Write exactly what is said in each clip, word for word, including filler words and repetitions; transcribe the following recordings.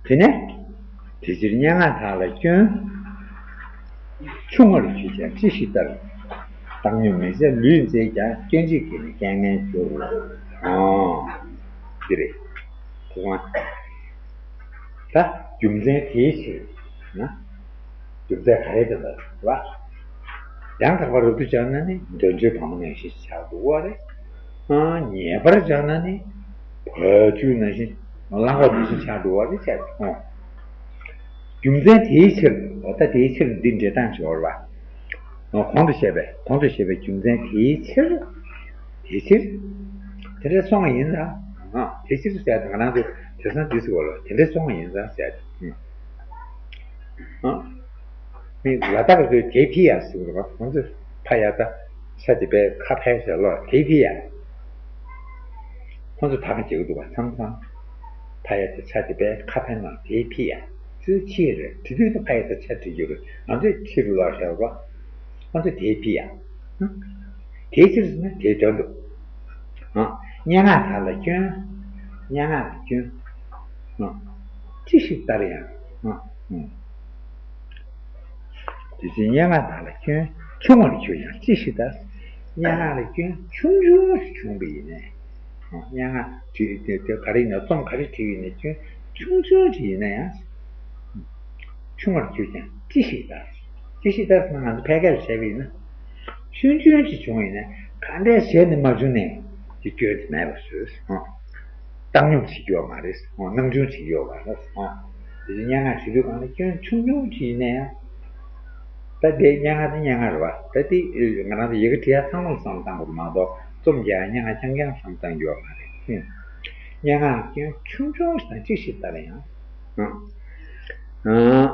དེ་ནས་དེ་ཕྱིར་སྙན་ངག་དག་ལ་སྐྱོན། ཆུང་ངུར་གྱུར་ཀྱང་ཅི་ཞིག་ལྟར། བཏང་སྙོམས་མི་བྱ་ལུས་མཛེས་ཀྱང་། སྐྱོན་གཅིག་གིས་ནི་སྐྱེ་ངན་འགྱུར། ཨང་། འདི་རེད། དེ་སོང་ད་རྒྱུ་མཚན་དེའི་ཕྱིར་ན། རྒྱུ་མཚན་ག་རེ་དེ་ལ་རེད་བ། ཡང་དག་པར་རབ་ཏུ་སྦྱངས་ན་ནི་འདོད་འཇོའི་བ་མོ་ནང་བཞིན་ཆགས་འགྲོ་བ་རེད། ཨང་། ཉེས་པར་སྦྱངས་ན་ནི་བ་ཕྱུགས་ནང་བཞིན་གླང་གོག་ནང་བཞིན་ཆགས་འགྲོ་བ་རེད་བྱས་ཨང་། རྒྱུ་མཚན་དེའི་ཕྱིར། འོ་ད་དེའི་ཕྱིར་འདི་འགྲེལ་སྟངས་ཅིག་ཡོད་རེད་བ། གོང་དུ་བཤད་པའི་གོང་དུ་བཤད་པའི་རྒྱུ་མཚན་དེའི་ཕྱིར། དེའི་ཕྱིར། དེ་འདྲ་སོང་བ་ཡིན་ཙང་། ཨང་། དེའི་ཕྱིར་ཟེར་ཏེ་ང་རང་ཚོ་དེང་སང་འདི་ཟེར་བ་ལ་དེ་འདྲ་སོང་བ་ཡིན་ཙང་ཟེར་ཏེ། ཨང་། མི་ལ་དྭགས་ཀྱི་དེ་ཕི་ཡ་ཟེར་བ་ལ་ཁོང་ཚོས་ཕ་ཡ་ད་ཆ་དེ་པའི་ཁ་ཕན་ཟེར་ལོ་དེ་ཕི་ཡ། ཁོང་ཚོ་ད་ག་བྱེད་ཀྱི་འདུག་བ་མཚམས་མཚམས། ཕ་ཡ་དེ་ཆ་དེ་པའི་ཁ་ཕན་ནང་དེ་ཕི་ཡ། ཚུལ་ཕྱིར་རེད། དེ་དུས་ད་ཕ་ཡ་དེ་ཆ་དེ་རྒྱུ་རེད། ང་ཚོས་ཕྱིར་ལོག་བྱས་པ། ང་ཚོས་དེ་ཕི་ཡ། དེའི་ཕྱིར་ཟེར་ན་དེའི་དོན་དུ། ཨང་། སྙན་ངག་དག་ལ་སྐྱོན། སྙན་ངག་ལ་སྐྱོན། ཨང་། ཅི་ཞིག་ལྟར་ཡང་། ཨང་། ཨང་། དེ་བཞིན་སྙན་ངག་དག་ལ་སྐྱོན་ཆུང་བར་གྱུར་ཡང་ཅི་ཞིག་ལྟར། སྙན་ངག་ལ་སྐྱོན་ཆུང་ཆུང་ཞིག་བྱུང་བ་ཡིན་ནའི། སྙན་ངག་བྲིས་དེ་དེ་ག་རེ་ཡིན་ན་རྩོམ་ག་རེ་བྲིས་ཡིན་ནའི་སྐྱོན་ཆུང་ཆུང་ཞིག་ཡིན་ན་ཡང་། ཆུང་བར་གྱུར་ཀྱང་ཅི་ཞིག་ལྟར། ཅི་ཞིག་ལྟར་ཟེར་ན་ང་ཚོ་ཕལ་སྐད་ལ་བྱས་པ་ཡིན་ན། ཆུང་ཆུང་ཞིག་བྱུང་བ་ཡིན་ན་ག་འདྲས་བྱས་ནས་མ་བྱུང་ནའི་དེ་སྐྱོན་དེ་མེད་པ་བཟོས། བཏང་སྙོམས་བྱེད་རྒྱུ་ཡོད་མ་རེད། སྣང་ཆུང་བྱེད་རྒྱུ་ཡོད་མ་རེད། དེ་ཚོ་སྙན་ངག་བྲིས་དུས་གང་ལ་སྐྱོན་ཆུང་ཆུང་ཞིག་ཡིན་ན་ཡང་། ད་དེ་སྙན་ངག་དེ་སྙན་ངག་རེད་བ། ད་དེ་ང་རང་ཚོ་ཡི་གེ་འབྲི་ཡ་ཚང་མ་ལ་བསམ་བློ་བཏང་དགོས་མ་གཏོགས་རྩོམ་རྒྱག་ཡ་སྙན་ངག་རྐྱང་རྐྱང་བསམ་བློ་བཏང་རྒྱུ་ཡོད་མ་རེད། སྙན་ངག་སྐྱོན་ཆུང་ཆུང་ཞིག་དང་ཅི་ཞིག་ལྟར་ཡང་། ཨང་།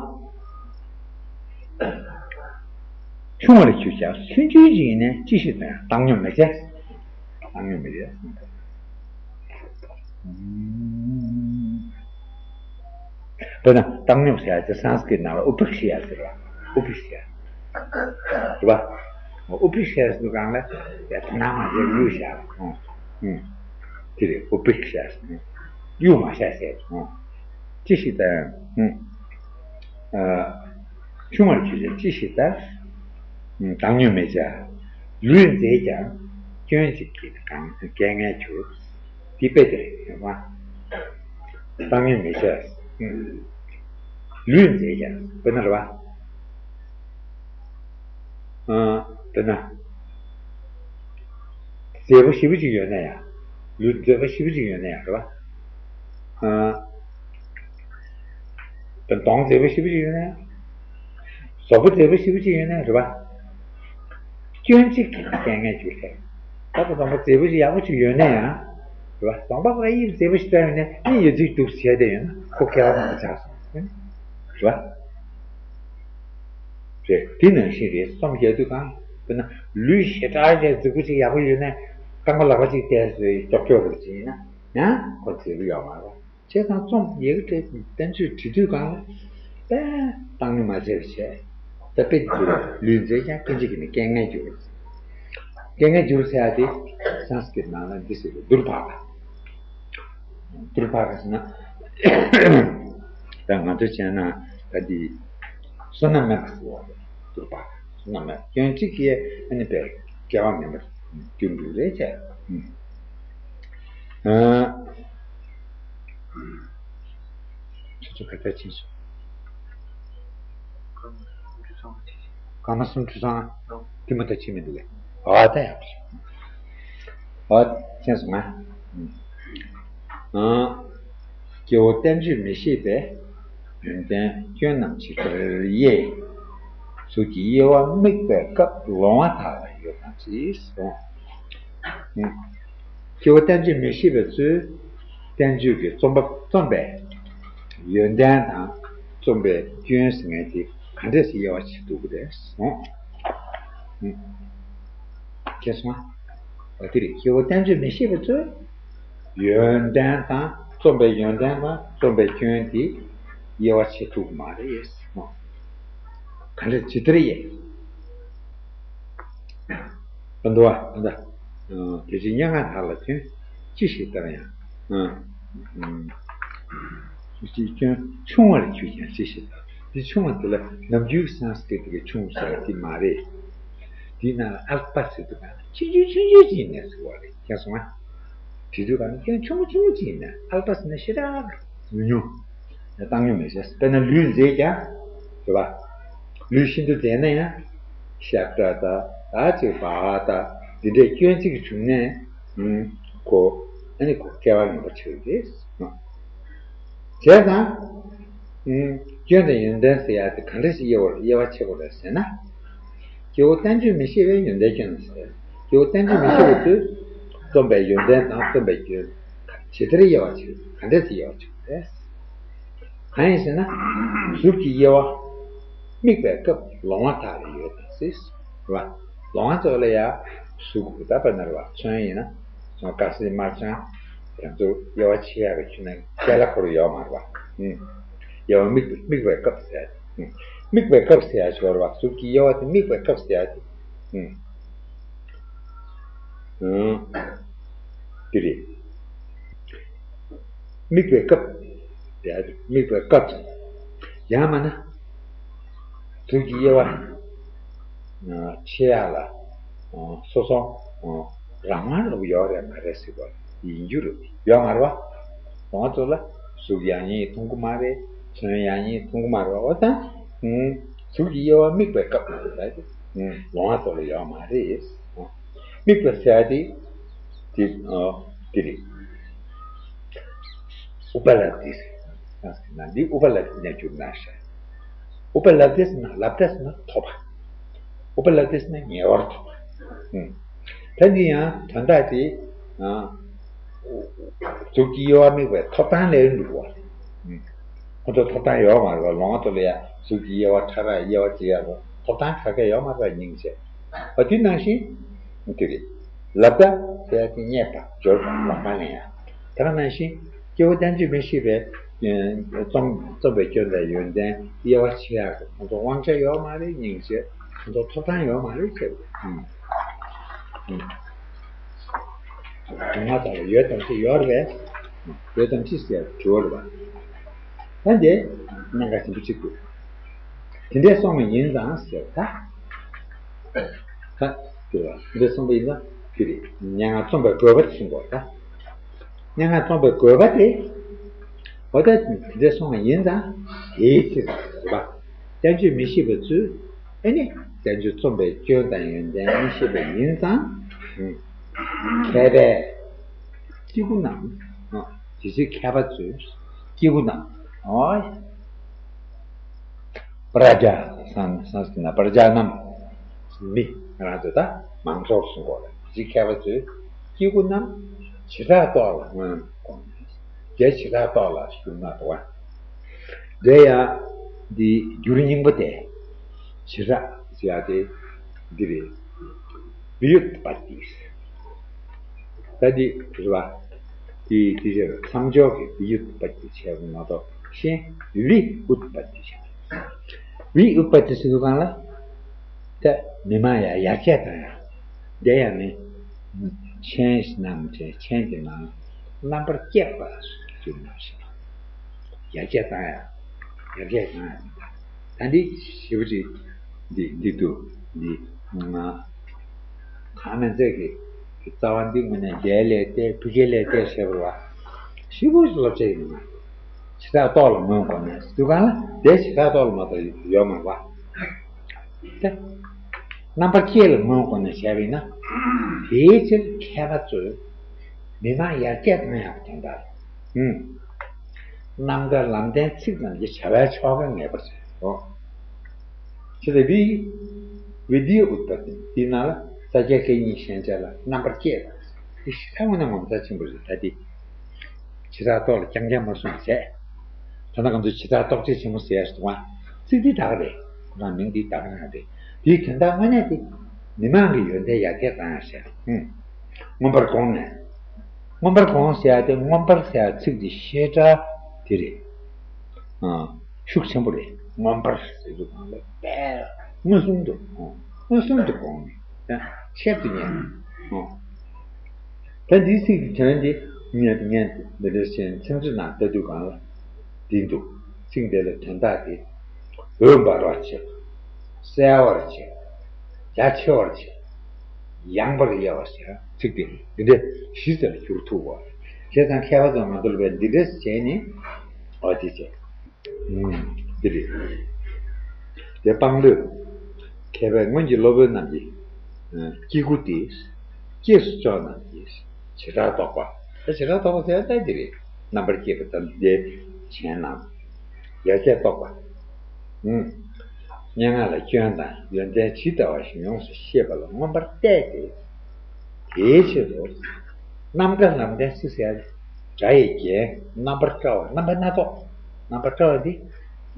ཆུང་བར་གྱུར་ཀྱང་ཆུང་ཆུང་ཞིག་ཡིན་ནའི་ཅི་ཞིག་ལྟར་ཡང་བཏང་སྙོམས་མི་བྱེད། བཏང་སྙོམས་མི་བྱེད། དཔེར་ན་བཏང་སྙོམས་ཟེར་ཡ་དེ་སཾ་སྐྲྀཏ་ནང་ལ་ཨུ་པེག་ཤ་ཡ་ཟེར་བ། ཨུ་པེག་ཤ་ཡ། རེད་བ། ཨུ་པེག་ཤ་ཡ་ཟེར་དུས་གང་ལ་ཡ་དོ་སྣང་མ་བྱེད་གཡུག་བཞག་ཨང་། ཨང་། དེ་རེད་ཨུ་པེག་ཤ་ཡ་ཟེར། གཡུག་མ་བཞག་ཟེར། ཨང་། ཅི་ཞིག་ལྟར། ཨང་། ཨ། ཆུང་བར་གྱུར་ཀྱང་ཅི་ཞིག་ལྟར། ཨང་། བཏང་སྙོམས་མི་བྱ། ལུས་མཛེས་ཀྱང་སྐྱོན་གཅིག་གིས་གང་སྐྱེ་ངན་འགྱུར། འདི་དཔེ་དེ་རེད་ཡོང་བ། བཏང་སྙོམས་མི་བྱ། ལུས་མཛེས་ཀྱང་དཔེར་ན་རེད་བ། ཨ། དཔེར་ན། མཛེས་པོ་ཞེ་པོ་ཅིག་ཡོད་ན་ཡང་། ལུས་མཛེས་པོ་ཞེ་པོ་ཅིག་ཡོད་ན་ཡང་རེད་བ། ཨ། གདོང་མཛེས་པོ་ཞེ་པོ་ཅིག་ཡོད་ན་ཡང་། གཟུགས་པོ་མཛེས་པོ་ཞེ་པོ་ཅིག་ཡོད་ན་རེད་བ། སྐྱོན་གཅིག་གིས་སྐྱེ་ངན་འགྱུར་ཟེར། ད་ལྟ་དང་པོ་མཛེས་པོ་ཞིག་ཡག་པོ་ཞིག་ཡོད་ན་ཡང་། རེད་བ། གདོང་པ་ཁོ་རང་ཡིད་མཛེས་པོ་ཞིག་ལྟ་ཡོད་ན་མི་ཡིད་ཚིམ་འདུག་བྱས་བསྡད་ཡོད་ན་ཁོ་སྐྱེ་བ་མང་པོ་ཆགས་སོང་། རེད་བ། རེད། དེ་ནང་བཞིན་རེད། རྩོམ་རྒྱག་དུས་གང་དཔེར་ན་ལུས་ཞེ་དྲག་ཅིག་མཛེས་པོ་ཅིག་ཡག་པོ་ཡོད་ན་རྐང་པ་ལག་པ་ཅིག་བལྟས་ཟེར་ཀྱོག་ཀྱོག་རེད་ཅིག་ཡིན་ན་ཡང་ཁོ་མཛེས་པོ་ཡོད་མ་རེད། བྱས་ཙང་རྩོམ་ཡི་གེ་བྲིས་བསྟན་བཅོས་བྲིས་དུས་གང་ལ་དཔེ་བཏང་སྙོམས་མ་བྱས་པ་བྱས། ད་དཔེ་འདི་ལུས་མཛེས་ཀྱང་སྐྱོན་གཅིག་གིས་ནི་སྐྱེ་ངན་འགྱུར། སྐྱེ་ངན་འགྱུར་ཟེར་ཡ་དེ་སཾ་སྐྲྀཏ་ནང་ལ་འདི་ཟེར་གི་དུརྦྷ་ག། དུརྦྷ་ག་ཟེར་ན་ད་ང་ཚོ་བྱས་ན་ད་འདི་བསོད་ནམས་དམན་པ་ཟེར་བ་རེད། དུརྦྷ་ག་བསོད་ནམས་དམན་པ་སྐྱོན་གཅིག་གིས་ཨ་ནི་དཔེ་སྐྱེ་བ་ངན་པར་འགྱུར་འགྲོ་རེད་བྱས། ཨ། ཁྱོད་ཚོ་ག་ཚོད་ཕྱིན་སོང་། སྐར་མ་སུམ་ཅུ་སོང་། སྐར་མ་སུམ་ཅུ་སོང་། ཨོ། དེ་མ་གཏོགས་ཕྱིན་མི་འདུག་གས། ཨོ་ད་ཡག་པོ་བྱུང་། ཨོ་ཕྱིན་སོང་ང་། ཨང་། སྐྱེ་བོ་བསྟན་བཅོས་མི་ཤེས་པས། ཡོན་ཏན་སྐྱོན་རྣམས་ཇི་ལྟར་དབྱེ། གཟུགས་ཀྱི་དབྱེ་བ་དམིགས་པའི་སྐབས་ལོང་བ་དག་ལ་ཡོད་དམ་ཅི་གསུངས། སྐྱེ་བོ་བསྟན་བཅོས་མི་ཤེས་པའི་ཚུལ། བསྟན་བཅོས་ཀྱི་རྩོམ་པ་རྩོམ་པས་ཡོན་ཏན་དང་རྩོམ་པའི་སྐྱོན་ཟེར་མཁན་དེ་ག་འདྲས་སེ་དབྱེ་བ་ཕྱེ་ཐུབ་ཀྱི་རེད་གསུངས། ཁྱེད་སོང་། འོ་དེ་རེད། སྐྱེ་བོ་བསྟན་བཅོས་མི་ཤེས་པའི་ཚུལ། ཡོན་ཏན་དང་རྩོམ་པའི་ཡོན་ཏན་དང་རྩོམ་པའི་སྐྱོན་དེ་དབྱེ་བ་ཕྱེ་ཐུབ་ཀྱི་མ་རེད་གསུངས། ག་འདྲས་ཇི་ལྟར་དབྱེ། ད་འདུག་བ། ད་ལྟ། དེ་བཞིན་སྙན་ངག་དག་ལ་སྐྱོན། ཅི་ཞིག་ལྟར་ཡང་། ཅིག་སྐྱོན་ཆུང་བ་ལ་གྱུར་ཀྱང་ཅི་ཞིག་དང་། དེ་ཆུང་བ་དེ་ལ་ནམ་རྒྱུན་སཾ་སྐྲྀ་ཏ་གི་ཆུང་ཟེར་བ་དེ་མ་རེད། དེའི་ནང་ལ་ཨལ་པ་ཟེར་དུས་གང་ཆུང་ཆུང་ཆུང་ཆུང་ཅིག་ཡིན་ནས་ཟེར་བ་རེད། མཁྱེན་སོང་ང་། བྲིས་དུས་གང་སྐྱོན་ཆུང་ཆུང་ཅིག་ཡིན་ནས། ཨལ་པ་ཟེར་ན་ཞེ་དྲག་ཉུང་ཉུང་། བཏང་མྱོང་མེད་ཤག་དཔེར་ན་ལུས་མཛེས་ཀྱང་། རེད་པ། ལུས་ཤིན་ཏུ་མཛེས་ན་ཡང་། ཤ་ཀྲ་ད། ཨ་ཅིག་བ་ཨ་ད། འདི་འདྲའི་སྐྱོན་གཅིག་བྱུང་ནས། ཨུམ། ཁོ། ཨ་ནི་ཁོ་སྐྱེ་བ་ངན་པ་ཆགས་ཀྱི་རེད། བྱས་ཙང་། ཨུམ། སྐྱོན་དང་ཡོན་ཏན་ཟེར་ཡ་དེ་ག་འདྲ་ཞིག་དབྱེ་བ་དབྱེ་བ་ཕྱེ་དགོས་རེད་ཟེར་ན། སྐྱེ་བོ་བསྟན་བཅོས་མི་ཤེས་པའི་ཡོན་ཏན་སྐྱོན་ཟེར། སྐྱེ་བོ་བསྟན་བཅོས་མི་ཤེས་པ་ཚོས། རྩོམ་པའི་ཡོན་ཏན་དང་རྩོམ་པའི་སྐྱོན། ཇི་ལྟར་དབྱེ་བ་ཕྱེ། ག་འདྲ་ཞིག་དབྱེ་བ་ཕྱེ་དགོས་རེད། གང་ཡིན་ཟེར་ན། གཟུགས་ཀྱི་དབྱེ་བ། དམིགས་པའི་སྐབས་ལོང་བ་དག་ལ་ཡོད་དམ་སྲིད། རེད་པ། ལོང་བ་ཚོ་ལ་ཡ། གཟུགས་ད་དཔེར་ན་རེད་པ། ཚོན་ཡིན་ན། ཚོན་དཀར་སེར་དམར་ལྗང་། དེ་ཚོ་དབྱེ་བ་ཕྱེ་ཡག་གི་ཁྱོན་ནས་སྐལ་ལ་ཁོ་རང་ཡོད་མ་རེད་པ། ཨུམ། དབྱེ་བ་དམིགས་དམིགས་པའི་སྐབས་ཟེར་ཡ་དེ། ཨུམ། དམིགས་པའི་སྐབས་ཟེར་ཡ་ཞིག་ཡོད་རེད་པ། གཟུགས་ཀྱི་དབྱེ་བ་དེ་དམིགས་པའི་སྐབས་ཟེར་ཡ་དེ། ཨུམ། ཨུམ། དེ་རེད། དམིགས་པའི་སྐབས། དེ་དམིགས་པའི་སྐབས། ཡང་མིན་ན། གཟུགས་ཀྱི་དབྱེ་བ་ཕྱེ་ཡག་ལ། སོ་སོ་རང་དབང་ལོག་ཡོད་རེད་མ་རེད་ཟེར་བ་ཡིན་རྒྱུ་རེད། ཡོད་མ་རེད་པ། ལོང་བ་ཚོ་ལ་གཟུགས་ཡང་ཡིན་མཐོང་གི་མ་རེད། ཚོན་ཡང་ཡིན་མཐོང་གི་མ་རེད། འོ་ད། གཟུགས་ཀྱི་དབྱེ་བ་དམིགས་པའི་སྐབས་ལ་རེད། ལོང་བ་ཚོ་ལ་ཡོད་མ་རེད། དམིགས་པ་ཟེར་ཡ་དེ། དེ། ཨ། དེ་རེད། ཨུ་པ་ལབ་དེ་ཟེར། ན་འདི་ཨུ་པ་ལབ་དེ་ནས་བསྒྱུར་ན་ཤེས། ཨུ་པ་ལབ་དེ་ཟེར་ན། ལབ་དེ་ཟེར་ན་ཐོབ་པ། ཨུ་པ་ལབ་དེ་ཟེར་ན་ཉེ་བར་ཐོབ་པ། ཨུམ། ད་འདི་ཡང་དོན་དག་དེ། ཨ། གཟུགས་ཀྱི་དབྱེ་བ་དམིགས་པའི་ཐོབ་ཐང་ལས་འགྲོ་བ། ཨུམ། ཁོ་ཚོ་ཐོབ་ཐང་ཡོད་མ་རེད་པ། ལོང་བ་ཚོ་ལ་ཡང་གཟུགས་ཀྱི་དབྱེ་བ་ཕྲ་རགས་དབྱེ་བ་འབྱེད་ཡག་གི་ཐོབ་ཐང་ག་གེ་ཡོད་མ་རེད་པ། སྙིང་རྗེ། ཨ། དེ་ནང་བཞིན། དེ་རེད། ལབ་ད་ཟེར་ཡ་དེ་རྙེད་པ། འབྱོར་པ། ལོང་བ་ལེན་ཡ། ད་ག་ནང་བཞིན་སྐྱེ་བོ་བསྟན་བཅོས་མི་ཤེས་པའི། ཨེ། རྩོམ་རྩོམ་པའི་སྐྱོན་དང་ཡོན་ཏན་དབྱེ་བ་ཕྱེ་ཡག་གི་ཁོང་ཚོ་དབང་ཆ་ཡོད་མ་རེད། སྙིང་རྗེ། ཁོང་ཚོ་ཐོབ་ཐང་ཡོད་མ་རེད་ཟེར་བ། ཨུམ། ཨུམ། དུ་མ་དག་ལ་ཡོད་དམ་ཅི། ཡོད་རེད་པས། ཡོད་དམ་ཅི་ཟེར་དྲི་བ་རེད་པ། ད་འདི་གནད་འགག་ཆེན་པོ་གཅིག་འདུག་དེ་འདྲས་སོང་བ་ཡིན་ཙང་ཟེར་ད། ད་དེ་རེད་པ། དེ་འདྲས་སོང་བ་ཡིན་ཙང་དེ་རེད། སྙན་ངག་རྩོམ་པའི་དགོས་པ་དེ་གསུང་དགོས་ད། སྙན་ངག་རྩོམ་པའི་དགོས་པ་དེ། འོ་ད་དེ་འདྲས་སོང་བ་ཡིན་ཙང་། དེའི་ཕྱིར་རེད་པ། བསྟན་བཅོས་མི་ཤེས་པ་ཚོས། ཨེ་ནི། བསྟན་བཅོས་རྩོམ་པའི་སྐྱོན་དང་ཡོན་ཏན་མི་ཤེས་པ་ཡིན་ཙང་། ཨུམ། མཁས་པས་སྐྱེ་དགུ་རྣམས། ཨ། དེ་ཚོའི་མཁས་པ་ཚོས་སྐྱེ་དགུ་རྣམས། ཨོ། པྲ་ཛཱ། སཾ་སཾ་སྐྲྀ་ཏ་ན་པྲ་ཛཱ་ནཱམ། མི་ང་རང་ཚོ་ད་མང་ཚོགས་གསུང་གོ་རེད། དེ་ཚོའི་མཁས་པ་ཚོས་སྐྱེ་དགུ་རྣམས་བྱེ་བྲག་ཏོག་ལ་མངོན་དགོངས་ནས། དེ་བྱེ་བྲག་ཏོག་ལ་བསྒྱུར་ན་འདུག་ག་དེ་ཡང་འདི་འགྱུར་རྙིང་པ་དེ། བྱེ་བྲག་ཟེར་ཡ་དེ་འདི་རེད། བི་ཡུཏ་པ་ཏི། ད་འདི་རེད་པ། དེ་དེ་ཕྱིར་མཚམས་སྦྱོར་གྱི་བི་ཡུཏ་པ་ཏི་བྱས་པ་མ་གཏོགས་གཞན་བི་ཨུཏ་པ་ཏི་བྱས། བི་ཨུཏ་པ་ཏི་ཟེར་དུས་གང་ལ། ད་མི་མང་ཡ་ཡར་རྒྱས་བཏང་ཡ། དེ་ཡང་ནི། མཆན་ནང་མཆན་མཆན་གྱི་ནང་རྣམ་པར་བསྐྱེད་པ་ཟེར་གྱི་ནང་བཞིན། ཡར་རྒྱས་བཏང་ཡ། ཡར་རྒྱས་བཏང་ཡ། ད་འདི་ཞེ་པོ་ཅིག་འདི་འདི་འདུག་འདི་ང་། ཐ་མ་ཚད་ཀྱི་རྩ་བ་འདི་དངོས་གནས་རྒྱལ་ལས་ཏེ་བི་ཀེ་ལས་ཏེ་ཞེས་པ་བ། ཞེ་པོ་ཅིག་སློབ་ཆ་ཡིན་ན། བྱེ་བྲག་ཏོག་ལ་མངོན་དགོངས་ནས་དུས་གང་ལ་དེ་བྱེ་བྲག་ཏོག་ལ་མ་གཏོགས་ཡོད་མ་རེད་པ། ཏེ། རྣམ་པར་བསྐྱེད་ལ་མངོན་དགོངས་ནས་བྱས་པ་ཡིན་ན། དེའི་ཕྱིར་མཁས་པ་ཚོས་མི་མང་ཡར་རྒྱས་གཏོང་ཡག་གི་དོན་དག་ལ། ཨུམ། རྣམ་དཀར་ལམ་བདེན་ཚིག་དང་བཅས་བྱ་བའི་ཆོ་ག་ངེས་པར་བྱེད་དོ། ཅེས་པའི་བི་བི་དྷི་ཨུཏྤ་ཏི། དེའི་ནང་ལ་ས་སྐྱ་གད་སྙིགས་ཞེན་བྱ་ལ་རྣམ་པར་བསྐྱེད་དང་། དེ་ཞེ་དྲག་དངོས་གནས་ངོ་མཚར་ཆེན་པོ་རེད། ད་དེ། བྱེ་བྲག་ཏོག་ལ་རྐྱང་རྐྱང་མ་གསུངས་བྱས། ད་ལྟ་ང་ཚོས་བྱེ་བྲག་ཏོག་དཔྱད་ཆེན་མོ་ཟེར་ཡ་ཞིག་འདུག་ག་ཚིག་འདི་ད་ག་རེད། ཁོ་རང་མིང་འདི་ད་ག་རང་རེད། དེའི་དོན་དག་དངོས་གནས་དེ། མི་མང་གི་ཡོན་ཏན་ཡར་རྒྱས་བཏང་ཡ་ཟེར། ཧུམ། མངོན་པར་དགོངས་ནས། མངོན་པར་དགོངས་ཟེར་ཡ་དེ། མངོན་པར་ཟེར་ཡ་ཚིག་འདི་ཞེ་དྲག་དེ་རེད། ཨ། ཤུགས་ཆེན་པོ་རེད། མངོན་པར་ཟེར་དུས་གང་ལ་དཔེ་མངོན་སུམ་དུ། མངོན་སུམ་དུ་དགོངས་ནས། ཆེད་དུ་གཉེར། ཨོ། ད་འདིའི་ཚིག་གི་དོན་དེ་ངས་ངས་འདི་འདྲ་བྱས་མཚན་ཚུལ་ནང་ལྟ་དུས་གང་ལ། འདི་འདུག་ཚིག་འདི་ལ་དོན་དག་དེ། འོད་འབར་བར་བྱེད། གསལ་བར་བྱེད། རྒྱ་ཆེ་བར་བྱེད། ཡངས་པར་དབྱེ་བར་བྱེད། ཚིག་དེ་འདི་འདྲ་གཞི་རྩ་ལ་འགྱུར་ཐུབ་པ། བྱས་ཙང་མཁས་པ་ཚོ་ང་ཚོ་ལ་བས་འདི་འདྲ་བྱས་ནས་འོ་དེ་བྱས། ཨུམ། འདི་རེད། དེ་དཔང་ལོས། མཁས་པའི་སྔོན་གྱི་སློབ་དཔོན་རྣམས་ཀྱིས། ཨ། སྐྱེ་དགུ་སྟེ། སྐྱེས་སུ་བཅོས་རྣམས་ཀྱིས་བྱེ་བྲག་རྟོགས་པ། ད་བྱེ་བྲག་རྟོགས་པ་ཟེར་ཡ་ད་འདི་རེད། རྣམ་པར་བསྐྱེད་པ་དང་དེ་གཞན་རྣམས། ཡར་རྒྱས་རྟོགས་པ། ཨུམ། སྙན་ངག་ལ་སྐྱོན་དང་ཡོན་ཏན་ཇི་ལྟ་བ་བཞིན་ཡོངས་སུ་ཤེས་པ་ལ་མངོན་པར་བལྟས་ཏེ། དེའི་ཕྱིར་དུ། རྣམ་བཀྲ་ལམ་ལྡན་ཚིག་ཟེར་ཡ། སྒྲ་ཡི་རྒྱན་རྣམ་པར་བཀྲ་བ། རྣམ་པ་སྣ་ཚོགས། རྣམ་པར་བཀྲ་བ་འདི།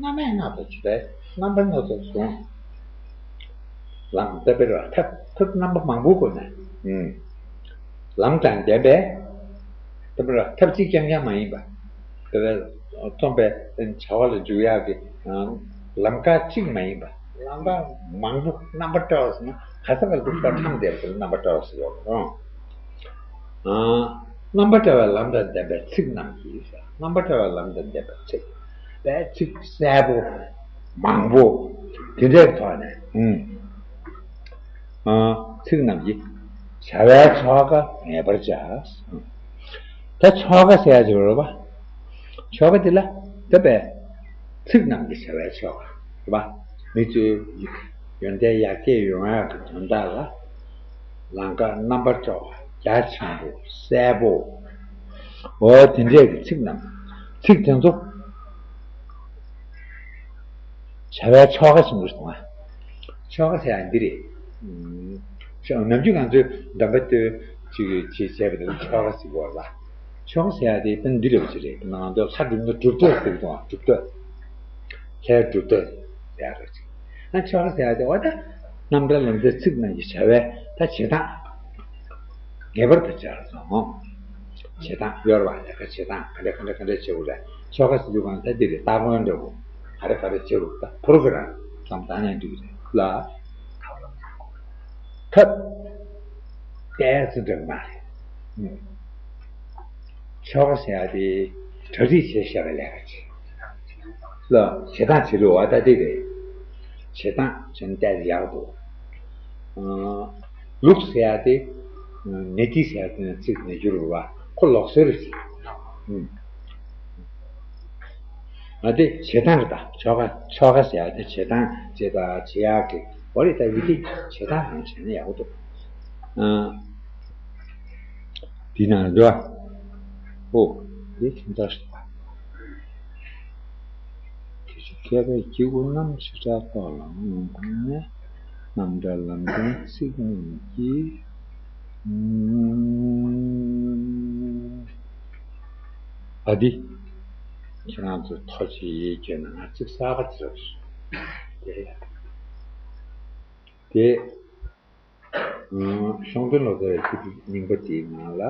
རྣམ་སྨིན་སྣ་ཚོགས་ཇི་ལྟར་རྣམ་པ་སྣ་ཚོགས་བཟུང་། ལམ་དཔེར་ན་ཐབས། ཐབས་རྣམ་པ་མང་པོའི་སྒོ་ནས། ཨུམ། ལམ་དང་ལྡན་པའི། དཔེར་ན་ཐབས་གཅིག་རྐྱང་རྐྱང་མ་ཡིན་པ། དཔེར་ན་རྩོམ་པའི་བྱ་བ་ལ་འཇུག་ཡག་གི། ཨ། ལམ་ཁ་གཅིག་མ་ཡིན་པ། ལམ་ཁ་མང་པོ། རྣམ་པར་བཀྲ་བ་ཟེར་ན་ག་ས་ག་ལ་འདུག་པ་ཁྲམ་དེར་རྣམ་པར་བཀྲ་བ་ཟེར་བ། ཨ། རྣམ་པར་བཀྲ་བའི་ལམ་དང་ལྡན་པའི་ཚིག་རྣམས་ཀྱིས། རྣམ་པར་བཀྲ་བའི་ལམ་དང་ལྡན་པའི་ཚིག་པའི་ཚིག་གསལ་པོ། མང་པོ། དེ་འདྲའི་ཐོག་ནས། ཨུམ། ཨ། ཚིག་རྣམས་ཀྱིས། བྱ་བའི་ཆོ་ག་ངེས་པར་བྱ། ད་ཆོ་ག་ཟེར་ཡ་ཅིག་རེད་པ། ཆོ་ག་འདི་ལ་ད་པའི་ཚིག་རྣམས་ཀྱི་བྱ་བའི་ཆོ་ག་རེད་པ། མི་ཚོའི་ཡོན་ཏན་ཡར་རྒྱས་ཡོང་ཡག་གི་དོན་དག་ལ། ལམ་ཁ་རྣམ་པར་བཀྲ་བ་རྒྱ་ཆེན་པོ་གསལ་པོ། འོ་དེ་འདྲས་ཀྱི་ཚིག་རྣམས། ཚིག་དེ་ཚོ་བྱ་བའི་ཆོ་ག་ཆེན་པོ་ཞིག་དང་། ཆོ་ག་ཟེར་ཡ་འདི་རེད། ཨུམ། ནམ་རྒྱུན་ང་ཚོས་འདོན་པ་ལྟོས་ཅིག་ཅིག་བྱས་པ་དེ་ལ་ཆོ་ག་ཟེར་གོ་ལ། ཆོ་ག་ཟེར་ཡ་དེ་དོན་འདི་འདྲ་བ་ཅིག་རེད། ང་ཚོ་ལྷ་སྒྲུབ་ན་སྒྲུབ་ཐབས་ཟེར་གི་འདུག་ག་སྒྲུབ་ཐབས། ལྷའི་སྒྲུབ་ཐབས་ཟེར་ཡ་རེད་ཅིག་ཨ། ཆོ་ག་ཟེར་ཡ་དེ་འོ་ད། རྣམ་གྲངས་ལམ་སྟོན་ཚིག་རྣམས་ཀྱི་བྱ་བའི་ད་བྱེད་སྟངས། ངེས་པར་དུ་བྱ་སོང་། བྱེད་སྟངས་ཡོད་རེད་པ། ལས་ཀ་བྱེད་སྟངས་ག་འདྲ་ག་འདྲ་ག་འདྲ་བྱེད་དགོས་རེད། ཆོ་ག་ཟེར་དུས་གང་ལ་ད་འདི་རེད། སྟ་གོན་འདྲ་བོ། ག་རེ་ག་རེ་བྱེད་དགོས། ད་པོ་རོ་གྷི་རམ་ཙམ་བཏང་ན་འགྲིག་གི་རེད་ལ། ཐབས། ཏོག་ཙམ་འདྲ་མ་རེད། ཨུམ། ཆོ་ག་ཟེར་ཡ་དེ་གྲ་སྒྲིག་བྱས་བཞག་པའི་ལས་ཀ་ཅིག་ལ། བྱེད་སྟངས་བྱེད་ལུགས་བ་ད་དེ་རེད། བྱེད་སྟངས་བྱེད་ན་ལྟས་ཡག་འདུག་ཨ། ལུགས་ཟེར་ཡ་དེ། ཨ། ནི་ཏི་ཟེར་ཡ་དེ་ནི་ཚིག་ནི་འགྱུར་བ། ཁོ་ལོག་སྲོལ་རེད་ཅིག་ཨུམ། ང་དེ་བྱེད་སྟངས་རེད་ད། ཆོ་ག་ཆོ་ག་ཟེར་ཡ་དེ་བྱེད་སྟངས་བྱེད་ད་བྱེད་ཡག་གི་འོ་རེད་ད། ཡུལ་དེ་བྱེད་སྟངས་རང་བྱས་ན་ཡག་པོ་འདུག་ཨ། དེ་ན་འདུག་ཨོ། དེ་ཁྱིམ་ཚང་ཞིག་པ། དེ་ཚོ་མཁས་པའི་སྐྱེ་དགུ་རྣམས་བྱེ་བྲག་ཐོག་ལ་མངོན་པར་གནས། རྣམ་གྲངས་ལམ་སྟོན་ཚིག་རྣམས་ཀྱིས། ཨ་དེ། ཁྱེད་རང་ཚོ་ཐོ་ཆེ་ཡེ་ཁྱོད་ན་ང་ཚིག་གསར་པ་ཅིག་རེད། དེ། དེ། ཨང་། ཤོང་སྟོན་ལོ་ཙཱ་བའི་སྐྱིད་སྡུག་རྙིང་པ་དེའི་ནང་ལ་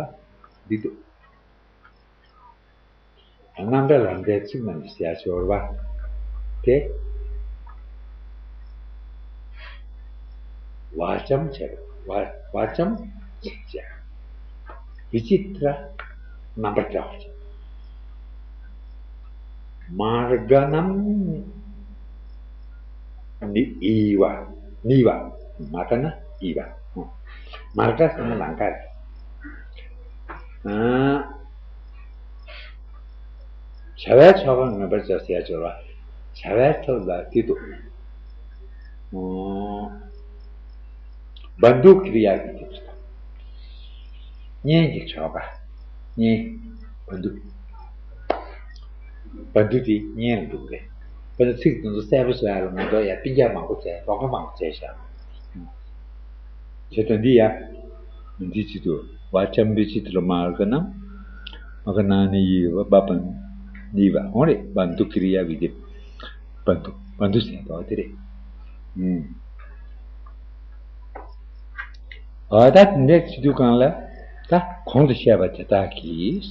འདི་འདུག་རྣམ་གྲངས་ལམ་སྟོན་ཚིག་རྣམས་ཀྱི་ཟེར་ཡ་ཞོར་བ་དེ། ཝ་ཙམ་བྱས། ཝ་ཝ་ཙམ་བྱས། བི་ཅི་ཏྲ། རྣམ་པར་བཀྲ་བ། མ་ག་ནམ། ནི་ཨི་བ། ནི་བ། མ་ག་ན་ཨི་བ། མ་ག་ཟེར་ན་ལམ་ཁ་རེད། ཨ། བྱ་བའི་ཆོ་ག་ངེས་པར་བྱ་ཟེར་ཡ་སྦྱོར་བ། བྱ་བའི་ཐབས་ལ་དེ་འདུག་ཨོ། བནྡུ་ཀི་རི་ཡ་བི་དྷི། བསྙེན་གྱི་ཆོ་ག་བསྙེན། བནྡུ། བནྡུ་དེ་བསྙེན་ལ་འདུག་རེད། དཔེར་ན་ཚིག་དེ་ཚོ་གསལ་པོ་བཟོ་ཡ་ལ་ང་ཚོ་ཡ་སྤུན་ཀྱག་མང་པོ་བྱས། རོགས་པ་མང་པོ་བྱས་བཞག་བྱེད་དོན་འདི་ཡ། འདི་ཅི་ཏུ་ཝ་ཙམ་བི་ཅི་ཏྲ་མ་ག་ནམ། མ་ག་ན་ནི་ཨི་བ། བ་བན་ནི་བ། འོ་རེད། བནྡུ་ཀི་རི་ཡ་བི་དྷི། བནྡུ། བནྡུ་ཟེར་དོ་དེ་རེད། ཨུམ། ཨ་ད་དེ་འདྲ་བྱེད་དུས་གང་ལ་ད་གོང་དུ་བཤད་པ་དེ་དག་གིས།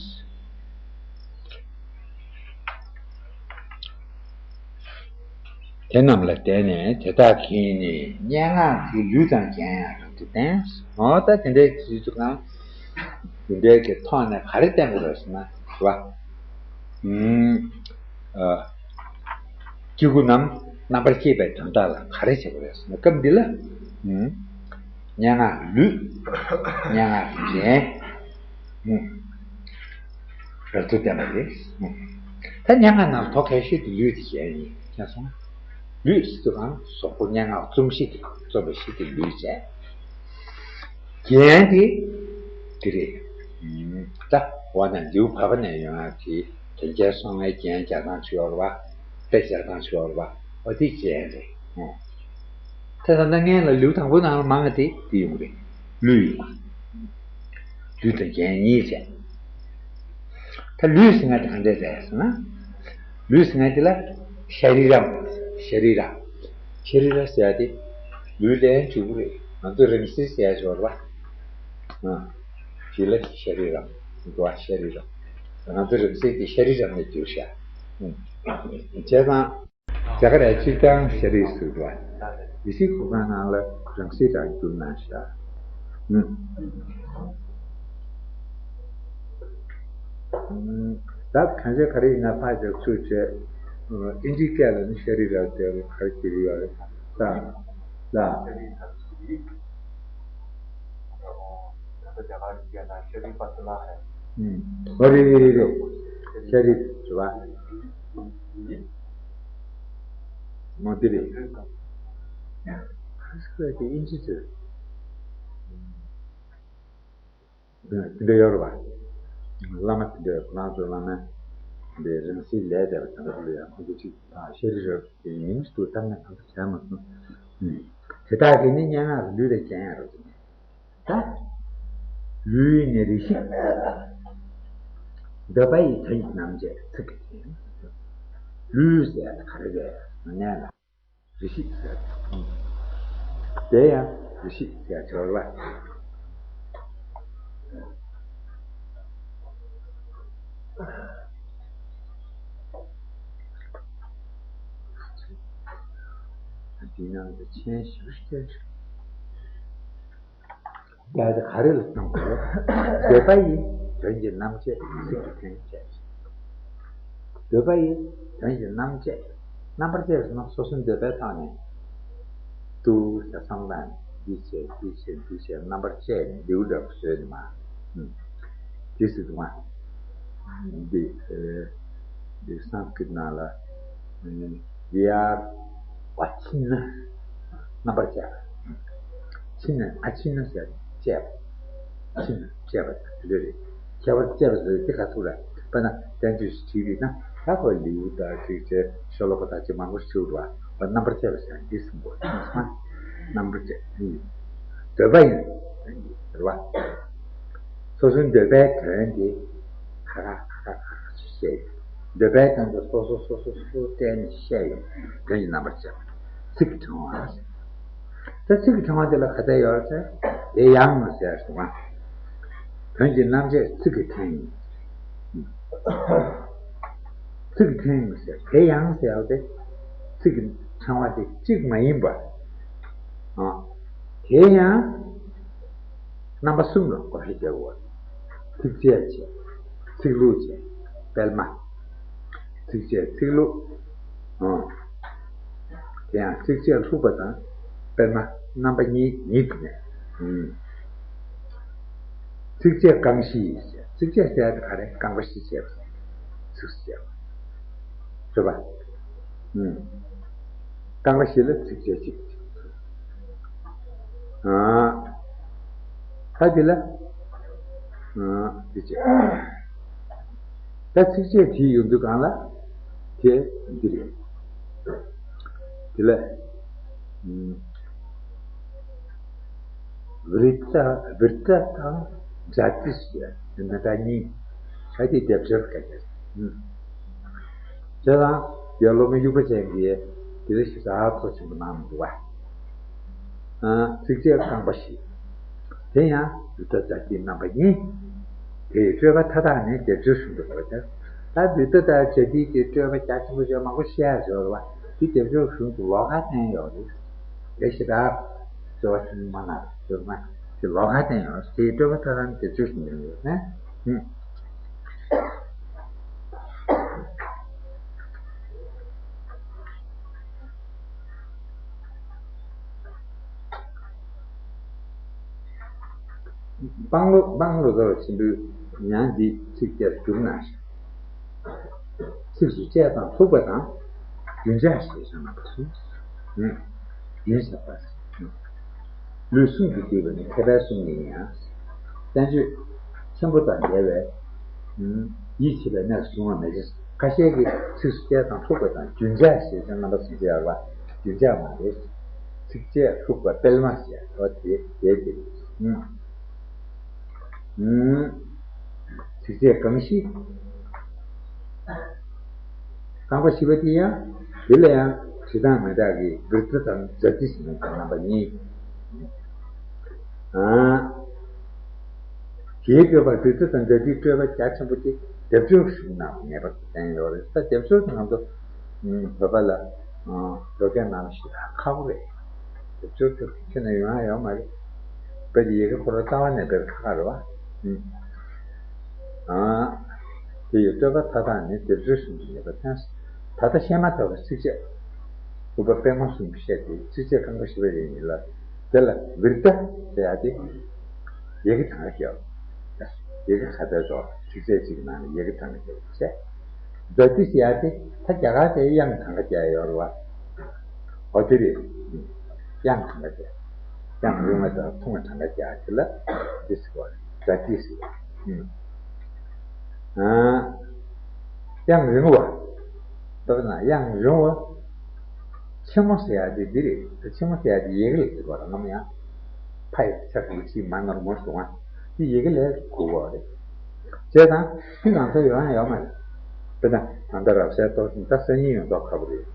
དེ་རྣམས་ལ་བརྟེན་ནས་དེ་དག་གིས་ནི་སྙན་ངག་གི་ལུས་དང་ལྡན་ཡང་རབ་ཏུ་བསྟན། འོ་ད་དེ་འདྲའི་དུས་སུ་གང་དེ་འདྲའི་གི་ཐོག་ནས་ག་རེ་བསྟན་དགོས་རེད་ཟེར་ན་རེད་བ། ཨུམ། ཨ། སྐྱེ་དགུ་རྣམས་རྣམ་པར་བསྐྱེད་པའི་དོན་དག་ལ་ག་རེ་བྱེད་དགོས་རེད་ཟེར་ན། སྐབས་འདི་ལ། ཨུམ། སྙན་ངག་ལུས། སྙན་ངག་རྒྱན། ཨུམ། རབ་ཏུ་བསྟན་པ་རེད། ཨུམ། ད་སྙན་ངག་ནང་ཐོག་ཁ་ཤས་དེ་ལུས་དེ་རྒྱན་ཡིན། མཁྱེན་སོང་། ལུས་ཟེར་དུས་གང་གཟུགས་པོ་སྙན་ངག་རྩོམ་གཞི་དེ། རྩོམ་པ་བཞི་དེ་ལུས་བྱས། རྒྱན་དེ་དེ་རེད། ད་འོ་ན་ལེའུ་བར་པ་ནས་ཡོང་ཡག་གི་དོན་རྒྱན་སོང་ངའི་རྒྱན་རྒྱག་སྟངས་ཤིག་ཡོད་རེད་པ། དཔེ་རྒྱག་སྟངས་ཤིག་ཡོད་རེད་པ། འོ་དེ་རྒྱན་རེད། ཨོ། ད་ད་ལྟ་སྔན་ལ་ལེའུ་དང་པོ་ནང་ལ་མང་བ་དེ་དེ་ཡོང་རེད། ལུས་ཡིན་པ། ལུས་དང་རྒྱན་གཉིས་བྱས། ད་ལུས་ཟེར་མཁན་དེ་ག་འདྲས་རེད་ཟེར་ན། ལུས་ཟེར་མཁན་དེ་ལ་ཤ་རི་རམ། ཤ་རི་ར། ཤ་རི་ར་ཟེར་ཡ་དེ་ལུས་ལ་འཇུག་གི་རེད། ང་ཚོ་རིམས་ནད་ཟེར་ཡ་ཅིག་ཡོད་རེད་པ། ཨ། དེ་ལ་ཤ་རི་རམ། འདུག་པ། ཤ་རི་རམ། ང་ཚོ་རིམས་ནད་དེ་ཤ་རི་རམ་ནས་འགྱུར་ཤག། ཨུ། བྱས་ཙང་། རྒྱ་གར་ཡ་སྤྱིར་བཏང་ཤ་རི་ཟེར་བ། ཡེ་ཤུའི་གོ་འཕང་ནང་ལ་རང་སྲིད་དང་བསྒྱུར་གནང་ཤག། ཨུ། ད་གང་ཅི་ག་རེ་ཡིན་ན་ཕར་རྒྱབ་ཚུར་བྱས། ཨིན་ཇིའི་སྐད་ལ་ནི་ཤ་རི་ར་ཟེར་བ་ག་རེ་བསྒྱུར་ཡོད་རེད། ད་ལ། ཨུ། ཨོ་རེད་རེད་རེད། ཤ་རི་རེད་པ། མོ་དེ་རེད། ཁ་སི་ཁ་དེ་ཨིན་ཇི་ཟེར། དེ་འདྲ་ཡོད་རེད་པ། བླ་མ་དེ་འདྲ་ཁོ་རང་ཚོའི་བླ་མ་དེ་རིང་སྲིད་ལས་དེ་ལ་དེ་འདྲ་ལ་ཡང་ཁོ་ཚོ་གཅིག་དང་ཤ་རི་རེད་དེ་མིང་ཞིག་ཏུ་བཏང་ནས་གང་ལྟར་བྱས་མ་སོང་། དེ་དག་གིས་ནི་སྙན་ངག་གི་ལུས་ལ་བརྒྱན་ཡ་རེད། ད་ལུས་ནི་རེ་ཞིག་འདོད་པ་ཡི་དོན་གྱི་རྣམ་བཅད་ཚིག་གི་སྟེང་། ལུས་ཟེར་ཡ་ད་ག་རེ་རེད་ཟེར་ན་ལ། རེ་ཞིག་ཟེར་ཡ། དེ་ཡང་རེ་ཞིག་ཟེར་ཡ་ཆོག་ལ། འདི་ནང་དུ་མཆན་ཞིབ་བལྟས། ཡ་དེ་ག་རེ་ལ་གཏོང་དགོས། འདོད་པ་ཡི་དོན་གྱི་རྣམ་བཅད་ཚིག་གི་སྟེང་བྱས། འདོད་པ་ཡི་དོན་གྱི་རྣམ་བཅད། རྣམ་པར་བཅད་པ་ཟེར་ན་སོ་སོའི་འདོད་པའི་ཐོག་ནས་འདུག་ཟེར་བསམ་སྟངས་འདི་བྱས་འདི་བྱས་འདི་བྱས་རྣམ་པར་བཅད་ནས་ལེའུ་འདྲ་པོ་བཟོས་ནས་མ། ཨུམ། དེ་ཟེར་དུས་ང་འདི་འདི་སཾ་སྐྲྀཏ་ནང་ལ་ཡ་བ་ཅི་ན། རྣམ་པར་བཅད་པ། ཕྱི་ནས་ཨ་ཕྱི་ན་ཟེར་བཅད་པ། ཕྱི་ན་བཅད་པ་དང་དེ་འདྲ་རེད། ཁྱད་པར་བཅད་པ་ཟེར་དེ་ག་ཚོད་རེད། དཔེར་ན་བསྟན་བཅོས་ཤིག་བྲིས་པས་ན་ད་ཁོ་ལེའུ་དང་ཅིག་བྱས་ཤོ་ལོ་ཀ་དང་ཅིག་མང་པོ་ཞིག་བྲིས་པ། རྣམ་པར་བཅད་པ་ཟེར་འདི་གསུམ་པོ་རེད། རྣམ་པར་བཅད། འདོད་པ་ཡིན་ཟེར་བ། སོ་སོའི་འདོད་པའི་དོན་དེ་ཁ་ཁ་ཁ་ཁ་ཁ་ཁ་ཞིག་བཤད་ཡོད། འདོད་པའི་དོན་དེ་སོ་སོ་སོ་སོ་སོ་སོ་བལྟས་ནས་བཤད་ཡོད། དོན་གྱི་རྣམ་པར་བཅད་པ། ཚིག་གི་ཕྲེང་བ། ད་ཚིག་གི་ཕྲེང་བ་དེ་ལ་ག་ཚད་ཡོད་ཟེར། དེ་ཡང་ཟེར་སོང་ང་། དོན་གྱི་རྣམ་བཅད་ཚིག་གི་ཕྲེང་ཡིན། ཚིག་གི་ཕྲེང་ཡིན་ཟེར། དེ་ཡང་ཟེར་བ་དེ་ཚིག་གི་ཕྲེང་བ་དེ་གཅིག་མ་ཡིན་པ། ཨ། དེ་ཡང་རྣམ་པ་གསུམ་ལ་བགོ་བཤའ་རྒྱག་དགོས། ཚིགས་བཅད་བྱས། ཚིག་ལྷུག་བྱས། སྤེལ་མ། ཚིགས་བཅད་ཚིག་ལྷུག། ཨ། དེ་ཡང་ཚིགས་བཅད་ལྷུག་པ་དང་སྤེལ་མ་རྣམ་པ་གཉིས་ཉིད་དུ་གནས། ཨུམ། ཚིགས་བཅད་རྐང་བཞི་ཡིས་བྱས། ཚིགས་བཅད་ཟེར་ཡ་དེ་ག་རེ། རྐང་པ་བཞི་བྱས་པ། ཚིགས་བཅད། རེད་པ། ཨུམ། རྐང་པ་བཞི་ལ་ཚིགས་བཅད་གཅིག། ཨ། ད་དེ་ལ། ཨ། དེ་བྱས། ད་ཚིགས་བཅད་བྲིས་ཡོང་དུས་སྒང་ལ། དེ་འདི་རེད། དེ་ལ། ཨུམ། བྲི་ཏྲ། བྲི་ཏྲ་དང་ཛ་ཏི་ཟེར་ཡ་དེ་འདྲ་གཉིས། ད་དེ་སྡེབ་སྦྱོར་སྐད་ཆ་རེད། ཨུམ། བྱས་ཙང་དེ་སློབ་དཔོན་དབྱུག་པ་ཅན་གྱིས་དེ་ལ་ཞེ་དྲག་ཚོགས་ཆེན་པོ་གནང་མི་འདུག་པ། ཨ། ཚིགས་བཅད་རྐང་པ་བཞི། དེ་ཡང་བྲི་ཏྲ་ཛ་ཏི་རྣམ་པ་གཉིས། དེ་ཡི་སྤྲོས་པ་མཐའ་དག་ནི་སྡེབ་སྦྱོར་གཞུང་དུ་འགྲོ་བ་དེ། ད་བྲི་ཏྲ་དང་ཛ་ཏི་གི་སྤྲོས་པ་རྒྱ་ཆེན་པོ་ཞིག་མང་པོ་བཤད་ཡ་ཡོད་རེད་པ། དེ་སྡེབ་སྦྱོར་གཞུང་དུ་ལོགས་ཀ་བསྟན་ཡོད་རེད། དེ་ཞེ་དྲག་རྩོལ་བ་ཆེན་པོ་མ་གནང་། ཡོད་མ། དེ་ལོགས་ཀ་བསྟན་ཡོད་རེད། དེ་ཡི་སྤྲོས་པ་མཐའ་དག་ནི་སྡེབ་སྦྱོར་གཞུང་དུ་ཡོད་རེད། ཨ། ཧུམ། དཔང་ལོ་དཔང་ལོ་ཟེར་བ་ཆེན་པོའི་མྱང་འདི་ཚིགས་བཅད་བསྒྱུར་གནང་ཞིང་། ཚིགས་སུ་བཅད་དང་ལྷུག་པ་དང་། རྒྱུན་ཆགས་ཞེས་བྱ་རྣམ་པ་གསུམ། རྒྱུན་བཞག་པ། ལུས་གསུམ་གྱིས་བསྡུས་པ་ནི་མཁས་པའི་གསུང་ཡིན་ཡང་། བསྟན་བཅོས་ཆེན་པོ་དང་འགལ་བས། ཡིད་ཆེས་པའི་གནས་སུ་བཟུང་བ་མེད་ཅིང་། ཁ་ཤས་ཀྱིས་ཚིགས་སུ་བཅད་དང་ལྷུག་པ་དང་རྒྱུན་ཆགས་ཞེས་བྱ་རྣམ་པ་གསུམ་ཅིག་ཡོད་པ། རྒྱུན་ཆགས་མ་རེད། ཚིགས་བཅད་ལྷུག་པ་སྤེལ་མ་ཞེས་པ་དེ་དེའི་དེ་རེད། ཚིགས་བཅད་རྐང་བཞི། རྐང་པ་བཞི་པ་དེ་ཡང་། དེ་ལ་ཡང་བྲི་སྟངས་མི་དག་གི་བིར་ཏ་དང་ཛ་ཏི་ཟེར་ནས་རྣམ་པ་གཉིས། ཨ། དེའི་སྤྲོས་པ་བིར་ཏ་དང་ཛ་ཏིའི་སྤྲོས་པ་རྒྱ་ཆེན་པོ་དེ་སྡེབ་སྦྱོར་གཞུང་ནང་ངེས་པར་དུ་བསྟན་ཡོད་རེད། ད་སྡེབ་སྦྱོར་དེ་ང་ཚོ་བོད་པ་ལ་བོད་སྐད་ནང་ལ་ཞེ་དྲག་ཁག་པོ་རེད། སྡེབ་སྦྱོར་དེ་ཁྱོན་ནས་ཡོང་ཡ་ཡོད་མ་རེད། དཔེ་དེ་ཡི་གེ་ཁོ་རང་རྩ་བ་ནས་དཔེ་ཁག་ཁག་རེད་བ། ཨ། དེ་ཡི་སྤྲོས་པ་མཐའ་དག་ནི་སྡེབ་སྦྱོར་གཞུང་གི་ངེས་པ་བསྟན། ད་ལྟ་བཤད་མ་ཐག་པའི་ཚིགས་བཅད་ལྷུག་པ་སྤེལ་མ་གསུམ་བཤད་དེ་ཚིགས་བཅད་རྐང་པ་བཞི་པ་རེ་ཡིན་ལ། དེ་ལ་བིར་ཏ་ཟེར་ཡ་དེ་ཡི་གེ་གྲངས་ཀ་བརྒྱབ། ཡི་གེ་ག་ཚད་འཇོག་ཚིགས་བཅད་གཅིག་གི་ནང་ནས་ཡི་གེ་གྲངས་ཀ་བརྒྱབ་བྱས། ཛ་ཏི་ཟེར་ཡ་དེ་ད་རྒྱ་གར་དེ་དབྱངས་གྲངས་ཀ་བརྒྱབ་ཡོད་རེད་བ། འོ་དེ་རེད། དབྱངས་གྲངས་ཀ་བརྒྱབ། དབྱངས་རིང་བ་དང་ཐུང་བ་གྲངས་ཀ་བརྒྱབ་དེ་ལ་འདི་ཟེར་བ་རེད། ཛ་ཏི་ཟེར་བ། ཨ། དབྱངས་རིང་བ། ལྟ་བུ་ན་དབྱངས་རིང་བ། ཆེན་མོ་ཟེར་ཡ་དེ་འདི་རེད། ཆེན་མོ་ཟེར་ཡ་དེ་ཡི་གེ་ལ་ཟེར་བ་རང་ངམ་ཡང་། ཕ་ཡི་ཆ་གང་ཞིག་མ་ནོར་མོར་སོང་བ། དེ་ཡི་གེ་ལས་གོ་བ་རེད། བྱས་ཙང་དེ་ང་ཚོ་ཡོང་ཡ་ཡོད་མ་རེད། དཔེར་ན་ད་ལྟ་རབ་གསལ་ཏོག་ཙམ་ད་སང་ཉིན་ཡོང་མདོག་ཁ་པོ་རེད།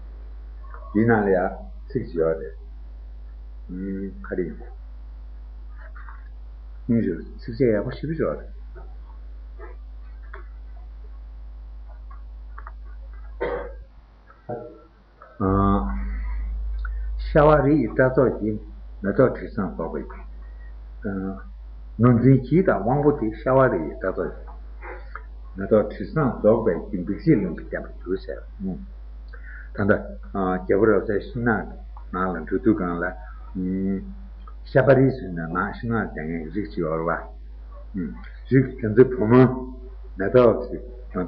འདི་ནང་ལ་ཡ་ཚིག་ཅིག་ཡོད་རེད། ཨུམ། ག་རེ་ཡིན། སྙིང་རྗེ། ཚིགས་བཅད་ཡག་པོ་ཞེ་པོ་ཅིག་ཡོད་རེད། ཨ། ཤ་བ་རི་ཡི་སྐྲ་ཚོགས་ཀྱིས། མེ་ཏོག་དྲི་བཟང་རྫོགས་པའི་རྒྱུན། ཨ། ངོས་འཛིན་གྱིས་དང་དབང་པོ་དེ་ཤ་བ་རི་ཡི་སྐྲ་ཚོགས་ཀྱིས། མེ་ཏོག་དྲི་བཟང་རྫོགས་པའི་རྒྱུན། འབིགས་བྱེད་རླུང་གིས་བརྟན་པར་འགྱུར་ཟེར། ཨུམ། ད་ལྟ་ཨ། རྒྱལ་པོ་རབ་གསལ་ཤིང་ནགས་ནང་ལ་འགྲོ་དུས་སྒང་ལ། ཨུམ། ཤ་བ་རི་ཟེར་ནས་ནགས་ཤིང་ནགས་ལྡང་མཁན་གྱི་རིགས་ཅིག་ཡོད་རེད་བ། རིགས་དེ་ཚོའི་བུ་མོ་མེ་ཏོག་གི་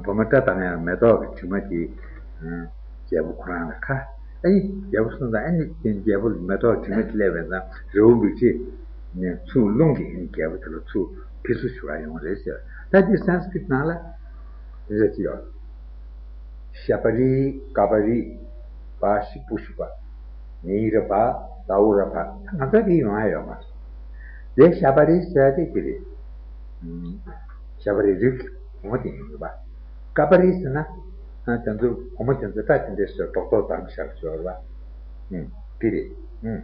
བུ་མོ་སྐྲ་དང་ཡང་མེ་ཏོག་གི་དྲི་མ་དེ་རྒྱལ་པོ་ཁོ་རང་ལ་ཁ། ཨ་ནི་རྒྱལ་པོ་གསུངས་དང་ཨ་ནི་རྒྱལ་པོ་ལ་མེ་ཏོག་དྲི་མ་དེ་སླེབས་པས་ཙང་རི་བོ་འབིགས་བྱེད་ནས་ཚུར་རླུང་གིས་ཨ་ནི་རྒྱལ་པོ་དེ་ལ་ཚུར་ཕྱིར་བསུ་ཞུ་བར་ཡོང་རེད་ཟེར། ད་འདི་སཾ་སྐྲྀ་ཏ་ནང་ལ་རེ་ཅི་ཡོད། ཤ་བ་རི། ཀ་བ་རི། བ་ཤི་པུ་ཤི་པ། ནི་ར་བ། ས་འུ་ར་བ། ང་ཚོ་དེ་ཡོང་ཡ་ཡོད་མ་རེད། དེ་ཤ་བ་རི་ཟེར་དེ་དེ་རེད། ཤ་བ་རི་རིགས་བུ་མོ་དེ་ཡིན་པ། ཀ་བ་རི་ཟེར་ན། དེ་ཚོ་བུ་མོ་དེ་ཚོ་སྐྲ་དེ་འདྲས་སེ་རྡོག་རྡོག་བཏང་བཞག་ཡོད་རེད་པ། དེ་རེད།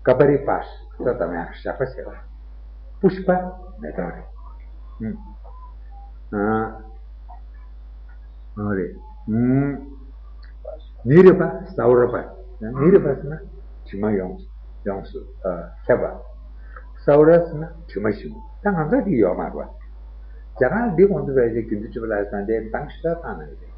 ཀ་བ་རི་པ། སྐྲ་དང་ཡང་ཞགས་པ་བྱས་པ། པུཤ་པ་མེ་ཏོག་རེད། ཨ། ཨ་རེད། ནི་ར་བ། ས་འུ་ར་བ། ནི་ར་བ་ཟེར་ན་དྲི་མ་ཡོངས་ཡོངས་སུ་ཁྱབ་པ། ས་འུ་ར་ཟེར་ན་དྲི་མ་ཞིམ་པོ། ད་ང་ཚོ་འདི་ཡོད་མ་རེད་པ། རྒྱ་གར་འདི་གོང་དུ་བས་ཀྱི་དགེ་འདུན་ཆོས་པ་ལྷ་ས་འདི་མདང་ཞེ་དྲག་བཏང་ནས་རེད།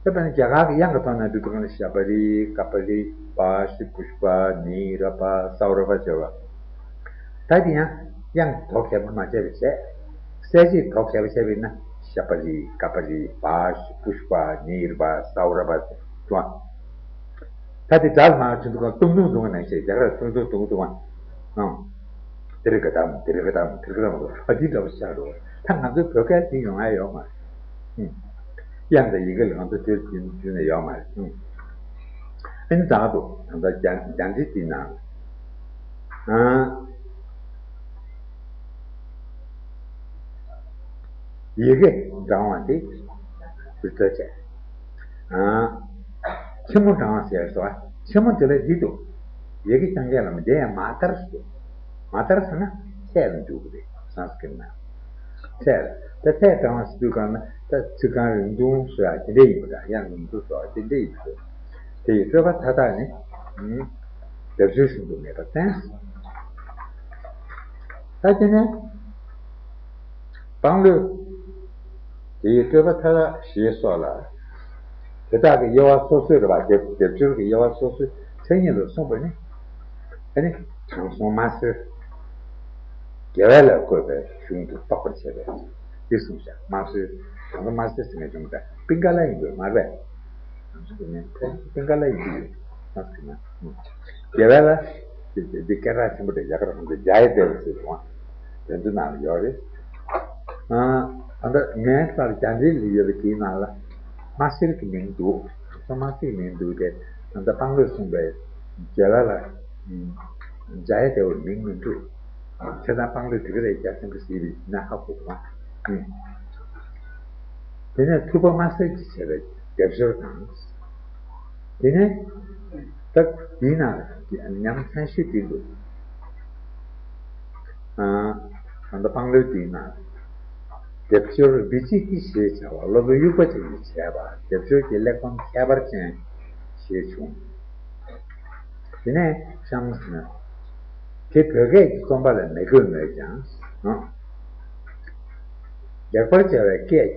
ད་དཔེར་ན་རྒྱ་གར་གྱི་དབྱངས་ཀྱི་ཐོག་ནས་འབྲི་དུས་ཀྱང་ཤ་བ་རི། ཀ་བ་རི། བ་ཤི་པུཤ་པ། ནི་ར་བ། ས་འུ་ར་བ་བྱས་པ། ད་དེ་ཡང་དབྱངས་དོ་གལ་པོ་མ་བྱས་པ་བྱས། གསལ་བྱེད་དོ་གལ་པོ་བྱས་པ་ཡིན་ན་ཤ་བ་རི། ཀ་བ་རི། བ་ཤི་པུཤ་པ། ནི་ར་བ། ས་འུ་ར་བ་ཟེར་བ། ད་དེ་སྒྲ་ལ་མ་བྱུང་དུས་ཀྱང་ཏུང་ཏུང་ཏུང་ནང་བཞིན་རྒྱ་གར་ཏུང་ཏུང་ཏུང་ཏུང་བ། ཨང་། དེ་རི་ཀ་དམ། དེ་རི་ཀ་དམ། དེ་རི་ཀ་དམ། ཨ། འདི་འདྲ་བོ་ཆགས་འགྲོ། ད་ང་ཚོའི་བོད་སྐད་འདི་ཡོང་ཡ་ཡོད་མ་རེད། ཨུམ། དབྱངས་དང་ཡི་གེ་ལ་ང་ཚོ་དེ་རྒྱུན་རྒྱུན་ནས་ཡོད་མ་རེད། ཨུམ། ཨ་ནི་ད་དུ་ད་ལྟ་རྒྱ་རྒྱ་འདི་འདི་ནང་། ཨ། ཡི་གེ་བགྲང་བ་དེ་འདི་ལྟར་བྱས། ཨ། ཆེན་མོ་བགྲང་བ་ཟེར་སོ། ཆེན་མོ་དེ་ལ་འདི་འདུག་ཡི་གེ་རྐྱང་རྐྱང་ལ་མི་འདི་ཡང་མ་ཏར་ཟེར། མ་ཏར་ཟེར་ན་ཚད་ལ་འཇུག་གི་རེད། སཾ་སྐྲྀ་ཏ་ནང་། ཚད། ད་ཚད་བགྲང་བ་ཟེར་དུས་གང་ན་ད་ཚིག་རྐང་རིང་ཐུང་བཟོ་ཡ་དེ་འདྲ་ཡིན་པ་འདྲ། དབྱངས་རིང་ཐུང་བཟོ་ཡ་དེ་འདྲ་ཡིན་པ་འདྲ། དེ་ཡི་སྤྲོས་པ་མཐའ་དག་ནི། ཨུམ། སྡེབ་སྦྱོར་གཞུང་དུ་མེད་པར་བསྟན། ད་དེ་ནས་དཔང་ལོས། དེ་ཡི་སྤྲོས་པ་མཐའ་དག་ཞེས་སོགས་ལ། དེ་དག་གི་དབྱེ་བ་སོ་སོའི་རེད་པ། སྡེབ་སྡེབ་སྦྱོར་གྱི་དབྱེ་བ་སོ་སོའི་མཚན་ཉིད་ལ་གསུངས་པ་ནི། ཨ་ནི་དྲང་སྲོང་དམར་སེར། རྒྱལ་བ་ལ་བཀོད་པའི་གཞུང་དུ་གཏོགས་པར་བྱེད་པས། འདི་གསུངས་ཤག་དམར་སེར། ད་ལྟ་དམར་སེར་ཟེར་མཁན་གཞུང་དེ་པིང་ཀ་ལ་ཡིན་དགོས་མ་རེད་པས། ང་ཚོ་གི་མིང་ཕལ་ཆེར་པིང་ཀ་ལ་ཡིན་གྱི་ཡོད། ང་ཚོ་གི་མིང་། རྒྱལ་བ་ལ། འདི་སྐད་གྲགས་ཆེན་པོ་རེད། རྒྱ་གར་ཧོང་གི་ཇ་ཡ་དེ་བ་ཟེར་བ། དེ་ཚོའི་ནང་ལ་ཡོད་རེད། ཨ། ད་ལྟ་ངའི་སར་རྒྱ་འདྲེ་ལ་ཡོད་པ་དེའི་ནང་ལ་དམར་སེར་གྱི་མིང་འདུག་དམར་སེར་གྱི་མིང་འདུག་དེ་ད་ལྟ་སྤང་ལོས་གསུངས་པའི་རྒྱལ་བ་ལ། ཨ། ཇ་ཡ་དེ་བར་མིང་མི་འདུག་བྱས་ཙང་སྤང་ལོས་དེ་ག་རེ་རྒྱ་ཆེན་པོ་ཟེར་བའི་ན་ཧ་གོ་གི་མ། ཨ། དེ་ནས་ཐུབ་པ་དམར་སེར་གྱིས་བྱས་པའི་སྡེབ་སྦྱོར་དང་། དེ་ནས་ད་འདིའི་ནང་ཉམས་མཚན་ཤོས་འདི་འདུག་ཨ། ད་ལྟ་སྤང་ལོའི་འདིའི་ནང་། སྡེབ་སྦྱོར་འབི་ཅི་ཏི་ཞེས་བྱ་བ་སློབ་དཔོན་དབྱུག་པ་ཅན་གྱིས་བྱས་པ་སྡེབ་སྦྱོར་གྱི་གླེགས་བམ་ཁྱད་པར་ཅན་ཞེས་བྱུང་། དེ་ནས་གཤམ་ཟིན། དེ་བོད་སྐད་ཀྱི་རྩོམ་པ་ལ་མི་དགོས་མོད་ཀྱང་། ལེགས་པར་སྦྱར་བའི་སྐད་ཀྱིས་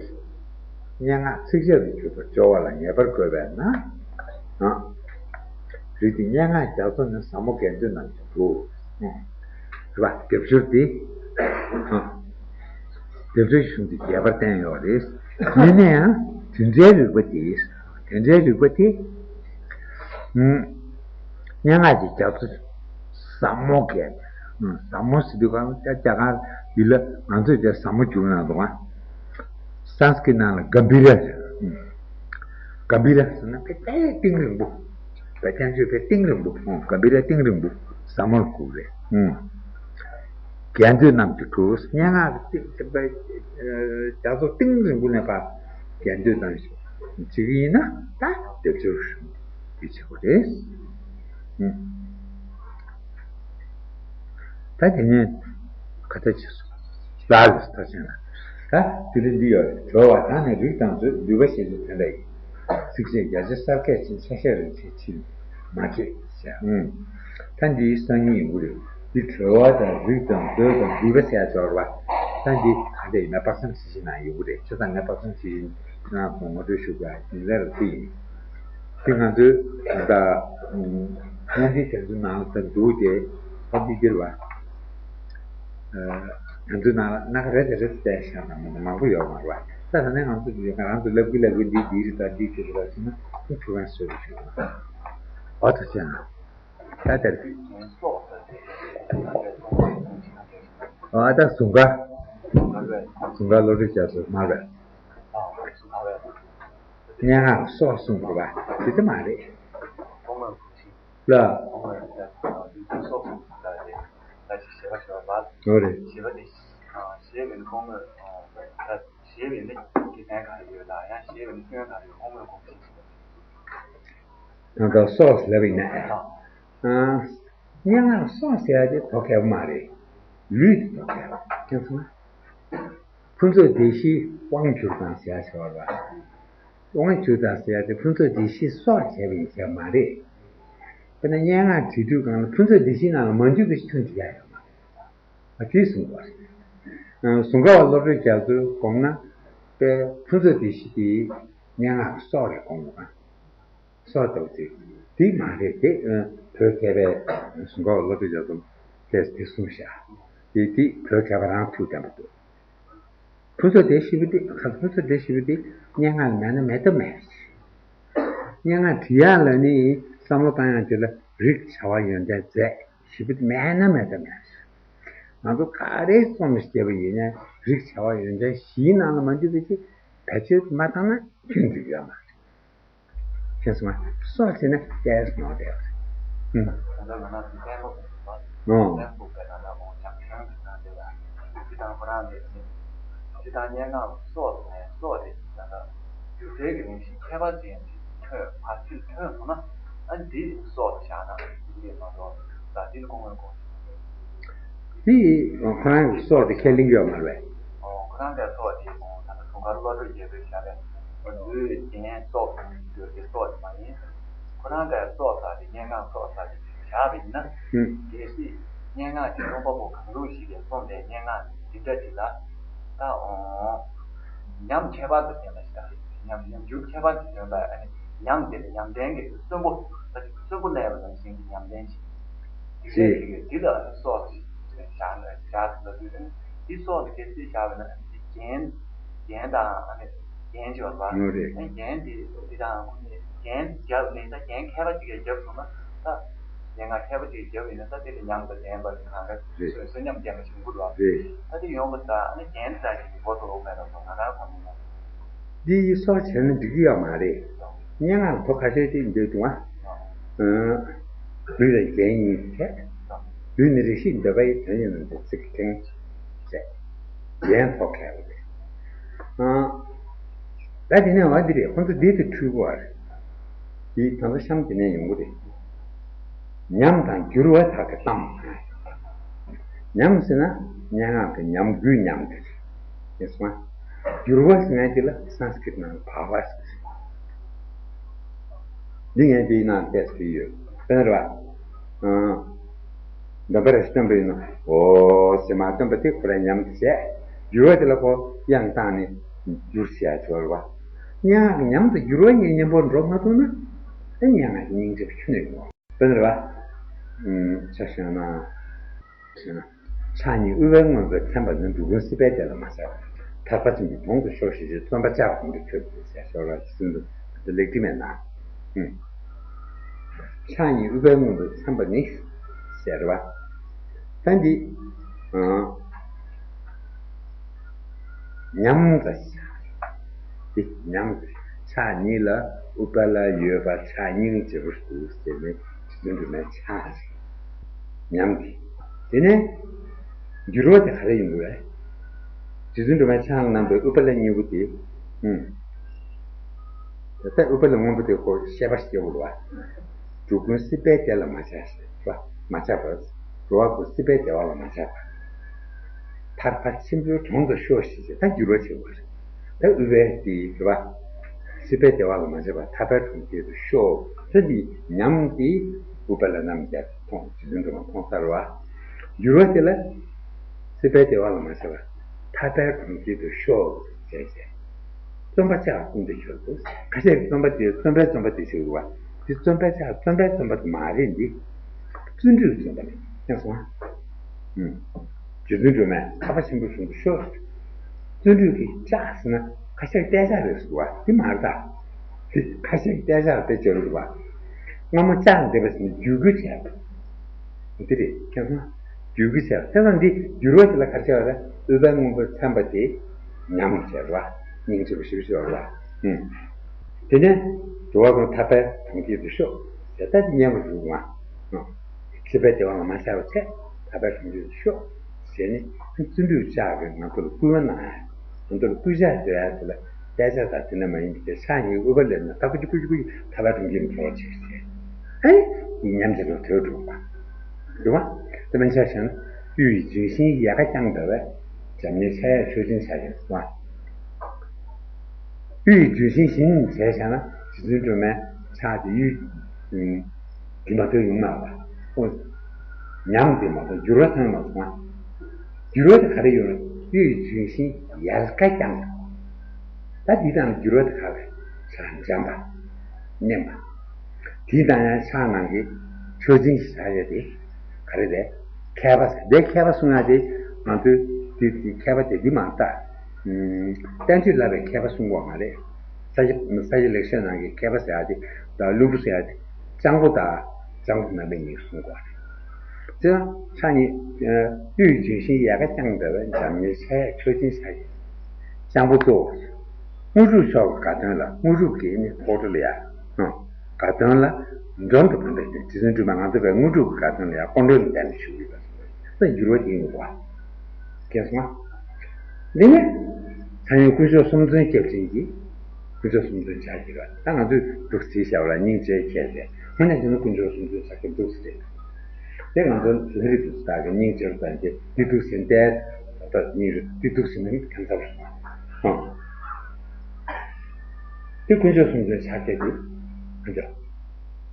སྙན་ངག་ཚིག་ཅན་དུ་གྱུར་པར་སྦྱོར་བ་ལ་ངེས་པར་དགོས་པས་ན། རིགས་འདི་སྙན་ངག་རྒྱ་མཚོ་ནི་ཟབ་མོ་དགེ་འདུན་རྣམས་ཀྱི་གྲུ། རེད་པ། སྡེབ་སྦྱོར་འདི། སྡེབ་སྦྱོར་གྱི་གཞུང་འདི་རྒྱས་པར་བསྟན་ཡོད་རེད། ཡིན་ན་ཡང་དེ་འདྲའི་རིགས་པ་འདི། དེ་འདྲའི་རིགས་པ་འདི། སྙན་ངག་གི་རྒྱ་མཚོ་ཟབ་མོ་གས། ཟབ་མོ་ཟེར་དུས་གང་ལ་རྒྱ་གར་ཡུལ་ལ་ང་ཚོས་དེ་ཟབ་མོ་བསྒྱུར་གནང་འདུག་ཨ། སཾ་སྐྲྀ་ཏ་ནང་ལ་གམ་བྷི་ར་ཟེར། གམ་བྷི་ར་ཟེར་ན་དཔེ་དཔེ་གཏིང་རིང་པོ། བོད་སྐད་ཆོས་དཔེ་གཏིང་རིང་པོ། གམ་བྷི་ར་གཏིང་རིང་པོ་ཟབ་མོ་ལ་གོ་གི་རེད། དགེ་འདུན་རྣམས་ཀྱི་གྲུ། སྙན་ངག་གི་རྒྱ་མཚོ་གཏིང་རིང་པོ་ནས་ཕར་དགེ་འདུན་རྣམས་ཞུ། བྱེད་ཀྱི་ཡིན་ན་ད་སྡེབ་སྦྱོར་ཞུ། དེ་བྱེད་དགོས་རེད། ད་དེ་ནས་ག་ད་ཅི་སོ། ལ་ལ་ད་ཅི་ན། ད་དེ་ལས་འདི་ཡོད་རེད། གྲོལ་བ་དང་ནི་རིགས་དང་མཛོད། འདུས་པ་ཞེས་བྱ་དོན་དག་ཡིན། ཚིགས་བཅད་བརྒྱ་ཆ་གསལ་ཁ་ཅན་ཆ་ཤས་རིང་ཆེ་ཕྱིར་མ་བརྗོད་ཟེར། ཨུམ། ད་འདི་སང་ཉིན་ཡོང་གི་རེད། འདི་གྲོལ་བ་དང་རིགས་དང་མཛོད་དང་འདུས་པ་ཟེར་ཡ་སྦྱོར་བ། ད་འདི་ག་འདྲ་ཡིན་མིན་དཔག་བསམ་ཇི་བཞིན་ན་ཡོང་གི་རེད། བྱས་ཙང་ངས་དཔག་བསམ་ཇི་བཞིན་ཁྱེད་རང་ཚོ་ངོ་སྤྲོད་ཞུ་དགོས་ཡིན་ལས་ར་དེ་ཡིན། དེ་ང་ཚོའི་ད་ལྟ་སྙན་ཚིག་དེ་ཚོའི་ནང་ལ་ད་འདུག་སྟེ་ཨ་འདི་འདིར་བ། ང་ཚོའི་ནང་ལ་སྣ་ཁ་རེ་རེ་རེ་བལྟས་བཞག་ན་མང་པོ་ཡོད་མ་རེད་བ། ད་ད་ནས་ང་ཚོ་ང་རང་ཚོ་ལབ་གི་ལབ་གི་འདི་འདི་རེད། ད་འདི་ཅི་རེད་ཟེར་ན་ཁོ་ཐུག་གན་སོས་རེད་ཞུ་བ། ཨོ་ད་ཅི་ན། ད་དེར། ཨ་ད་ཟུང་ག་ཟུང་ག་བློ་གྲོས་རྒྱ་མཚོ་མ་རེད། སྙན་ངག་སྲོག་གསུངས་པ་དེ་ད་མ་རེད། ལ། ལོ་རེད། ད་ལྟ་སྲོག་ལབ་ཡིན་ན། སྙན་ངག་སྲོག་ཟེར་ཡ་དེ་དོ་གལ་པོ་མ་རེད། ལུས་དེ་དོ་གལ་པོ་ཁྱེད་ཚོ་ན། ཕུན་ཚོགས་སྡེ་བཞིའི་དབང་བསྒྱུར་དང་ཟེར་ཡ་ཞིག་ཡོད་རེད་པ། དབང་བསྒྱུར་དང་ཟེར་ཡ་དེ་ཕུན་ཚོགས་སྡེ་བཞིའི་སྲོག་བྱས་པ་ཡིན་ཟེར་ཡ་མ་རེད། དཔེར་ན་སྙན་ངག་བྲིས་དུས་སྒང་ལ་ཕུན་ཚོགས་སྡེ་བཞིའི་ནང་ལ་མ་འཇུག་པའི་ཆོས་འབྲི་ཡ་ཡོད་མ་རེད། ཨ་དེ་གསུངས་པ་རེད། ཟུང་ག་བ་བློ་གྲོས་རྒྱ་མཚོས་དགོངས་ན་དཔེ་ཕུན་ཚོགས་སྡེ་བཞི་དེ་སྙན་ངག་གི་སྲོག་རེད་དགོངས་པ། སྲོག་ལྟ་བུ་དེ་དེ་མ་རེད་དེ། བོད་མཁས་པའི་ཟུང་ག་བ་བློ་གྲོས་རྒྱ་མཚོས་དེ་དེ་གསུངས་ཤག་དེ་དེ་བོད་མཁས་པ་རང་ཐུགས་བདེན་པ་འདུག་ཕུན་ཚོགས་སྡེ་བཞི་པོ་དེ་ཁ་ཕུན་ཚོགས་སྡེ་བཞི་པོ་དེ་སྙན་ངག་ལ་མེད་ན་མེད་ཐབས་མེད། སྙན་ངག་བྲིས་ཡག་ལ་ནི་བསམ་བློ་བཏང་ཡག་དེ་ལ་རིགས་བྱ་བ་ཡོན་ཏན་མཛད་བཞི་པོ་དེ་མེད་ན་མེད་ཐབས་མེད། ང་ཚོ་ག་རེ་རྩོམ་བྱེད་པ་ཡིན་ན་རིགས་བྱ་བ་ཡོན་ཏན་བཞིའི་ནང་ལ་མ་འདུས་པའི་ཕྱིར་བེད་སྤྱོད་མ་བཏང་ན་ཁྱོན་འཛིན་ཡོད་མ་རེད། ཁྱེད་སོང་སྲོག་ཟེར་ན་ལྟས་ནོར་བསྡད་པ་རེད། ད་ལྟ་ང་རང་ཚོ་བསྟན་པ་ཀུན་སློང་ཨོ། བསྟན་པ་ཀུན་སློང་ལ་ཡང་ཁྱོད་ཀྱི་ནང་དེ་ལ་སྤྱི་དང་ཁོ་རང་ལས་ནི་སྤྱི་དང་སྙན་ངག་སྲོག་ཟེར་ནས་སྲོག་དེ་ད་ལྟ་སྒྱུ་རྩལ་གྱི་རང་བཞིན་ཁྱད་པར་ཅན་ཅིག་ཐོན་བར་ཆད་ཐོན་སོང་ན་ཨ་འདི་སྲོག་ཏུ་བཞག་ན་འདི་ལས་མ་གཏོགས་ད་འདི་ནི་ཁོང་ངོས་ཁོང་དེ་ཁོ་རང་གི་སྲོག་དེ་ཁས་ལེན་གྱི་ཡོད་མ་རེད། ཨོ་ཁོ་རང་གི་སྲོག་དེ་ད་ལྟ་དུང་དཀར་བློ་གྲོས་རྒྱལ་པོས་བཞག་པའི་ལུས་རྒྱན་སྲོག་གསུམ་གྱི་སྲོག་དེ་མ་ཡིན། ཁོ་རང་གི་སྲོག་ཟེར་དེ་སྙན་ངག་སྲོག་ཟེར་དེ་བཞག་པ་ཡིན་ན། ཨུ། གལ་སྲིད་སྙན་ངག་གི་རྩོམ་པ་པོ་གང་རུང་ཞིག་གིས་རྩོམ་པའི་སྙན་ངག་འདི་འདྲ་ཅིག་ལ་ད་ཨོ་ཉམས་ཁྱད་པར་དུ་ལྡན་པ་ཞིག་དང་ཉམས་ཉམས་འགྱུར་ཁྱད་པར་དུ་ལྡན་པ་ཨ་ནི་ཉམས་དེ་ལ་ཉམས་ལྡན་གྱི་གསོན་པོ་ད་ཅིག་གསོན་པོ་གནས་པ་ནང་བཞིན་གྱི་ཉམས་ལྡན་ཞིག་དེ་འདྲ་ཅིག་གིས་འདི་ལ་ཨ་ནི་སྲོག་ཅིག་བཞག་ན། བཞག་ཟིན་ལ་དུས་དེ་ནི་འདི་སོགས་ལ་གལ་སྲིད་བཞག་པ་ན་རྒྱན་རྒྱན་དང་ཨ་ནི་རྒྱན་ཅིག་ཡོད་པ། ཨ་ནི་རྒྱན་དེ་འདི་དང་ཁོ་ནི་རྒྱན་བརྒྱབ་ནས་ད་རྒྱན་མཁས་པ་ཅིག་གིས་བརྒྱབ་སོང་ན་ད་སྙན་ངག་མཁས་པ་ཅིག་གིས་བརྒྱབ་ཡིན་ན་ད་དེ་ལ་ཉམས་དང་ལྡན་པ་གང་ག་གསོན་ཉམས་ལྡན་པ་ཞིག་ཡོང་གི་འདུག་ད་དེ་ཡོང་གི་ད་ཨ་ནི་རྒྱན་དེ་དག་གི་མགོ་ཐོག་མེད་ར་སོང་ང་རང་གོ་མི་ཡོང་། འདི་ཡི་སོགས་བྱས་ན་འགྲིག་གི་ཡོད་མ་རེད། སྙན་ངག་ཐོག་ཁ་ཤས་ཅིག་འདོད་འདུག་ཨ། ལུས་དང་རྒྱན་གཉིས་ཐད། ལུས་ནི་རེ་ཞིག་འདོད་པ་ཡི་དོན་ཡིན་ནོ་དེ་ཚིག་ཐེངས་བྱས། རྒྱན་ཐོག་ཁ་ཡོད་རེད། ད་དེ་ནས་བ་འདི་རེད། ཁོང་ཚོ་འདི་དུ་འཁྲུལ་གོ་བ་རེད། དེ་ད་ལྟ་གཤམ་དེ་ནས་ཡོང་གི་རེད། ཉམས་དང་འགྱུར་བ་དག་གི་གཏམ། ཉམས་ཟེར་ན་སྙན་ངག་གི་ཉམས་རྒྱུ་ཉམས་དེ་རེད། ཡིན་སོང་ང་། འགྱུར་བ་ཟེར་ན་དེ་ལ་སཾ་སྐྲྀཏ་ནང་བྷ་བ་ཟེར། འདི་ངས་འདིའི་ནང་བལྟས་ཟེར་ཡོད། དཔེར་ན་རེད་བ། འདོན་པ་རེ་ཞིག་བཏོན་པ་ཡིན་ན་འོ་ཟེར་མ་བཏོན་པ་དེ་ཁོ་རང་ཉམས་དེ་བྱས། འགྱུར་བ་དེ་ལ་ཁོ་དབྱངས་བཏང་ནས་འགྱུར་བྱས་ཡ་ཆོག་རེད་བ། སྙན་ངག་གི་ཉམས་དང་འགྱུར་བ་གཉིས་མཉམ་པོ་འགྲོ་མ་ཐུབ་ན་ཨ་སྙན་ངག་གི་སྙིང་རྗེ་པོ་ཁྱོན་ནས་ཡོང་བ། དཔེར་ན་རེད་བ། ཆ་བཞག་ན། ཕྱག་གཉིས་དབུལ་བའི་དངོས་པོས་མཚན་པ་ནི། འགྲོ་ཀུན་སྲིད་པའི་བདེ་ལ་མ་ཆགས་པར། ཐར་པ་ཆེན་པོའི་དོན་དུ་ཤོག་ཅེས་བརྩོན་པ་བྱ་བ་ཀུན་ཏུ་འཁྱོལ་དུ་ཟེར་ཞོར་ལ་ཟིན་དུ་ལེགས་བྲིས་མེད་ན། ཕྱག་གཉིས་དབུལ་བའི་དངོས་པོས་མཚན་པ་ནི་ཟེར་བ། ད་འདི། ཉམས་དང་། འདི་ཉམས། ཕྱག་གཉིས་ལ་ཨུཏྤ་ལ་ཡོད་པ་ཕྱག་གཉིས་ལ་བྱེད་པོ་འདུག་ཟེར་ནས་རྗེ་བཙུན་སྒྲོལ་མའི་ཕྱག་ཉམས་ཀྱི། དེ་ནས་འགྱུར་བ་དེ་ག་རེ་ཡིན་དགོས་རེད། རྗེ་བཙུན་སྒྲོལ་མའི་ཕྱག་རྣམ་པའི་ཨུཏྤ་ལ་གཉིས་པོ་དེ། ད་ལྟ་ཨུཏྤ་ལ་སྔོན་པོ་དེ་ཁོ་བཤད་པ་སྐྱེ་བོ་ལ་བ། འགྲོ་ཀུན་སྲིད་པའི་བདེ་ལ་མ་ཆགས་ཟེར་བ། མ་ཆགས་པར། འགྲོ་བ་ཀུན་སྲིད་པའི་བདེ་བ་ལ་མ་ཆགས་པར། ཐར་པ་ཆེན་པོའི་གྲོང་དུ་ཤོག་ཅེས་བྱས་ད་འགྱུར་བ་བྱེད་པ་རེད། ད་ཨུཏྤལ་དེ་རེད་བ། སྲིད་པའི་བདེ་བ་ལ་མ་ཆགས་པར་ཐར་པའི་གྲོང་ཁྱེར་དུ་ཤོག་ད་འདི་ཉམས་དེ་ཨུཏྤལ་རྣམས་ཀྱིས་མཐོང་། རྗེ་བཙུན་སྒྲོལ་མ་མཐོང་ཚར་བ། འགྱུར་བ་དེ་ལ། སྲིད་པའི་བདེ་བ་ལ་མ་ཆགས་པར་ཐར་པའི་གྲོང་ཁྱེར་དུ་ཤོག་ཅེས་བྱས། བརྩོན་པ་བྱ་བ་ཀུན་ཏུ་འཁྱོལ་དུ། ཁ་ཤས་ཀྱིས་བརྩོན་པ་དེ་བརྩོན་པའི་བརྩོན་པ་དེ་ཞིག་རེད་བ། དེ་བརྩོན་པ་བྱ་བ་བརྩོན་པའི་བརྩོན་པ་དེ་མ་རེད་འདི། བརྩོན་འགྲུས་བརྩོན་པ་རེད། མཁྱེན་སོང་ང་། རྗེ་བཙུན་སྒྲོལ་མས་ཐར་པ་ཆེན་པོའི་གྲོང་དུ་ཤོག་བརྩོན་འགྲུས་ཀྱི་ལྕགས་ཟེར་ན་ཁ་ཤས་ཀྱིས་གཏད་ལྕགས་རེད་ཟེར་བ་འདི་མ་རེད་ད། དེ་ཁ་ཤས་ཀྱིས་གཏད་ལྕགས་དེ་བྱེད་རེད་བ། སྔ་མོ་ལྕགས་འདེབས་པ་ཟེར་ན་རྒྱུད་སྐུལ་བྱས་པ། འདི་རེད། མཁྱེན་སོང་ང་། རྒྱུད་སྐུལ་བྱས་པ། དེ་ཙམ་འདི་འགྱུར་བ་དེ་ལ་ག་རེ་བྱས་པ་རེད། ཨུཏྤལ་སྔོན་པོས་མཚན་པ་དེ་ཉམས་བྱས་རེད་བ། སྙིང་རྗེ་པོ་ཞེ་པོ་ཅིག་ཡོད་རེད་བ། དེ་ནས་འགྲོ་བ་ཀུན་ཐར་པའི་གྲོང་ཁྱེར་དུ་ཤོག་ཟེར་ད་དེ་སྙན་པོ་རུ་མ། སྲིད་པའི་བདེ་བ་ལ་མ་ཆགས་པ་བྱས་ཐར་པའི་གྲོང་ཁྱེར་དུ་ཤོག་ཟེར་ནས་བརྩོན་འགྲུས་ལྕགས་ཀྱིས་ང་ཚོ་ལ་བསྐུལ་བ་གནང་ཡ། ང་ཚོ་ལ་བསྐུལ་བྱ་འདོད་ཡ་དེ་ལ་གཏད་ལྕགས་དང་དེ་འདྲ་མ་ཡིན་པའི་ཕྱག་གཉིས་ཨུཏྤལ་ལ་ཐག་པ་གཅིག་གུ་གཅིག་གུ་ཐར་པའི་གྲོང་ཁྱེར་དུ་འགྲོ་བྱེད་ཟེར། ཨེ། ཉམས་བྱེད་དུ་དོད་འགྲོ་བ། རེད་བ། དེ་མིན་ཆ་བཞག་ན་གཡུ་ཡི་ལྗོན་ཤིང་ཡལ་ག་བརྐྱངས་འདྲ་བས། འཇམ་མཉེན་ཆ་ཡང་མཆོག་སྦྱིན་ཆ་ཡིན་སོང་ང་། གཡུ་ཡི་ལྗོན་ཤིང་བཞིན་བྱས་བཞག་ན་རྗེ་བཙུན་སྒྲོལ་མའི་ཕྱག་དེ་གཡུ། འདི་མ་གཏོགས་ཡོང་མ་བ། ཨོ། ཉམས་དེ་མ་གཏོགས་འགྱུར་བ་ཐོན་མ་སོང་ང་། འགྱུར་བ་དེ་ག་རེ་ཡོང་ན་གཡུ་ཡི་ལྗོན་ཤིང་ཡལ་ག་བརྐྱངས། ད་འདི་དང་འགྱུར་བ་དེ་ག་རེ། ཕྱག་འཇམ་པ། མཉེན་པ། དེའི་དང་ཡང་ཕྱག་ནང་གི་མཆོག་སྦྱིན་ཞེས་བྱ་ཡ་དེ་ག་རེ་རེད། མཁས་པ་ཟེར་དེ་མཁས་པ་གསུང་ཡ་དེ་ང་ཚོའི་དེ་དེ་མཁས་པ་དེ་འདི་མ་རེད་ད། བསྟན་བཅོས་བསླབ་པའི་མཁས་པ་གསུང་གོ་མ་རེད། ས་སྐྱ་ས་སྐྱ་ལེགས་བཤད་ནང་གི་མཁས་པ་ཟེར་ཡ་དེ་དང་ཀླུ་སྒྲུབ་ཟེར་ཡ་དེ་སྤྱང་པོ་དང་སྤྱང་པོ་མིན་པ་གཉིས་གསུང་གོ་རེད། དེ་ཡང་ཕྱག་གཉིས། གཡུ་ཡི་ལྗོན་ཤིང་ཡལ་ག་བརྐྱངས་འདྲ་བས། འཇམ་མཉེན་ཆ་ཡང་མཆོག་སྦྱིན་ཆ་ཡིན། སྤྱང་པོ་གཙོ་བོ། དངོས་གྲུབ་མཆོག་གི་དགའ་སྟོན་ལ། དངོས་གྲུབ་ཀྱི་ནི་ཕོག་འགྲོ་ལ་ཡ། དགའ་སྟོན་ལ་མགྲོན་དུ་ཕེབས་པའི་རྗེ་བཙུན་སྒྲོལ་མ་ང་ཚོ་བའི་དངོས་གྲུབ་ཀྱི་དགའ་སྟོན་ལ་ཡ་སྐུ་མགྲོན་དུ་བསྡད་ནས་བཞུགས་ཡོད་པ། ད་འགྱུར་བ་དེ་ཡིན་པ། མཁྱེན་སོང་ང་། འདི་ནི། གསང་ཡུམ་དཀོན་མཆོག་གསུམ་མཚོན་སྐྱབས་སྦྱིན་གྱིས། དཀོན་མཆོག་གསུམ་མཚོན་ཕྱག་བགྱིས་པ། ད་ང་ཚོས་འདུག་ཟེར་བྱ་བ་ལ་སྙིང་རྗེ་ཁྱེར་ཏེ། དེ་ནས་བྱུང་ན་དཀོན་མཆོག་གསུམ་མཚོན་ཕྱག་བགྱིས་འདུག་ཟེར། དེ་ང་ཚོ་ལྷ་རིགས་དུ་སྟག་གི་སྙིང་རྗེ་རུ་བཏང་སྟེ་འདི་འདུག་ཟེར་ཏེ། ད་ལྟ་སྙིང་རུ་འདི་འདུག་ཟེར་ན་ཁྱད་མཚར་སོང་། ཧང་། དེ་དཀོན་མཆོག་གསུམ་མཚོན་ཕྱག་བགྱིས་ཏེ། ང་ཚོ།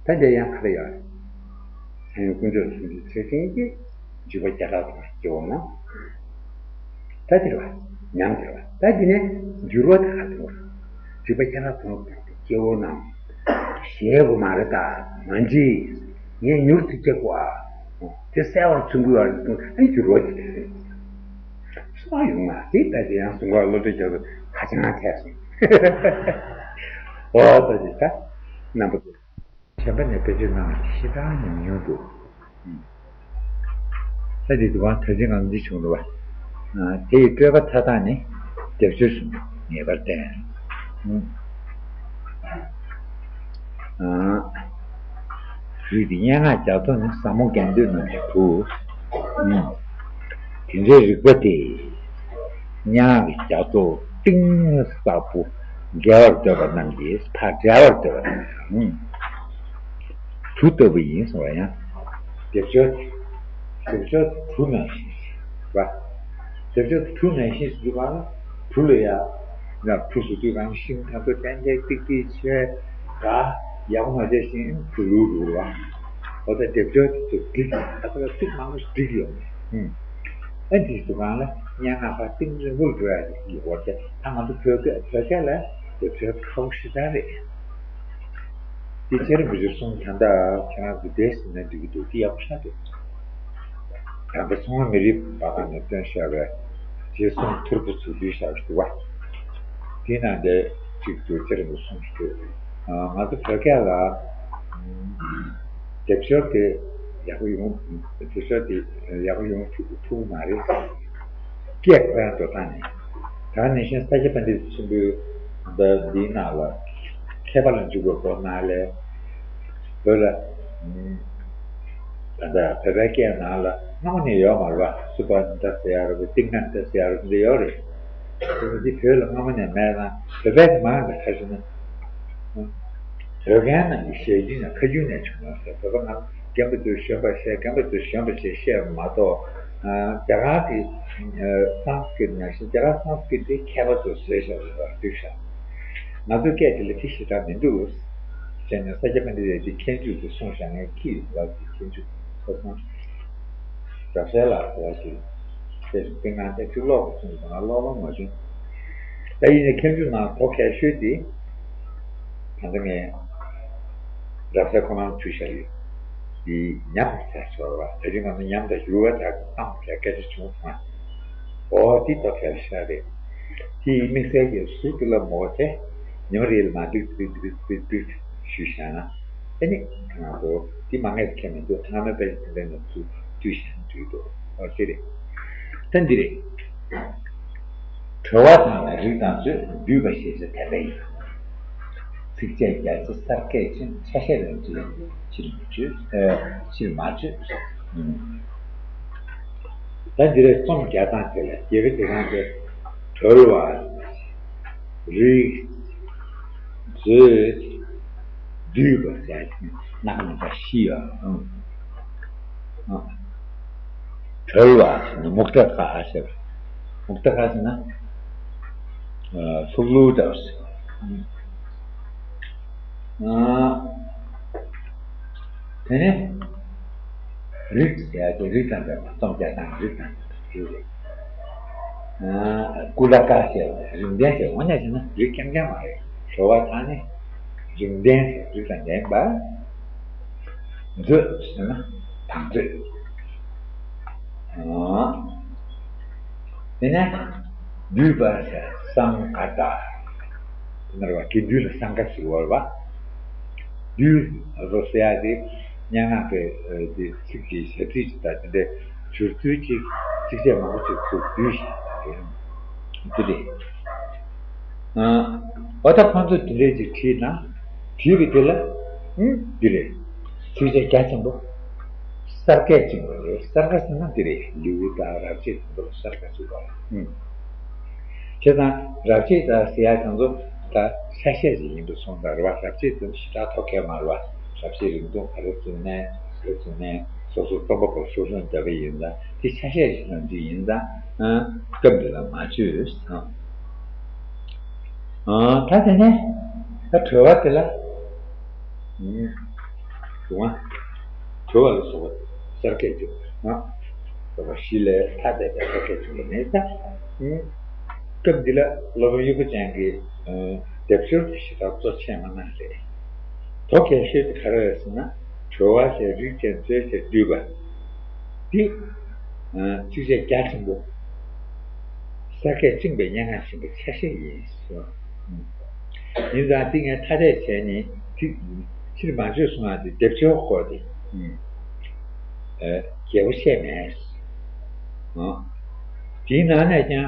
ད་དེ་ཡང་ག་རེ་ཡོད་རེད། གསང་ཡུམ་དཀོན་མཆོག་གསུམ་མཚོན་ཕྱག་བགྱིས་ཏེ། འཇུག་པ་བརྒྱ་ཕྲག་སྟོང་སྐྱེ་བོ་རྣམས། ད་དེ་རེད་བ། ཉམས་དེ་རེད་བ། ད་དེ་ནས་འགྱུར་བ་དེ་ག་རེ་ཡོང་རེད། འཇུག་པ་བརྒྱ་ཕྲག་སྟོང་སྐྱེ་བོ་རྣམས། ཞེ་དགོས་མ་རེད་ད། མ་འཇིགས། ངས་མྱུར་དུ་སྐྱེ་དགོས་ཨ། དེ་གསལ་བར་མཚོན་དགོས་པ་རེད། ཨ་ནི་འགྱུར་བ་དེ་རེད། སུ་མ་ཡོང་མ་སྲིད། ད་དེ་ཡང་གསུང་ག་བློ་གྲོས་རྒྱག་ཏུ་ཧ་ཅང་ཐལ་སོང་། འོ་ད་ཅི་ད་རྣམ་པ་ཚོ། གཞན་པ་ནས་དཔེ་བརྗོད་གནང་བ་ཞེ་དྲག་ཉུང་ཉུང་འདུག་ཨུམ། ས་དེ་དུ་བ་ད་ཅི་ང་འདི་བྱུང་འདུག་བ། དེ་ཡི་སྤྲོས་པ་མཐའ་དག་ནི། སྡེབ་སྦྱོར་གསུམ་ངེས་པར་བསྟན། ཨུམ། རིགས་དེ་སྙན་ངག་རྒྱ་མཚོ་ནི། ཟབ་མོ་དགེ་འདུན་རྣམས་ཀྱི་བུ། ཨུམ། དེ་འདྲའི་རིགས་པ་དེ། སྙན་ངག་གི་རྒྱ་མཚོ་གཏིང་ཟབ་པོ་འགྲེལ་བར་འདོད་པ་རྣམས་ཀྱིས་ཕར་འགྲེལ་བར་འདོད་པ་རྣམས་ཀྱིས། ཨུམ། གྲུ་ལྟ་བུ་ཡིན་གསུངས་པ་ཡང་། སྡེབ་སྦྱོར་དེ། སྡེབ་སྦྱོར་དེ་གྲུ་ནང་བཞིན་ཞིག་རེད་པ། སྡེབ་སྦྱོར་དེ་གྲུ་ནང་བཞིན་ཞིག་འདུག་པ་ལ། གྲུ་ལ་ཡ། ཡང་གྲུ་བཟོ་དུས་རང་ཤིང་ཐང་ཐོ་ཏན་ཏན་ཏིག་ཏིག་བྱས། ག་ཡག་པོ་མ་བྱས་ཤིང་གྲུ་ལུག་ལུག་རེད་པ། འོ་ད་སྡེབ་སྦྱོར་དེ་ཚོ་འགྲིག་ཨ་ད་ཚིག་མང་པོ་ཞིག་འགྲིག་ཡོང་ངེས། ཨ་འདི་འདུག་གང་ལ་སྙན་ངག་པ་གཏིང་རིང་པོར་འགྲོ་ཡ་རེད། ཡོད་པ་དེ་ད་ང་ཚོ་བོད་སྐད་བོད་སྐད་ལ་སྡེབ་སྦྱོར་ཁག་པོ་ཞེ་དྲག་རེད། འདི་ཁྱེད་རང་གི་རེ་ཟུང་ད་ལྟ་ཁྱེད་རང་གི་དེ་ཟིན་ན་འགྲིག་གི་འདུག་འདི་ཡག་པོ་ཆགས་འདུག་ད་ལྟ་ཚོང་པ་མི་རིགས་པ་ག་ནས་བཏོན་བཞག་པའི་རྗེས་གསུང་ཐོར་བུ་ཚུར་བསྡུས་བཞག་འདུག་བ། འདི་ནང་དེ་གཅིག་ཏུ་ཁྱེད་རང་གི་གསུང་གི་འདུག་ང་ཚོ་བོད་སྐད་ལ་སྡེབ་སྦྱོར་དེ་ཡག་པོ་ཡོང་སྡེབ་སྦྱོར་དེ་ཡག་པོ་ཡོང་ཐུབ་ཐུབ་མ་རེད། སྐད་ཁོ་རང་འགྲོ་སྟངས་ནས། ད་ནང་བཞིན་ས་སྐྱ་པཎྜི་ཏ་ཆེན་པོའི་ད་འདིའི་ནང་ལ་མཁས་པ་ལ་འཇུག་པའི་སྐོར་ནང་ལས། བོད་ལ་ད་ལྟ་བོད་པའི་སྐད་ནང་ལ་སྔ་མོ་ནས་ཡོད་མ་རེད་པ། སུ་པ་ནི་ཏ་ཟེར་ཡ་རེད་པ། ཏིང་ན་ཏ་ཟེར་ཡ་རེད་པ། འདི་ཡོད་རེད། དེ་འདི་བོད་ལ་སྔ་མོ་ནས་མེད་ན་བོད་པའི་དེ་མང་གི་ཁ་ཤས་ན། བོད་སྐད་ནང་གི་ཞལ་རྒྱུན་ནས་ཁ་རྒྱུན་ནས་བྱུང་ཡོད་ཟེར། བོད་པ་ང་རྒན་པ་དུ་གཞོན་པ་བཤད། རྒན་པ་དུ་གཞོན་པ་ཞེས་བཤད་པ་མ་གཏོགས། རྒྱ་གར་གྱི་སཾ་སྐྲྀཏ་ནང་བཞིན་རྒྱ་གར་སཾ་སྐྲྀཏ་དེ་མཁས་པ་ཚོས་བཟོས་བཞག་རེད་པ། བསྒྲིགས་བཞག་ང་ཚོའི་སྐད་དེ་ལ་ཁྱི་ཞེ་དྲག་མི་འདུག་བྱས་ནས་ས་སྐྱ་པཎྜི་ཏས་དེ་མཁས་འཇུག་དེ་གསུངས་བཞག་ངས་ཁྱི་ཡི་ལབ་ཀྱི་མཁས་འཇུག་ཁ་སང་རབ་གསལ་ལགས་ཟེར་བ་ཞིག་དེ་རིང་སྤྱན་སྔ་དེ་ཅིག་ཀློག་གི་གསུངས་སོང་། ང་ཀློག་ལོང་མ་བྱུང་། ད་ཡིན་ནའི་མཁས་འཇུག་ནང་གོ་གལ་ཤོས་དེ། ད་ལྟ་ངས་རབ་གསལ་ཁོ་རང་བྲིས་བཞག་ཡོད། འདི་ཉམས་ཟེར་ཞོར་བ་ད་རིང་ང་ཚོ་ཉམས་དང་ཡུར་བ་དག་གི་གཏམ་ཟེར་སྐད་ཆ་བྱུང་སོང་ཨ། འོ་འདི་ཏོག་ཙམ་ཤ་རེད། དེ་ཡི་དམིགས་བསལ་གྱི་ཟུར་དེ་ལ་མོ་དེ་ཉི་མ་རེ་ལ་མ་འགྲིག་འགྲིག་འགྲིག་འགྲིག་འགྲིག་ཞུས་བཞག་ན། ཨ་ནི་ང་ཚོ་འདི་མ་ངེས་ཁྱད་མི་འདུག་ཐང་མའི་དཔེ་ཆ་དེ་འདྲ་ནང་ཚུར་བསྡུས་བཞག་ན་འགྲིག་འདུག་འོ་དེ་རེད། ད་འདི་རེད། གྲོལ་བ་དང་རིགས་དང་མཛོད། བསྡུས་པ་ཞེས་བྱ་དེ་འདྲ་ཡིན། ཚིགས་བཅད་རྒྱ་ཆེ་གསར་བསྐལ་ཅན། ཆ་ཤས་རང་བཞིན་ཕྱིར་མི་བརྗོད། ཨ། ཕྱིར་མ་བརྗོད། ཨུམ། ད་འདི་རེད། རྩོམ་རྒྱག་སྟངས་དེ་ལ་རྒྱལ་ཁ་དེ་རང་དེ་གྲོལ་བ། རིགས། མཛོད། བསྡུས་པ་ཟེར་ཡ་སྣ་ཁ་མི་འདྲ་བཞི་ཡོད། ཨང་། ཨང་། གྲོལ་བ་ཟེར་ན་མུག་ཏ་ཁ་ཟེར། མུག་ཏ་ཁ་ཟེར་ན། ཨ། ལྷུག་ལྷུག་འདྲ་བ་ཟེར། ཨང་། ཨ། དེ་ནས་རིགས་ཟེར་ཡ་དེ་རིགས་དང་འདྲ་བ། རྩོམ་རྒྱག་སྟངས་རིགས་དང་འདྲ་བ་རེད། ཨ། ཀུ་ལ་ཀ་ཟེར་བ་རིགས་ལྡན་ཟེར། འོ་ན་ཟེར་ན་རིགས་རྐྱང་རྐྱང་མ་རེད། གྲོལ་བ་དང་ནི་རིགས་ལྡན་ཟེར། རིགས་དང་ལྡན་པ། མཛོད་ཟེར་ན་བང་མཛོད། ཨ། དེ་ནས་བསྡུས་པ་ཟེར་སངྒ་ཏ། དེ་ནས་དགེ་འདུན་ལ་སངྒ་ཟེར་བ་རེད་པ། བསྡུས་ཟེར་ཡ་དེ་སྙན་ངག་གི་དེ་ཚིག་གི་བྱ་ཚིག་ཅིག་དང་དེ་འདྲའི་སྦྱོར་ཚུལ་ཅིག་ཚིགས་བཅད་མང་པོ་ཅིག་ཚུར་བསྡུས་ཤིང་དེ་རེད། ཨ། འོ་ད་ཁོང་ཚོས་དེ་འདྲའི་ཅིག་བྲིས་ན། བྲིས་པའི་དེ་ལ། ཨུམ། འདི་རེད། ཚིགས་བཅད་རྒྱ་ཆེན་པོ། གསར་བསྐལ་ཅན་པོ་རེད། གསར་བསྐལ་ཟེར་ན་འདི་རེད། ལེའུ་དང་རབ་བྱེད་དེ་ཚོ་ལ་གསར་བསྐལ་ཟེར་བ། ཨུམ། བྱས་ཙང་རབ་བྱེད་དང་ཟེར་ཡ་དེ་ཚོ་ད་ཆ་ཤས་ཤིག་ཡིན་པ་སོང་ཙང་རེད་པ། རབ་བྱེད་དེ་ཞེ་དྲག་ཐོགས་མཁན་མ་རེད་པ། རབ་བྱེད་རིང་ཐུང་ག་རེ་བཙུགས་ནའི་ག་རེ་བཙུགས་ནའི་སོ་སོ་རྩོམ་པ་པོ་སོ་སོ་འདྲ་པོ་ཡིན་ཙང་དེ་ཆ་ཤས་ཤིག་ཙམ་ཅིག་ཡིན་ཙང་། ཨ། སྐབས་འདི་ལ་མ་བརྗོད་ཟེར། ཨ། ད་དེ་ནས་ད་གྲོལ་བ་དེ་ལ། ཨུམ། གྲོལ་བ། གྲོལ་བ་ལ་སོགས་པ་གསར་བསྐལ་བྱུང་བ། ཨ། སོགས་པ་བཞི་ལས་ཐ་དད་པའི་གསར་བསྐལ་བྱུང་བ་མེད་ད། ཨུམ། སྐབས་འདི་ལ་སློབ་དཔོན་དབྱུག་པ་ཅན་གྱི། ཨ། སྡེབ་སྦྱོར་དེ་ཞེ་དྲག་གཙོ་ཆེ་མ་གནང་རེད། དོ་གལ་ཤོས་དེ་ག་རེ་རེད་ཟེར་ན། གྲོལ་བ་བྱས། རིགས་བྱས། མཛོད་བྱས། བསྡུས་པ། འདི། ཨ། ཚིགས་བཅད་རྒྱ་ཆེན་པོ། ས་སྐད་བཅིངས་པའི་སྙན་ངག་ཆེན་པོའི་ཆ་ཤས་ཡིན་ཟེར། ཡིན་ཙང་འདི་ངས་ཐ་དད་བྱས་ནས་དེ་ཕྱིར་མ་བརྗོད་གསུང་ཡག་དེ་སྡེབ་སྦྱོར་སྐོར་དེ་རྒྱས་པོ་བཤད་མེད། དེའི་ནང་ནས་ཀྱང་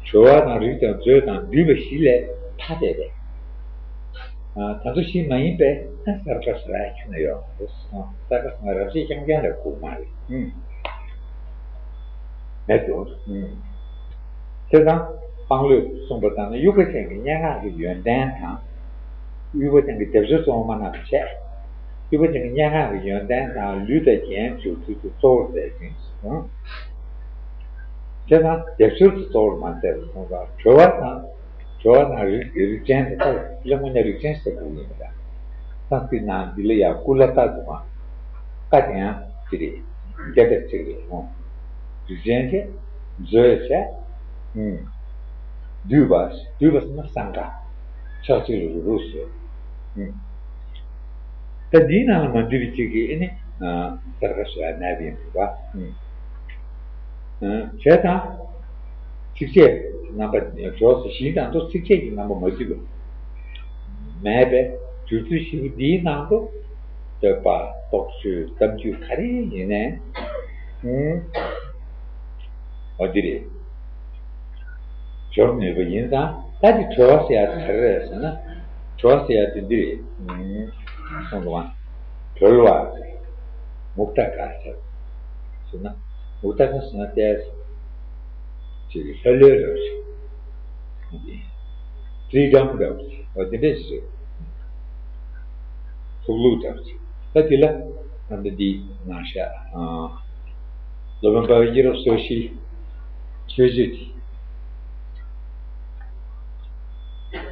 སྦྱོར་བ་དང་རིགས་དང་མཛོད་དང་འདུས་པ་བཞི་ལས་ཐ་དད་པས། ད་དུ་ཞིག་མ་ཡིན་པས་ན་གསར་པ་ཟེར་ཡག་ཁྱོན་ནས་ཡོད་མ་རེད། གསར་པ་ཟེར་ན་རབ་བྱེད་རྐྱང་རྐྱང་ལས་དགོས་མ་རེད། མེད་དོ། བྱས་ཙང་དཔང་ལོས་གསུངས་པ་ལྟར་ན་དབྱུག་པ་ཅན་གྱི་སྙན་ངག་གི་ཡོན་ཏན་དང་། དབྱུག་པ་ཅན་གྱི་སྡེབ་སྦྱོར་གཙོ་བོ་མ་གནང་བ་བྱས། དབྱུག་པ་ཅན་གྱི་སྙན་ངག་གི་ཡོན་ཏན་དང་ལུས་དང་རྒྱན་སྦྱོར་ཚུལ་དུ་གཙོ་བོར་མཛད་ཅིང་། བྱས་ཙང་སྡེབ་སྦྱོར་དུ་གཙོ་བོར་མ་མཛད་པར་གསུངས་པ་སྦྱོར་བ་དང་། སྦྱོར་བ་དང་རིགས་རིགས་ཅན་དེ་དག་ལ་དངོས་གནས་རིགས་ཅན་ཟེར་དགོས་ཀྱི་མི་འདུག་སཾ་སྐྲྀཏ་ནང་འདི་ལ་ཡང་ཀུ་ལ་ཏ་དུ་མ། ཀ་དེ་ཡང་དེ་རེད། འདས་པའི་ཚིག་རེད་འོང་། རིགས་ཅན་བྱས། མཛོད་བྱས། འདུས་པ། འདུས་པ་ཟེར་ན་སང་ག་ཕྱོགས་གཅིག་ལ་རུག་རུག་བཟོས། ད་འདིའི་ནང་ལ་མ་འདུས་པའི་ཚིག་གིས་ཨེ་ནི། གསར་པ་བཟོ་ཡག་མེད་པ་ཡིན་པ། བྱས་ཙང་། ཚིགས་བཅད་རྣམ་པ་སྦྱོར་ཚེ་བཞིའི་ནང་དུ་ཚིགས་བཅད་ཀྱི་རྣམ་པ་མ་འདུས་པ་མེད་པས་སྦྱོར་ཚུལ་བཞི་པོ་འདིའི་ནང་དུ་བསྟོད་པ་རྟོགས་བརྗོད་གཏམ་རྒྱུད་ག་རེ་ཡིན་ནའི། འོ་འདི་རེད། སྦྱོར་ནུས་པ་ཡིན་ཙང་ད་འདི་གྲོལ་བ་ཟེར་ཡག་དེ་ག་རེ་རེད་ཟེར་ན། གྲོལ་བ་ཟེར་ཡག་དེ་འདི་རེད། གསུངས་འདུག་ག་གྲོལ་བ། མུགྟ་ག་ཟེར། ཟེར་ན། མུགྟ་ག་ཟེར་ན་ཏོག་ཙམ་ཅིག་ལྷོད་ལྷོད་འདྲ་བོ་ཞིག་འདི། ཕི་རི་ཌམ་འདྲ་བོ་ཞིག་འོ་དེ་འདྲ་ཞིག་རེད། ལྷུག་ལྷུག་འདྲ་བོ་ཞིག་ད་དེ་ལ་ད་ལྟ་འདི་ནང་བཞག་སློབ་དཔོན་དཔའ་བོའི་ཡིད་རབ་སོ་བཞིའི་མཆོད་བརྗོད་དེ།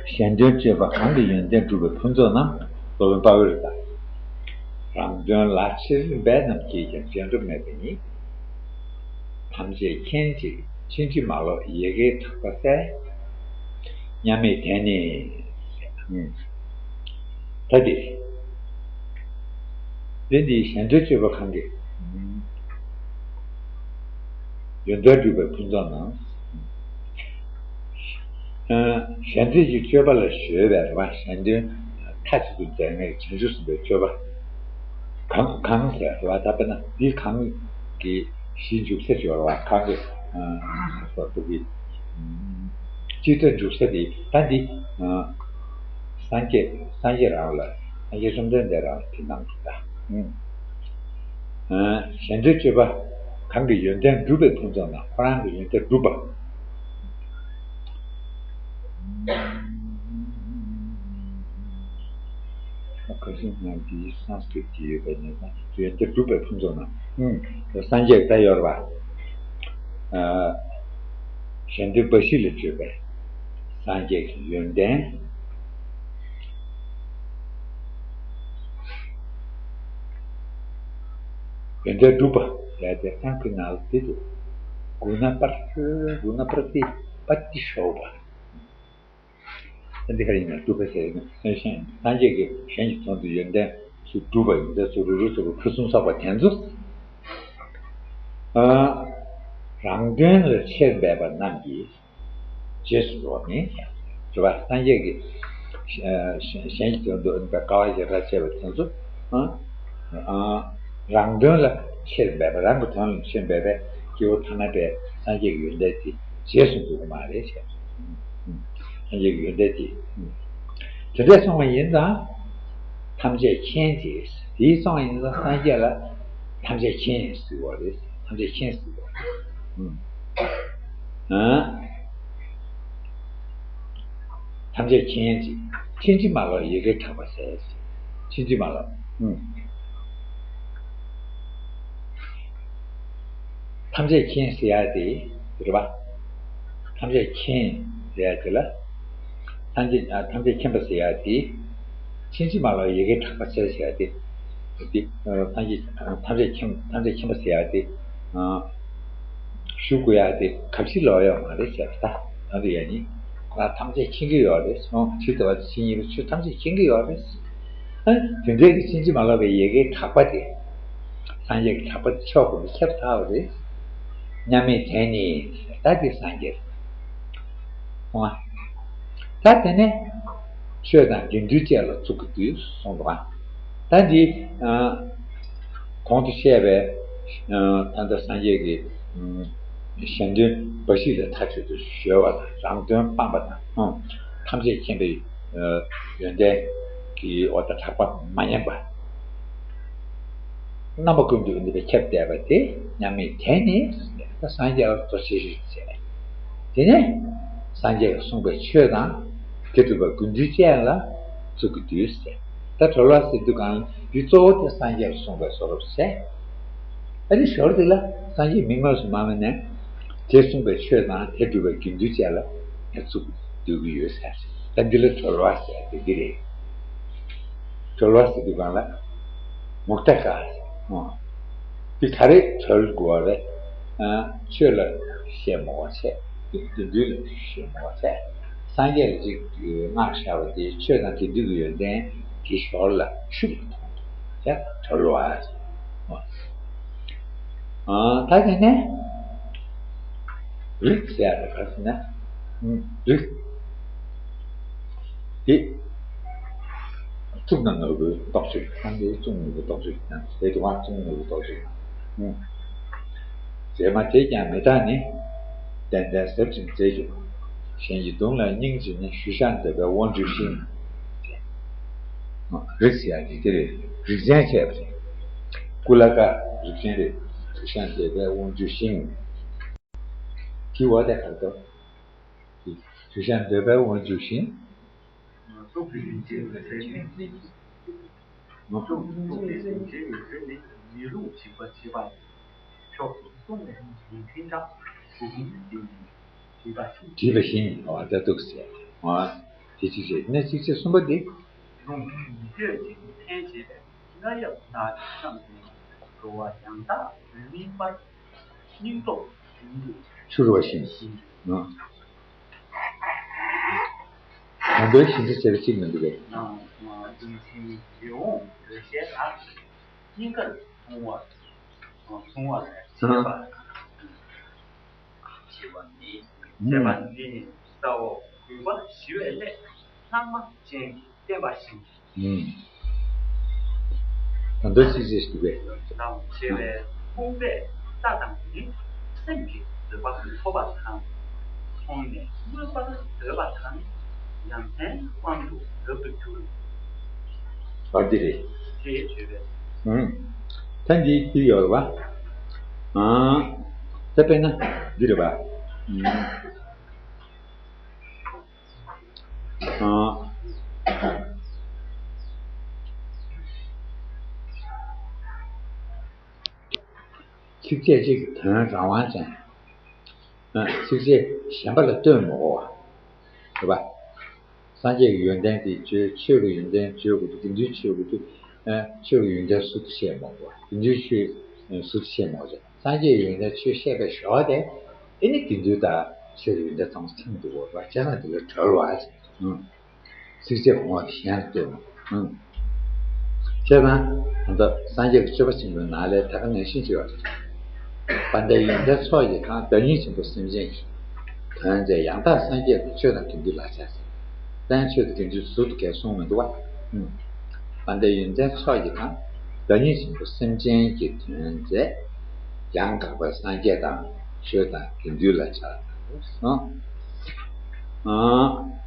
གཞན་དོན་སྤྱོད་པ་གང་གིས་ཡོན་ཏན་བསྒྲུབ་པའི་ཕུན་ཚོགས་རྣམས། སློབ་དཔོན་དཔའ་བོས་དང་། རང་དོན་ལ་ཕྱིར་འབད་རྣམས་ཀྱིས་ཀྱང་བྱེད་འགྲོ་མེད་པ་ཉིད། ཐམས་ཅད་མཁྱེན་ཅིང་ཕྱིན་ཅི་མ་ལོག་ཡི་གེའི་གྲགས་པ་གསལ། མཉམ་མེད་དོན་ནི། ད་དེ། དེ་འདི་གཞན་དོན་སྤྱོད་པ་གང་གིས། ཡོན་ཏན་སྒྲུབ་པའི་ཕུན་ཚོགས་རྣམས། གཞན་དོན་གྱི་སྤྱོད་པ་ལ་གཞོལ་བའི་རེད་བ། གཞན་དོན་མཐའ་གཅིག་ཏུ་མཛད་མཁན་བྱང་ཆུབ་སེམས་དཔའི་སྤྱོད་པ། གང་གང་ཟེར་བ་ད་དཔེར་ན་འདི་གང་གི་གཞི་འཇུག་ས་ཅིག་ཡོད་རེད་བ། གང་གི་སོགས་པ་གི་སྤྱི་དོན་འཇུག་ས་དེ་ད་འདི་སངས་རྒྱས་སངས་རྒྱས་རང་ལ་སངས་རྒྱས་བཅོམ་ལྡན་འདས་རང་ལ་དེ་གནང་འདུག་ད། གཞན་དོན་སྤྱོད་པ་གང་གིས་ཡོན་ཏན་སྒྲུབ་པའི་ཕུན་ཚོགས་རྣམས། ཁོ་རང་གི་ཡོན་ཏན་སྒྲུབ་པ། ཁ་སང་ང་འདིའི་སཾ་སྐྲྀཏ་ཡོད་པ་ཡིན་ན་ཡོན་ཏན་སྒྲུབ་པའི་ཕུན་ཚོགས་རྣམས། སངས་རྒྱས་ཀྱི་ད་ཡོད་རེད་པ། གཞན་དོན་འབའ་ཞིག་ལ་སྤྱོད་པའི་སངས་རྒྱས་ཀྱི་ཡོན་ཏན། ཡོན་ཏན་སྒྲུབ་པ་ཟེར་ཏེ་གསང་སྐྲྀཏ་ནང་ལ་དེ་འདུག་གུ་ཎ་པྲ་གུ་ཎ་པྲ་ཏི་པ་ཏི་ཤོ་བྷ། ད་འདི་ག་རེ་ཡིན་ན་སྒྲུབ་པ་ཟེར་ན་སངས་རྒྱས་ཀྱིས་གཞན་གྱི་དོན་དུ་ཡོན་ཏན་ཚུར་སྒྲུབ་པ་ཡིན་ད་ཚུར་རུ་རུ་ཚུར་རུ་ཁུ་སུམ་ཚོགས་པ་དེ་ཚོ། རང་དོན་ལ་ཆེར་འབད་པ་རྣམས་ཀྱིས། རྗེས་སུ་འགྲོ་བ་མིན། རེད་པ། སངས་རྒྱས་ཀྱིས་གཞན་གྱི་དོན་དུ་དཀའ་བ་ཞེ་དྲག་སྤྱད་པ་དེ་ཚོ། རང་དོན་ལ་ཆེར་འབད་པ་རང་གི་དོན་ལ་ཆེར་འབད་པའི་སྐྱེ་བོ་ཐ་ན་པའི་སངས་རྒྱས་ཀྱི་ཡོན་ཏན་དེ་རྗེས་སུ་འགྲོ་གི་མ་རེད་ཟེར། སངས་རྒྱས་ཀྱི་ཡོན་ཏན་དེ། དེ་འདྲ་སོང་བ་ཡིན་ཙང་། ཐམས་ཅད་མཁྱེན་ཅིང་། དེའི་སོང་བ་ཡིན་ཙང་སངས་རྒྱས་ལ་ཐམས་ཅད་མཁྱེན་ཟེར་བ་རེད། ཐམས་ཅད་མཁྱེན་ཟེར་བ་རེད། ཨ། ཐམས་ཅད་མཁྱེན་ཅིང་། ཕྱིན་ཅི་མ་ལོག་ཡི་གེའི་གྲགས་པ་གསལ། ཕྱིན་ཅི་མ་ལོག་ཨུམ། ཐམས་ཅད་མཁྱེན་ཟེར་ཡག་དེ་རེད་པ། ཐམས་ཅད་མཁྱེན་ཟེར་ཡག་དེ་ལ། ཐམས་ཅད་ཨ་ཐམས་ཅད་མཁྱེན་པ་ཟེར་ཡག་དེ། ཕྱིན་ཅི་མ་ལོག་ཡི་གེའི་གྲགས་པ་གསལ་ཟེར་ཡག་དེ། དེ་ཐམས་ཅད་ཐམས་ཅད་མཁྱེན་ཐམས་ཅད་མཁྱེན་པ་ཟེར་ཡག་དེ། ཞུ་དགོས་ཡག་དེ་གབ་ཕྱི་ལོག་ཡོད་མ་རེད་ཟེར་བ་ད། ད་དུ་ཡང་ནི། ཁོ་རང་ཐམས་ཅད་མཁྱེན་གྱི་ཡོད་རེད། སོང་ཇི་ལྟ་བ་དེ་བཞིན་ཡིན་པའི་ཆོས་ཐམས་ཅད་མཁྱེན་གྱི་ཡོད་རེད། ཨ་དེ་འདྲའི་གི་ཕྱིན་ཅི་མ་ལོག་པའི་ཡི་གེའི་གྲགས་པ་དེ། སངས་རྒྱས་ཀྱི་གྲགས་པ་དེ་ཕྱོགས་ཀུན་ཏུ་ཁྱབ་ཚར་བ་རེད། མཉམ་མེད་དོན་ནི། ད་དེ་སངས་རྒྱས། སོང་ང་། ད་དེ་ནས་ཆོས་དང་དགེ་འདུན་བཅས་ལ་གཙུག་གི་འདུད་གསུངས་འདུག་ག། ད་འདི་ཨ་གོང་དུ་བཤད་པའི་ཨ་ད་ལྟ་སངས་རྒྱས་ཀྱི་ཨ་གཞན་དོན་འབའ་ཞིག་ལས་ཐག་ཆོད་དུ་གཞོལ་བ་དང་རང་དོན་སྤངས་པ་དང་ཨ་ཐམས་ཅད་མཁྱེན་པའི་ཨ་ཡོན་ཏན་གྱི་འོ་ད་གྲགས་པ་མ་ཉམས་པ། རྣམ་པ་ཀུན་ཏུ་ནུས་པས་ཁྱབ་བསྡད་པ་དེ་མཉམ་མེད་དེ་ནི་ད་སངས་རྒྱས་ལ་གཙོ་ཆེ་ཤོས་བྱས། དེ་ནས་སངས་རྒྱས་ཀྱིས་གསུངས་པའི་ཆོས་དང་དེ་སྒྲུབ་པ་དགེ་འདུན་བཅས་ལ་གཙུག་གི་འདུད་ཟེར། ད་གྲོལ་བ་ཟེར་དུས་གང་འདི་གཙོ་བོ་དེ་སངས་རྒྱས་ཀྱིས་གསུངས་པའི་བཟོ་རབས་བྱས། ཨ་ནི་ཞོར་དེ་ལ་སངས་རྒྱས་མིང་དངོས་སུ་མ་སྨོས་ནས་དེ་གསུངས་པའི་ཆོས་དང་དེ་སྒྲུབ་པ་དགེ་འདུན་བཅས་ལ་ཡང་གཙུག་གི་འདུད་ཀྱི་ཡོད་ཟེར། ད་འདི་ལ་གྲོལ་བ་ཟེར་དེ་འདི་རེད། གྲོལ་བ་ཟེར་དུས་གང་ལ་མུག་ཏ་ཀ་ཟེར། འདི་ག་རེ་གྲོལ་དགོས་པ་རེད། ཨ་ཆོས་ལ་བཤད་མ་དགོས་བྱས། དགེ་འདུན་ལ་བཤད་མ་དགོས་བྱས། སངས་རྒྱས་ལ་ཅིག་བསྔགས་བཞག་པ་དེ་ཆོས་དང་དགེ་འདུན་གྱི་ཡོན་ཏན་དེ་ཞོར་ལ་ཤུགས་ལ་མཐོང་དུ་བྱས་གྲོལ་བ་ཟེར། ཨ་ད་དེ་ནས་རིགས་ཟེར་ཡ་དེ་ག་ཟེར་ན། རིགས་དེ་གཙུག་ན་ནོར་བུའི་རྟོགས་བརྗོད་ཀྱི་ཁང་པའི་གཙུག་ན་ནོར་བུའི་རྟོགས་བརྗོད་ཀྱི་ཁང་པའི་གཙུག་ན་ནོར་བུའི་རྟོགས་བརྗོད་ཀྱི་ཁང་། མཛེས་མ་དེས་ཀྱང་མི་འདག་ནི། ཏན་ཏན་ཟབ་ཅིང་མཛེས་གྱུར་པ། གཞན་གྱི་གདུང་ལ་སྙིང་རྗེ་ནས། ཞུ་ཞགས་འདོད་པའི་དབང་ཕྱུག་ཤིང་། རིགས་ཟེར་ཡ་དེ་དེ་རེད། རིགས་ཅན་བྱས་པ་རེད། ཀུ་ལ་ཀ་རིགས་ཅན་རེད། ཞུ་ཞགས་འདོད་པའི་དབང་ཕྱུག་ཤིང་། དེའི་འོག་དེ་ག་རེ་འདུག་ཞུ་ཞགས་འདོད་པའི་དབང་ཕྱུག་ཤིང་། བྲིས་པ་བཞིན་འོ་ད་འདུག་ཟེར། འོ་དེ་གཅིག་བྱས་ནས་གཅིག་བྱས་གསུམ་པ་འདི། རླུང་ཡིད་འགྱོད་ཅིང་འཐེན་བྱེད་པའི། རྔ་ཡབ་ནག་ཁྲ་བསྣམས་ནས། འགྲོ་བ་ཡང་དག་འོད་མའི་དཔལ། སྙིང་སྟོབས་རྒྱུན་དུ་འཕྱུར་བ་བཞིན། ཨ། ད་འདོད་ཞིང་འདྲི་བྱེད་པ་གཅིག་མི་འདུག་གས། ནང་རྒྱུ་མཚན་ཡིད་འོང་འདོད་ཞེན་དག་སྙིང་གར་བཟུང་བ། བཟུང་བ་ལས་བྱེད་པ། བྱེད་པ་ནི། བྱེད་པ་ནི་ས་འོག་རྒུད་པ་ཞི་བའི་གནས། ལྷག་མ་ཅན་གྱི་བསྟན་པ་བཞིན། ད་འདོད་ཅིག་ཅེས་ཞུ་བས། ནམ་ཕྱེ་བའི་ཕུང་པོས་རྩྭ་དང་ནི། སེམས་ཀྱི་བཟོད་པ་ཐོབ་པ་དང་། མཐོང་ནས་མངོན་པར་བཟོད་པ་དང་། ཡ་མཚན་དབང་དུ་རབ་ཏུ་གྱུར། བ་འདི་རེད། ཅེས་བརྗོད་པས། ད་འདི་འདི་ཡོད་རེད་བ། ད་དཔེར་ན་འདི་རེད་བ། ཚིགས་བཅད་གཅིག་གི་དོན་རང་དབང་ཅན། ཚིགས་བཅད་གཞན་པ་ལ་ལྟོས་མི་དགོས་པ། རེད་པ། སངས་རྒྱས་ཀྱི་ཡོན་ཏན་དེ་བརྗོད། ཆོས་ཀྱི་ཡོན་ཏན་བརྗོད་དགོས་འདུག་དགེ་འདུན་བརྗོད་དགོས་འདུག་ཆོས་ཀྱི་ཡོན་ཏན་ཟུར་དུ་བཤད་མ་དགོས་པ། དགེ་འདུན་ཆོས་ཟུར་དུ་བཤད་མ་དགོས་པ། སངས་རྒྱས་ཀྱི་ཡོན་ཏན་ཆོས་བཤད་པའི་ཞོར་དེ། དེ་ནི་དགེ་འདུན་དང་ཆོས་ཀྱི་ཡོན་ཏན་ཚང་མ་ཚང་འདུག་དགོས་པ་བྱས་ཙང་དེ་ལ་གྲོལ་བ། ཚིགས་བཅད་ངོ་བོ་གཞན་ལ་ལྟོས་མ། བྱས་ཙང་ད་ལྟ་སངས་རྒྱས་ཀྱི་སྤྱོད་པ་ཆེན་པོའི་ནང་ལས་ད་ག་ནང་བཞིན་བྱས་པ། དཔལ་ལྡན་ཡོན་ཏན་ཚོགས་ཀྱིས་གང་། བདག་ཉིད་ཆེན་པོ་སེམས་ཅན་གྱི། དོན་མཛད་ཡང་དག་སངས་རྒྱས་པའི། ཆོས་དང་དགེ་འདུན་ལ་ཕྱག་འཚལ། ད་ཡང་ཆོས་དང་དགེ་འདུན་ཟུར་དུ་གས་གསུངས་མི་འདུག་བ། དཔལ་ལྡན་ཡོན་ཏན་ཚོགས་ཀྱིས་གང་། བདག་ཉིད་ཆེན་པོ་སེམས་ཅན་གྱི་དོན་མཛད། ཡང་དག་པར་སངས་རྒྱས་དང་། ཆོས་དང་དགེ་འདུན་ལ་ཕྱག་འཚལ།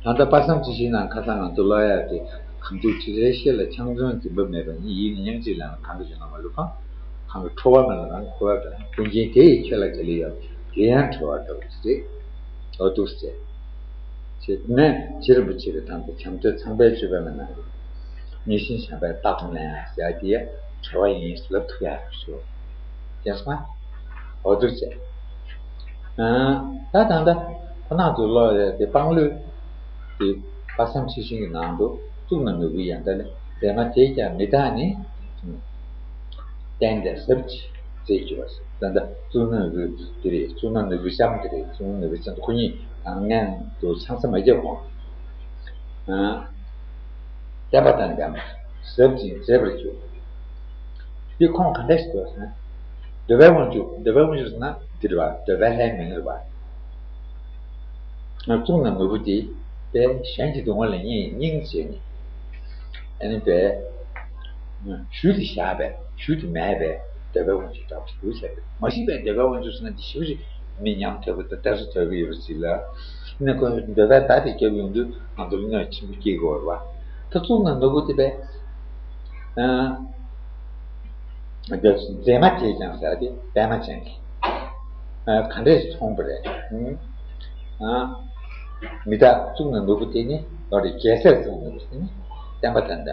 ད་ལྟ་དཔག་བསམ་འཁྲི་ཤིང་ནང་ཁ་སང་ང་ཚོ་ཀློག་ཡག་དེ། གང་དུ་དྲི་རལ་ཤེལ་ལ། ཆང་འཛོམས་འཛིན་པ་མེད་པ་ཉིད། ཡིད་ནི་མྱང་ཅི་ལེན་ལ། གང་གི་བྱོན་ན་མ་ལུས་གང་། གང་གི་ཁྲོ་བ་མེད་ལ་རང་གི་ཁོ་བ་དང་། ཀུན་མཁྱེན་དེ་ཡིས་ཁྱོད་ལ་ག་ལ་ཡོད། དེ་ཡང་གྲོལ་བ་ལྟ་བུ་ཟེར། འོ་འདུག་ཟེར། ཅེས་ནས་རྗེ་རིན་པོ་ཆེ་གིས་ད་ལྟ་བྱམས་བསྟོད་ཚངས་པའི་སྤྱོད་པའི་ནང་། མཉེས་གཤིན་གཞན་ཕན་རྟག་ཏུ་ལེན་ཟེར་ཡ་དེ་ཡ་གྲོལ་བ་ཡིན་ལབ་ཐུབ་ཡག་ཞུ། མཁྱེན་སོང་ང་། འོ་འདུག་ཟེར། ད་ད་ལྟ་ཁོ་ན་ཚོས་ཀློག་ཡག་དེ་དཔང་ལུང་དེ་དཔག་བསམ་འཁྲི་ཤིང་གི་ནང་དུ་གཙུག་ན་ནོར་བུའི་ཡང་མཐའ་ནས། མཛེས་མ་དེས་ཀྱང་མི་འདག་ནི། ཏན་ཏན་ཟབ་ཅིང་མཛེས་གྱུར་པ། ད་ལྟ་གཙུག་ན་ནོར་བུ་དེ་རེད། གཙུག་ན་ནོར་བུའི་ལྕམ་དེ་རེད། གཙུག་ན་ནོར་བུའི་ལྕམ་དེ་ཁོ་གཉིས་ནང་ནས་དུ་ཆང་ས་མ་བརྒྱབ་གོང་། བསྟན་པ་དང་ལྡན་པ། ཟབ་ཅིང་མཛེས་པར་གྱུར། འདི་ཁོང་ག་འདྲ་ཞིག་འདོད་ཟེར་ན། འདོད་པའི་དབང་ཕྱུག་འདོད་པའི་དབང་ཕྱུག་ཟེར་ན་འདི་རེད་བ། འདོད་པའི་ལྷའི་མིང་རེད་བ། གཙུག་ན་ནོར་བུ་དེ་པས་གཞན་གྱི་སྡུག་བསྔལ་ལ་སྙིང་སྙིང་རྗེ་ནས། ཨ་ནི་པས་ཞུ་དེ་བཞག་པས་ཞུ་དེ་མེད་པས་འདོད་པའི་དབང་ཕྱུག་འདྲ་བོ་ཞིག་འདུག་ཟེར། མ་གཞི་པས་འདོད་པའི་དབང་ཕྱུག་ཟེར་ན་དེ་ཞེ་པོ་ཅིག་མི་ཉམས་དོད་པོ་དང་གཏད་སོ་དོད་པོ་ཡོད་པ་ཞིག་ལ། ཨ་ནི་ཁོས་འདོད་པའི་བརྡ་དེ་བརྒྱབ་ཡོང་དུས་ང་ཚོར་གནོད་ཆེན་པོ་སྐྱེལ་དགོས་རེད་བ། ད་གཙུག་ན་ནོར་བུ་དེ་པས། ཨ། མཛེས་མ་བྱས་ཀྱང་ཟེར་ཏེ་པད་མ་ཅན་གྱི། ཨ། ག་འདྲས་མཐོང་པ་རེད། ཨ། མི་རྟག་གཙུག་ན་ནོར་བུ་དེ་ནི་ལོ་རེ་རྒྱལ་སྲས་གཙུག་ན་ནོར་བུ་དེ་ནི་བསྟན་པ་དང་ལྡན་པ།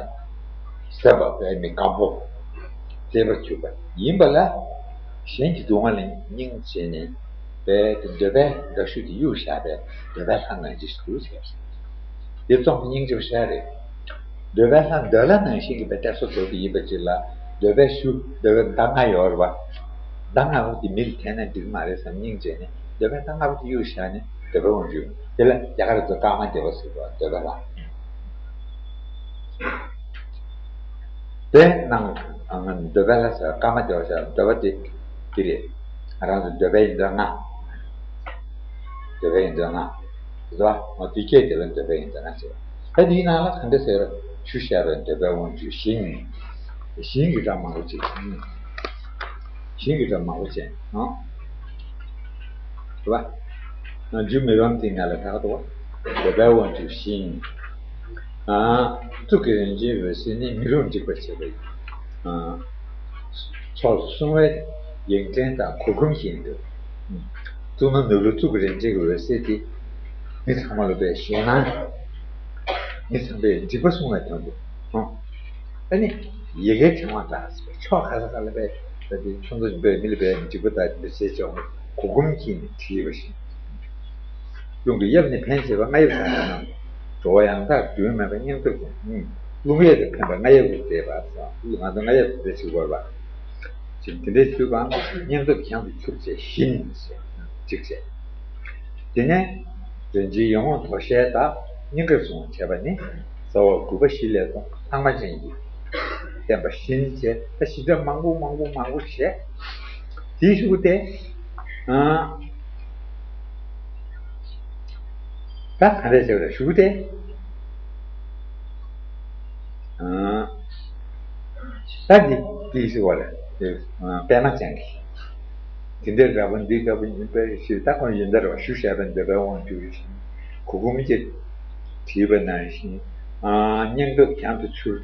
ཟབ་པ་པའི་མི་སྐམ་པོ། མཛེས་པར་གྱུར་པ་ཡིན་པ་ལ། གཞན་གྱི་སྡུག་བསྔལ་ལ་སྙིང་རྗེ་ནས། པའི་འདོད་པའི་མདའ་གཞུ་དེ་གཡུག་བཞག་པས་འདོད་པའི་ལྷ་ནང་བཞིན་ཞིག་འདུག་ཟེར། འདི་རྩོམ་པ་སྙིང་རྗེ་པོ་ཞིག་རེད། འདོད་པའི་ལྷ་འདོད་ལྷ་ནང་བཞིན་གྱི་པའི་གཏད་སོ་དོད་པོ་ཡིན་པ་ཅིག་ལ། འདོད་པའི་གཞུ་འདོད་པའི་མདའ་ལྔ་ཡོད་རེད་བ། མདའ་ལྔ་པོ་དེ་མི་ལ་འཐེན་ན་འགྲིག་མ་རེད་བསམ་སྙིང་རྗེ་ནས་འདོད་པའི་མདའ་ལྔ་པོ་དེ་གཡུག་བཞག་ནས་འདོད་པའི་དབང་ཕྱུག་དེ་ལ་རྒྱ་གར་ཚོ་ཀརྨ་དེ་བ་ཟེར་བ་འདོད་པའི་ལྷ། དེ་ནང་འདོད་པའི་ལྷ་ཟེར་ཀརྨ་དེ་བ་ཟེར་འདོད་པ་དེ་དེ་རེད། ང་རང་ཚོ་འདོད་པའི་ཡོན་ཏན་ལྔ། འདོད་པའི་ཡོན་ཏན་ལྔ། རེད་བ། འོ་དེ་སྐད་དེ་ལ་འདོད་པའི་ཡོན་ཏན་ལྔ་ཟེར་བ། ད་དེའི་ནང་ལ་ག་འདྲ་ཟེར་ཞུ་བྱ་བའི་འདོད་པའི་དབང་ཕྱུག་ཞིང་། ཞིང་གི་སྒྲ་མང་པོ་ཅིག་ཞིང་གི་སྒྲ་མང་པོ་ཅན་ཨང་། རེད་བ། རྒྱུ་མེད་པའམ་དེ་ང་ལ་ད་ག་དོ། འདོད་པའི་དབང་ཕྱུག་ཞིང་། གཙུག་གི་རིན་ཆེན་འོད་ཟེར་ནི་མི་རུ་འཇིག་པར་བྱེད་པའི། ཚོགས་སུ་སོང་བའི་ཡིག་ཕྲེང་དང་གུར་གུམ་ཞིག་ཡིན་འདུག་གཙུག་ན་ནོར་བུ་གཙུག་གི་རིན་ཆེན་གྱི་འོད་ཟེར་དེ། མི་ཚང་མ་ལ་པའི་ཞེད་སྣང་། མི་ཚང་མས་འཇིགས་པ་སྲུང་བའི་དོན་དུ། ཨ་ནི། ཡི་གེ་ཕྲེང་བ་དང་ཕྱོགས་ག་ས་ག་ལ་པའི་ད་དེ་ཁྱོད་ཚོ་པའི་མི་ལ་པའི་འཇིགས་པ་དང་འདི་བྱེད་ཆོག་གུར་གུམ་གྱིས་ནི་བྲིས་པ་བཞིན། རླུང་གི་གཡབ་ནི་ཕན་བྱེད་པ་རྔ་ཡབ་དང་ལྡན་ན། འགྲོ་བ་ཡང་དག་རྒྱུན་མེད་པ་སྙིང་སྟོབས་ཅན། རླུང་གཡབ་དེ་ཕན་པ་རྔ་ཡབ་ཀྱིས་མཛད་པ་སོགས་ང་ཚོ་རྔ་ཡབ་དེ་འདྲ་ཞིག་དགོས་པ། ཅིག་དེ་འདྲའི་ཚུལ་གང་སྙིང་སྟོབས་གྱང་དུ་ཆུར་བྱས་བཞིན་ཞེས་ཅིག་བྱས། དེ་ནས་རིན་ཆེན་ཡོན་ཏན་དོ་ཤལ་དག་སྙིང་གར་བཟུང་བྱས་པ་ནི་རྩ་བ་དགུ་པ་བཞི་ལས་སུ་ལྷག་མ་ཅན་གྱི་བསྟན་པ་བཞིན་བྱས་ད་ཞིབ་ཕྲ་མང་པོ་མང་པོ་མང་པོ་བྱས། དེའི་གཞུག་གུ་དེ། ཨ། ད་ག་འདྲས་བྱས་པ་རེད་གཞུག་གུ་དེ། ཨ། ད་འདི་འདི་ཞུ་བ་རེད། དེ་པད་མ་ཅན་གྱི། དེ་འདྲའི་འདྲ་པོ་འདི་འདྲ་པོ་ཡིན་པའི་ཕྱིར་ད་ཁོང་ཡོན་ཏན་རེད་བ་ཞུ་བྱས་པའི་འདོད་པའི་དབང་ཕྱུག་བཞིན། གུར་གུམ་གྱིས་བྲིས་པ་ནང་བཞིན། སྙིང་སྟོབས་གྱང་དུ་ཆུར།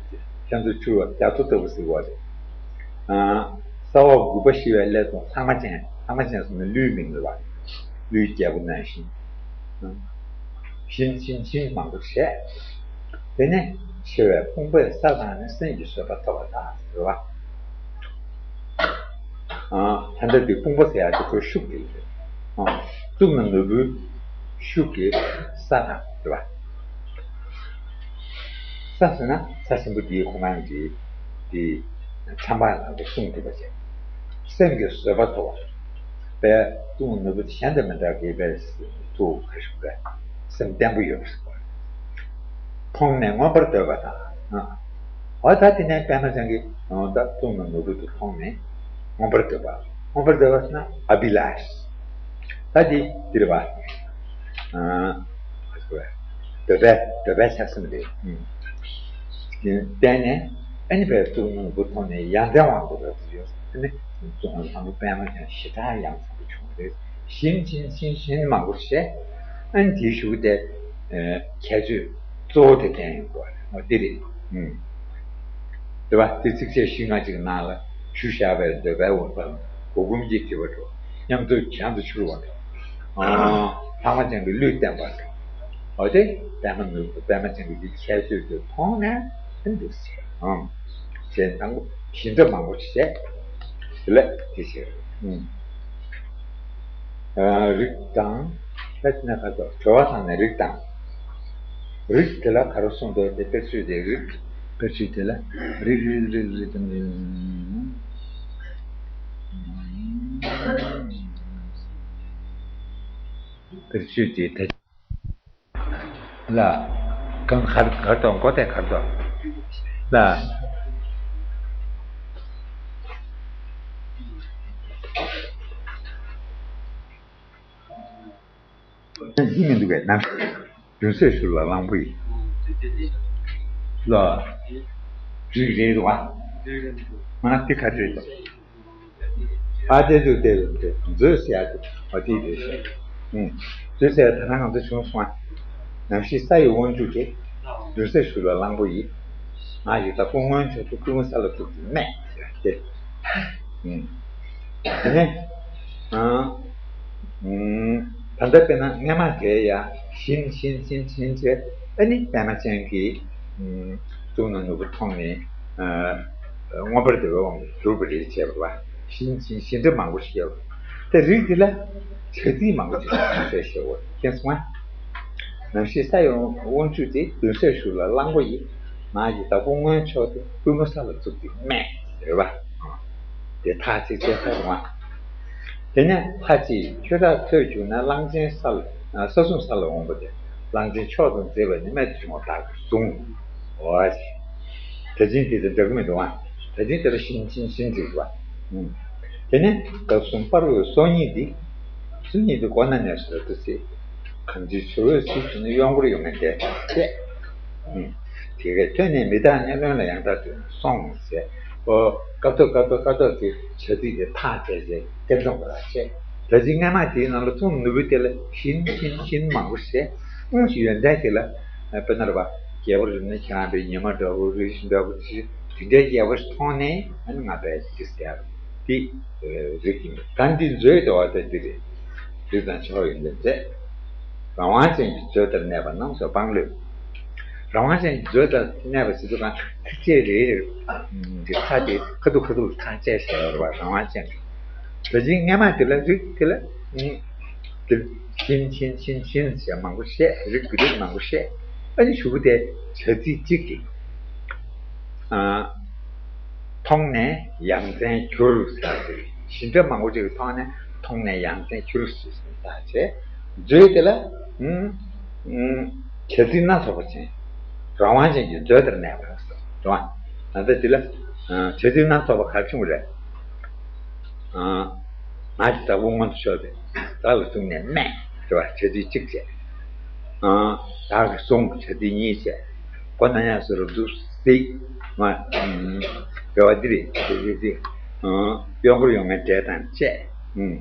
གྱང་དུ་ཆུར་བ་རྒྱ་མཚོ་ལྟ་བུ་ཟེར་བ་རེད། རྩ་བ་དགུ་པ་བཞི་བའི་སླད་དུ་ལྷག་མ་ཅན་ལྷག་མ་ཅན་ཟེར་ན་ཀླུའི་མིང་རེད་བ། ཀླུའི་རྒྱལ་པོ་ནང་བཞིན། བཞིན་བཞིན་བཞིན་མང་པོ་བྱས། དེ་ནས་ཆེ་བའི་དཔུང་པས་ས་བླངས་ནས་སེམས་ཀྱི་བཟོད་པ་ཐོབ་པ་དང་ཟེར་བ། ད་ལྟ་དེ་དཔུང་པ་ཟེར་ཡག་དེ་ཁོའི་ཤུགས་དེ་རེད། གཙུག་ན་ནོར་བུའི་ཤུགས་ཀྱིས་ས་དང་ཟེར་བ། ས་ཟེར་ན་ས་ཆེན་པོ་འདིའི་ཁོ་རང་གི་དེ་ཁྱམས་པ་ལ་གསུངས་ཐུབ་པ་བྱས། སེམས་ཀྱི་བཟོད་པ་ཐོབ་པ། པས་གཙུག་ན་ནོར་བུ་གཞན་དང་མི་འདྲ་བའི་པས་ཐུགས་ཁ་ཤུགས་པས་སེམས་བརྟན་པོ་ཡོད་པ་ཞིག་དགོས། མཐོང་ནས་མངོན་པར་འདོད་པ་དང་། འོ་ད་དེ་ནས་པད་མ་ཅན་གྱིས་ད་གཙུག་ན་ནོར་བུ་དེ་མཐོང་ནས་མངོན་པར་འདོད་པ། མངོན་པར་འདོད་པ་ཟེར་ན་ཨ་བྷི་ལ་ཤ། ད་དེ་དེ་རེད་པ། འདོད་པའི་འདོད་པའི་ཆགས་སེམས་རེད། བརྟེན་ནས་ཨ་ནི་པས་གཙུག་ན་ནོར་བུ་མཐོང་ནས་ཡ་མཚན་དབང་དུ་རབ་ཏུ་ཡོད། ཨ་ནི་གཙུག་ན་ནོར་བུ་པད་མ་ཅན་ཞེ་དྲག་ཡ་མཚན་དུ་བྱུང་བ་རེད། བཞིན་བཞིན་བཞིན་བཞིན་མང་པོ་བྱས། ཨ་ནི་དེའི་གཞུག་དེ་ཁྱད་ཆོས་གཙོ་བོ་དེ་བསྟན་ཡོང་གི་རེད། འོ་འདི་རེད། རེད་པ། དེ་ཚིགས་བཅད་བཞི་ལྔ་ཅིག་ནང་ལ་ཞུ་བཞག་པའི་འདོད་པའི་དབང་དང་གུར་གུམ་གྱིས་བྲིས་པ་འགྲོ། མཉམ་དུ་གྱང་དུ་ཆུར་བ་འགྲོ། ལྷག་མ་ཅན་གྱི་ཀླུས་བསྟན་པ་འགྲོ། འོ་དེ་པད་མ་ནོར་བུ་པད་མ་ཅན་གྱི་འདི་ཁྱད་ཆོས་དེ་མཐོང་ནས་ཨ་འདུག་ཟེར། ཨང་། ཞེས་དང་པོ་བཞིན་སྒྲ་མང་པོ་བཤད། དེ་ལས་དེ་ཞེས། རིགས་དང་། ད་ཅི་ན་ཁ་དོག་གྲོལ་བ་དང་ནི་རིགས་དང་། རིགས་དེ་ལ་ག་རེ་གསུངས་འདུག་དེ་དཔེར་བརྗོད་དེ་རིགས། དཔེར་བརྗོད་དེ་ལ་རིགས་རིགས་རིགས་རིགས་དང་། དཔེར་བརྗོད་དེ་ད། ལ། གང་གར་གར་དང་མགོ་དེ་གར་དང་། ལ། ཡིན་མི་འདུག་གས་ནམ། རྒྱུན་སྲོལ་ཞུ་ལ་གླང་པོ་ཡིན། ལ། རིགས་རེད་འདུག་བ། ང་དེ་ག་རེ་རེད་འདུག་ཨ་དེ་འདུག་དེ་འདུག་མཛོད་ཟེར་ཡ་དེ་འོ་དེ་རེད་ཤག་ཨུམ། མཛོད་ཟེར་ཡ་ད་ནང་ང་ཚོ་བྱུང་སོང་ཨ། ནམ་ཞིག་ས་ཡི་དབང་ཕྱུག་དེ། རྒྱུན་སྲོལ་ཞུ་ལ་གླང་པོ་ཡིན། ང་ཡི་ད་སྐུ་མངོན་མཆོག་ཏུ་སྐུ་ངོ་ས་ལ་ཐུག་ཏུ་སྨྲས་ཟེར་ཡ་དེ། ཨུམ། དེ་ནས། ཨ། ཨུམ། ད་ལྟ་དཔེར་ན་སྔ་མ་དེ་ཡ་བཞིན་བཞིན་བཞིན་བཞིན་བྱས་ཨ་ནི་པད་མ་ཅན་གྱི་ཨུམ། གཙུག་ན་ནོར་བུ་མཐོང་ནས་ཨ། མངོན་པར་བདེ་བའི་དབང་གྱུར་པ་རེད་བྱས་པ་བཞིན་བཞིན་བཞིན་འདྲ་མང་པོ་ཞིག་ཡོད། དེ་རིགས་དེ་ལ་བྱ་ཚིག་མང་པོ་ཞིག་བྱས་ཞེས་པ་མཁྱེན་སོང་ང་། ནམ་ཞིག་ས་ཡི་དབང་ཕྱུག་དེ་རྒྱུན་སྲོལ་ཞུ་ལ་གླང་པོ་ཡིན། ང་ཡི་བདག་པོ་མངོན་མཆོག་དེ་པུས་མོ་ས་ལ་བཙུགས་ཏེ་སྨྲས་ཟེར་བ། དེ་ཐག་གཅིག་བཅད་ཚར་རུང་། དེ་ནས་ལྷ་གཅིག་ཁྱོད་རང་ཐོས་གྱུར་ན་གླང་ཆེན་ས་ལ་ས་སྲུང་ས་ལ་འོངས་པ་དེ་གླང་ཆེན་མཆོག་ཏུ་མཛེས་པ་ནི་རྨད་དུ་བྱུང་བ་བདག་གིས་བཟུང་། འོ། ད་ཅིང་དེ་དང་འདྲ་གི་མི་འདུག་ཨ། ད་ཅིང་དེ་ལ་བཞིན་བཞིན་བཞིན་ཅིག་རེད་པ། དེ་ནས་སྐབས་གསུམ་སྤར་བའི་སོ་གཉིས་འདི། སོ་གཉིས་འདི་མགོ་ན་ནས་སོ་དུ་སྲིད། གང་ཅི་ཆུ་བོའི་གཟིགས་སུ་ནི་གཡོན་སྐོར་ཡོང་ངེས་འདས་དང་བཅས། དེ་གས་ཐོས་ནས་མི་བདག་ནི་བློན་ལ་ཡང་དག་དྲིས་ནས་སོང་ཟེར། ཨོ། སྐབས་ཐོག་སྐབས་ཐོག་སྐབས་ཐོག་དེ་བྱ་ཚིག་དེ་ཐག་བཅད་བྱས་སྐད་འཛོམས་པ་ལ་བྱས། ད་ཅི་སྔ་མ་དེའི་ནང་ལ་ཐུང་ནུ་བོ་དེ་ལ་བཞིན་བཞིན་བཞིན་མང་པོ་བྱས། དངོས་ཀྱི་ཡོན་ཏན་དེ་ལ་དཔེར་ན་རེད་པ། རྒྱལ་པོ་རེད་ན་ཁྱེད་རང་པའི་ཉི་མ་འདྲ་བོ་རིགས་བཞི་འདྲ་བོ་དེ་དེ་འདྲའི་རྒྱལ་པོ་ཞིག་མཐོང་ནས་ཨ་ནི་ང་པའི་དེ་ཟེར་དེ་རིགས་ཀྱི་མི་གང་འདི་མཛོད་དེ་བ་དེ་འདི་རེད། རིགས་དང་ཆ་བ་ཡོན་ཏན་མཛད། རང་དབང་ཅན་གྱི་མཛོད་དེར་གནས་པ་རྣམས་སུ་དཔང་ལོས། རང་དབང་ཅན་གྱི་མཛོད་དེར་གནས་པ་ཟེར་དུས་གང་ཐག་བཅད་རེད། འདི་ཚ་དེ་ཁ་ཐུག་ཁ་ཐུག་ལ་ཐག་བཅད་བྱས་ཡོད་རེད་བ། རང་དབང་ཅན་གྱི། ད་ཅིང་སྔ་མ་དེ་ལ་རིགས་དེ་ལ། དེ་བཞིན་བཞིན་བཞིན་བཞིན་ཞེས་མང་པོ་བཤད། རིགས་ཀྱི་རིགས་མང་པོ་བཤད། ཨ་ནི་གཞུག་གུ་དེ་བྱ་ཚིག་གཅིག་གིས། ཨ། མཐོང་ནས་ཡ་མཚན་གྱུར་ཟེར་ཏེ་བཞིན་སྒྲ་མང་པོ་ཅིག་མཐོང་ནས་མཐོང་ནས་ཡ་མཚན་གྱུར་ཟེར་ཟེར་ཟེར་བྱས། མཛོད་དེ་ལ། ཨུམ། ཨུམ། བྱ་ཚིག་སྣ་ཚོགས་པ་ཅན། རང་དབང་ཅན་གྱི་མཛོད་དེར་གནས་པ་ཟེར་བ། ད་ལྟ་འདི་ལ། ཨ། བྱ་ཚིག་སྣ་ཚོགས་པ་ག་རེ་བྱུང་བ་རེད། ཨ། ང་ཡི་བདག་པོ་མངོན་དུ་ཕྱོགས་ཏེ་བདག་ལ་བཙུགས་ནས་སྨྲས་ཟེར་བ་བྱ་ཚིག་གཅིག་བྱས། ཨ། བདག་གིས་བཟུང་བྱ་ཚིག་གཉིས་བྱས། མགོ་ན་ཡ་སོ་རུ་འདུག་སྲིད། ང་། ཨུམ། རེ་བ་འདི་རེད་དེ་རེད་དེ། ཨ། གཡོ་འཁོར་ཡོང་ངེས་འདྲས་དང་བཅས། ཨུམ།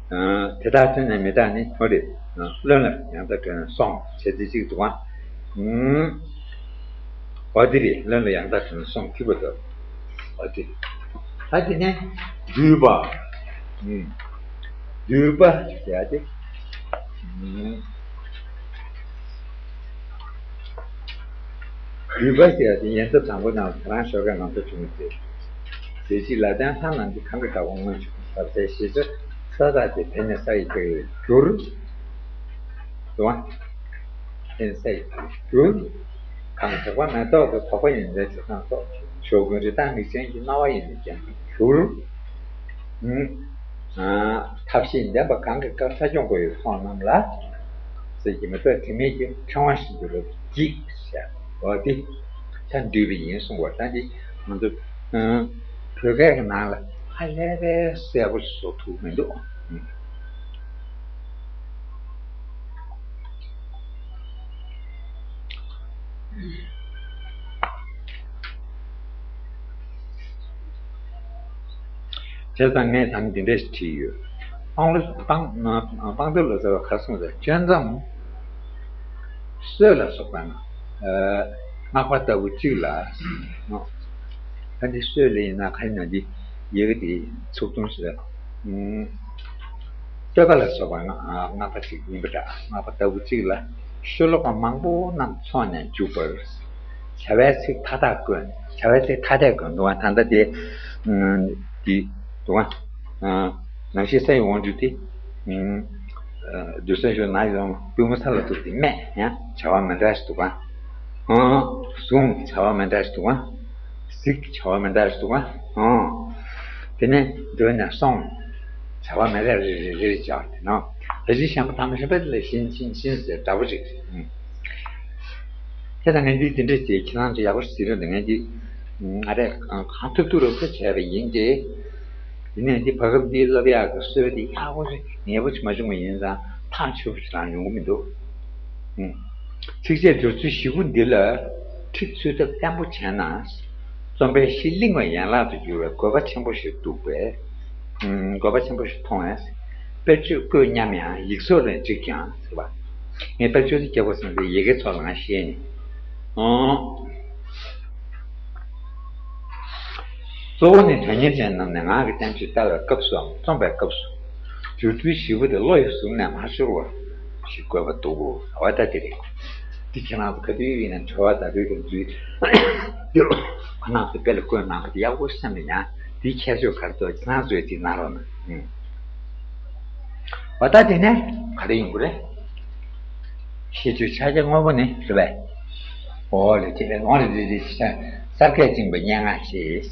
ཨ། དེ་དག་ཐོས་ནས་མི་བདག་ནི་མོ་རེད། ཨ། བློན་ལ་ཡང་དག་དྲིས་ནས་སོང་བྱ་ཚིག་གཅིག་འདུག་ཨ། ཨུམ། འོ་དེ་རེད། བློན་ལ་ཡང་དག་དྲིས་ནས་སོང་ཐིག་པ་དོར། འོ་དེ་རེད། ད་དེ་ནས་འདུས་པ། ཨུམ། འདུས་པ་ཟེར་ཡ་དེ། ཨུམ། འདུས་པ་ཟེར་ཡ་དེ་ཡན་ཆད་དང་པོ་ནང་ལ་ད་རང་ཤོ་ག་ནང་དུ་བྱུང་སྟེ། ཟས་བཅུད་ལ་ལྡན་ལྷ་རྣམས་ཀྱིས་གང་གི་བདག་པོ་མངོན་ཕྱོགས་ཟབ་གསལ་ཞེས་བརྗོད་ས་དག་དེ་དེ་ནི་ས་ཡི་བདག་གིས་གྱུར། འདུག་པ། དེ་ནི་ས་ཡི་བདག་གིས་གྱུར། གང་དག་པ་མེ་ཏོག་གི་དོག་པ་ཡིན་པའི་དྲི་བཟང་སོགས་ཕྱོགས་ཀུན་རི་དྭགས་མིག་ཅན་གྱི་སྣང་བ་ཡིན་པའི་རྒྱན་དུ་གྱུར། ཨུམ། ཨ། ཐབས་ཤེས་ལྡན་པ་གང་གིས་དཀར་ས་སྐྱོང་དགོས་པའི་ཚོགས་རྣམས་ལ། ཟེར་གྱི་མེ་ཏོག་དྲི་མེད་ཀྱི་ཕྲེང་བ་བཞིན་དུ་རབ་ཏུ་འཇིགས་ཟེར་བ་དེ། ཆ་འདུས་པ་ཡིན་གསུངས་པ་ད་འདི་ང་ཚོ། ཨ། བོད་སྐད་ཀྱི་ནང་ལ་ཧ་ལས་པའི་གསལ་པོ་ཞིག་བཟོ་ཐུབ་མི་འདུག་བྱས་ཙང་ངས་ད་འདི་འདྲ་ཞིག་བྲིས་ཡོད། དཔང་ལོ་དཔང་དཔང་རྟོལ་ལོ་ཟེར་བ་ག་རེ་གསུངས་རེད། གཅོད་མཚམས་སྲོད་ལ་སོགས་པ་ན་སྔགས་པ་ལྟ་བུ་གཅིག་ལ། ད་འདི་སྲོད་ལ་ཡིན་ན་ག་ཡིན་ན་འདི་ཡི་གེ་དེ་ཚུགས་ཐུང་ཞིག་ལ། སྟོད་པ་ལ་སོགས་པ་སྔགས་པ་ཅིག་ཡིན་པ་འདྲ། སྔགས་པ་ལྟ་བུ་གཅིག་ལ་ཤོ་ལོ་ཀ་མང་པོ་རྣམས་ཚོགས་ནས་འཇུག་པར་བྱ་བའི་ཚིག་མཐའ་དག་བཀོད། བྱ་བའི་ཚིག་མཐའ་དག་བཀོད་འདུག་ག་ད་ལྟ་དེ་འདི་འདུག་ག་ནམ་ཞིག་ས་ཡི་དབང་ཕྱུག་དེ་རྒྱུན་སྲོལ་ཞུ་ན་ཡང་པུས་མོ་ས་ལ་གཏུགས་ཏེ་སྨྲས་ཡང་བྱ་བ་མི་འདྲ་ཞིག་འདུག་ག་བཟུང་བྱ་བ་མི་འདྲ་ཞིག་འདུག་ག་གཟིགས་བྱ་བ་མི་འདྲ་ཞིག་འདུག་ག་ཨང་། དེ་ནས་མདུན་ནས་སོང་། བྱ་བ་མི་འདྲ་རེ་རེ་རེ་རེ་བྱ་བ་དེ་ནང་། ད་ཅི་གཞན་པ་ཐམས་ཅད་པ་ལ་བཞིན་བཞིན་བཞིན་ཟེར་འདྲ་པོ་རེད། ཨང་། དེ་དང་ངས་འདི་དེ་འདྲ་བྱས་ཁྱེད་རང་ཚོ་ཡག་པོ་ཟེར་རོགས་དང་ངས་འདི་ང་རས་གང་ཐུབ་ཐུབ་རོགས་ཚོ་བྱས་པ་ཡིན་ཏེ། ཡིན་ནའི་འདི་བར་སྐབས་འདི་སློབ་ཡག་གི་སྲོལ་དེ་ཡག་པོ་ཞིག་ངེས་པོ་ཞིག་མ་བྱུང་བ་ཡིན་ཙང་། ཐག་ཆོད་པོ་ཞིག་རང་ཡོང་གི་མི་འདུག་ཨུམ། ཚིགས་བཅད་སྦྱོར་ཚུལ་བཞི་པོ་འདི་ལ་ཁྲིད་ཚུལ་ཐབས་བརྟན་པོ་བྱས་ན། རྩོམ་པའི་གཞི་བརླིང་བ་ཡན་ལག་ཏུ་གྱུར་བའི་དགོས་པ་ཆེན་པོ་ཞིག་འདུག་པས། ཨུམ། དགོས་པ་ཆེན་པོ་ཞིག་མཐོང་བས། དཔེར་བརྗོད་བཀོད་སྙམ་ཡང་ཡིག་ཚོགས་ལས་འགྲིག་ཀྱང་ཟེར་བ། ངས་དཔེར་བརྗོད་དེ་རྒྱག་དགོས་བསམ་སྟེ་ཡི་གེ་ཚོགས་ལ་ང་ཤེས་ནས། ཨོ། གཙོ་བོ་ནི་དོན་གཉེར་ཅན་རྣམས་ནས་ངག་གི་བསྟན་བཅོས་བལྟ་བའི་སྐབས་སུའམ་རྩོམ་པའི་སྐབས་སུ། སྦྱོར་ཚུལ་བཞི་པོ་དེ་བློ་ཡི་ཟུར་ནས་མ་ཤོར་བ་ཞིག་དགོས་པ་འདུག་འོ་ད་དེ་རེད། འདི་ཁྱེད་རང་ཚོ་ག་དུས་ཡིན་ན་དྲི་བ་ད་དུས་དང་འཛུལ་ཡོད། ཁོ་རང་ཚོ་དཔེ་ལ་བཀོད་གནང་གི་དེ་ཡག་པོ་སེམས་ལ་ཉར། དེའི་ཁྱད་ཆོས་ག་རེ་འདུག་ཁྱེད་རང་ཚོས་དེ་གནང་རོགས་གནང་། ཨུམ། འོ་ད་དེ་ནས་ག་རེ་ཡོང་གི་རེད། ཤེས་བྱའི་ཕྱག་རྒྱ་དངོས་པོ་ནི་རེད་པས། འོ་ལེ་དེ་ལས་འོ་ལེ་དེ་དེ་ཤ་གསར་བསྐལ་བཅིངས་པའི་སྙན་ངག་ཞེས།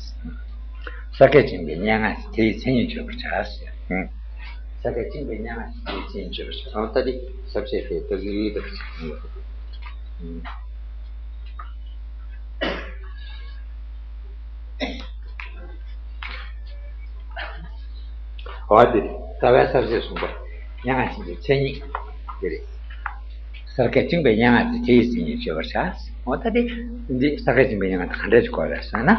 གསར་བསྐལ་བཅིངས་པའི་སྙན་ངག་ཞེས་དེ་ཡི་མཚན་ཉིད་བརྗོད་པར་བྱ་ཟེར། ཨུམ། གསར་བསྐལ་བཅིངས་པའི་སྙན་ངག་ཞེས་དེ་ཡི་མཚན་ཉིད་བརྗོད་པར་བྱ། འོ་ད་དེ་ས་བཅད་དེ་ལྟ་ཚུལ་ལྟ་བུ་ཞིག་ཡིན་པ་རེད། ཨུམ། འོ་དེ་རེད། རྩ་བའི་ས་བཅད་གསུམ་པ། སྙན་ངག་ཆེན་པོའི་མཚན་ཉིད་དེ་རེད། གསར་བསྐལ་བཅིངས་པའི་སྙན་ངག་དེ་དེ་ཡི་མཚན་ཉིད་བརྗོད་པར་བྱ། འོ་ད་དེ་འདི་གསར་བསྐལ་བཅིངས་པའི་སྙན་ངག་དེ་ག་འདྲ་ཞིག་གོ་རེད་ཟེར་ན།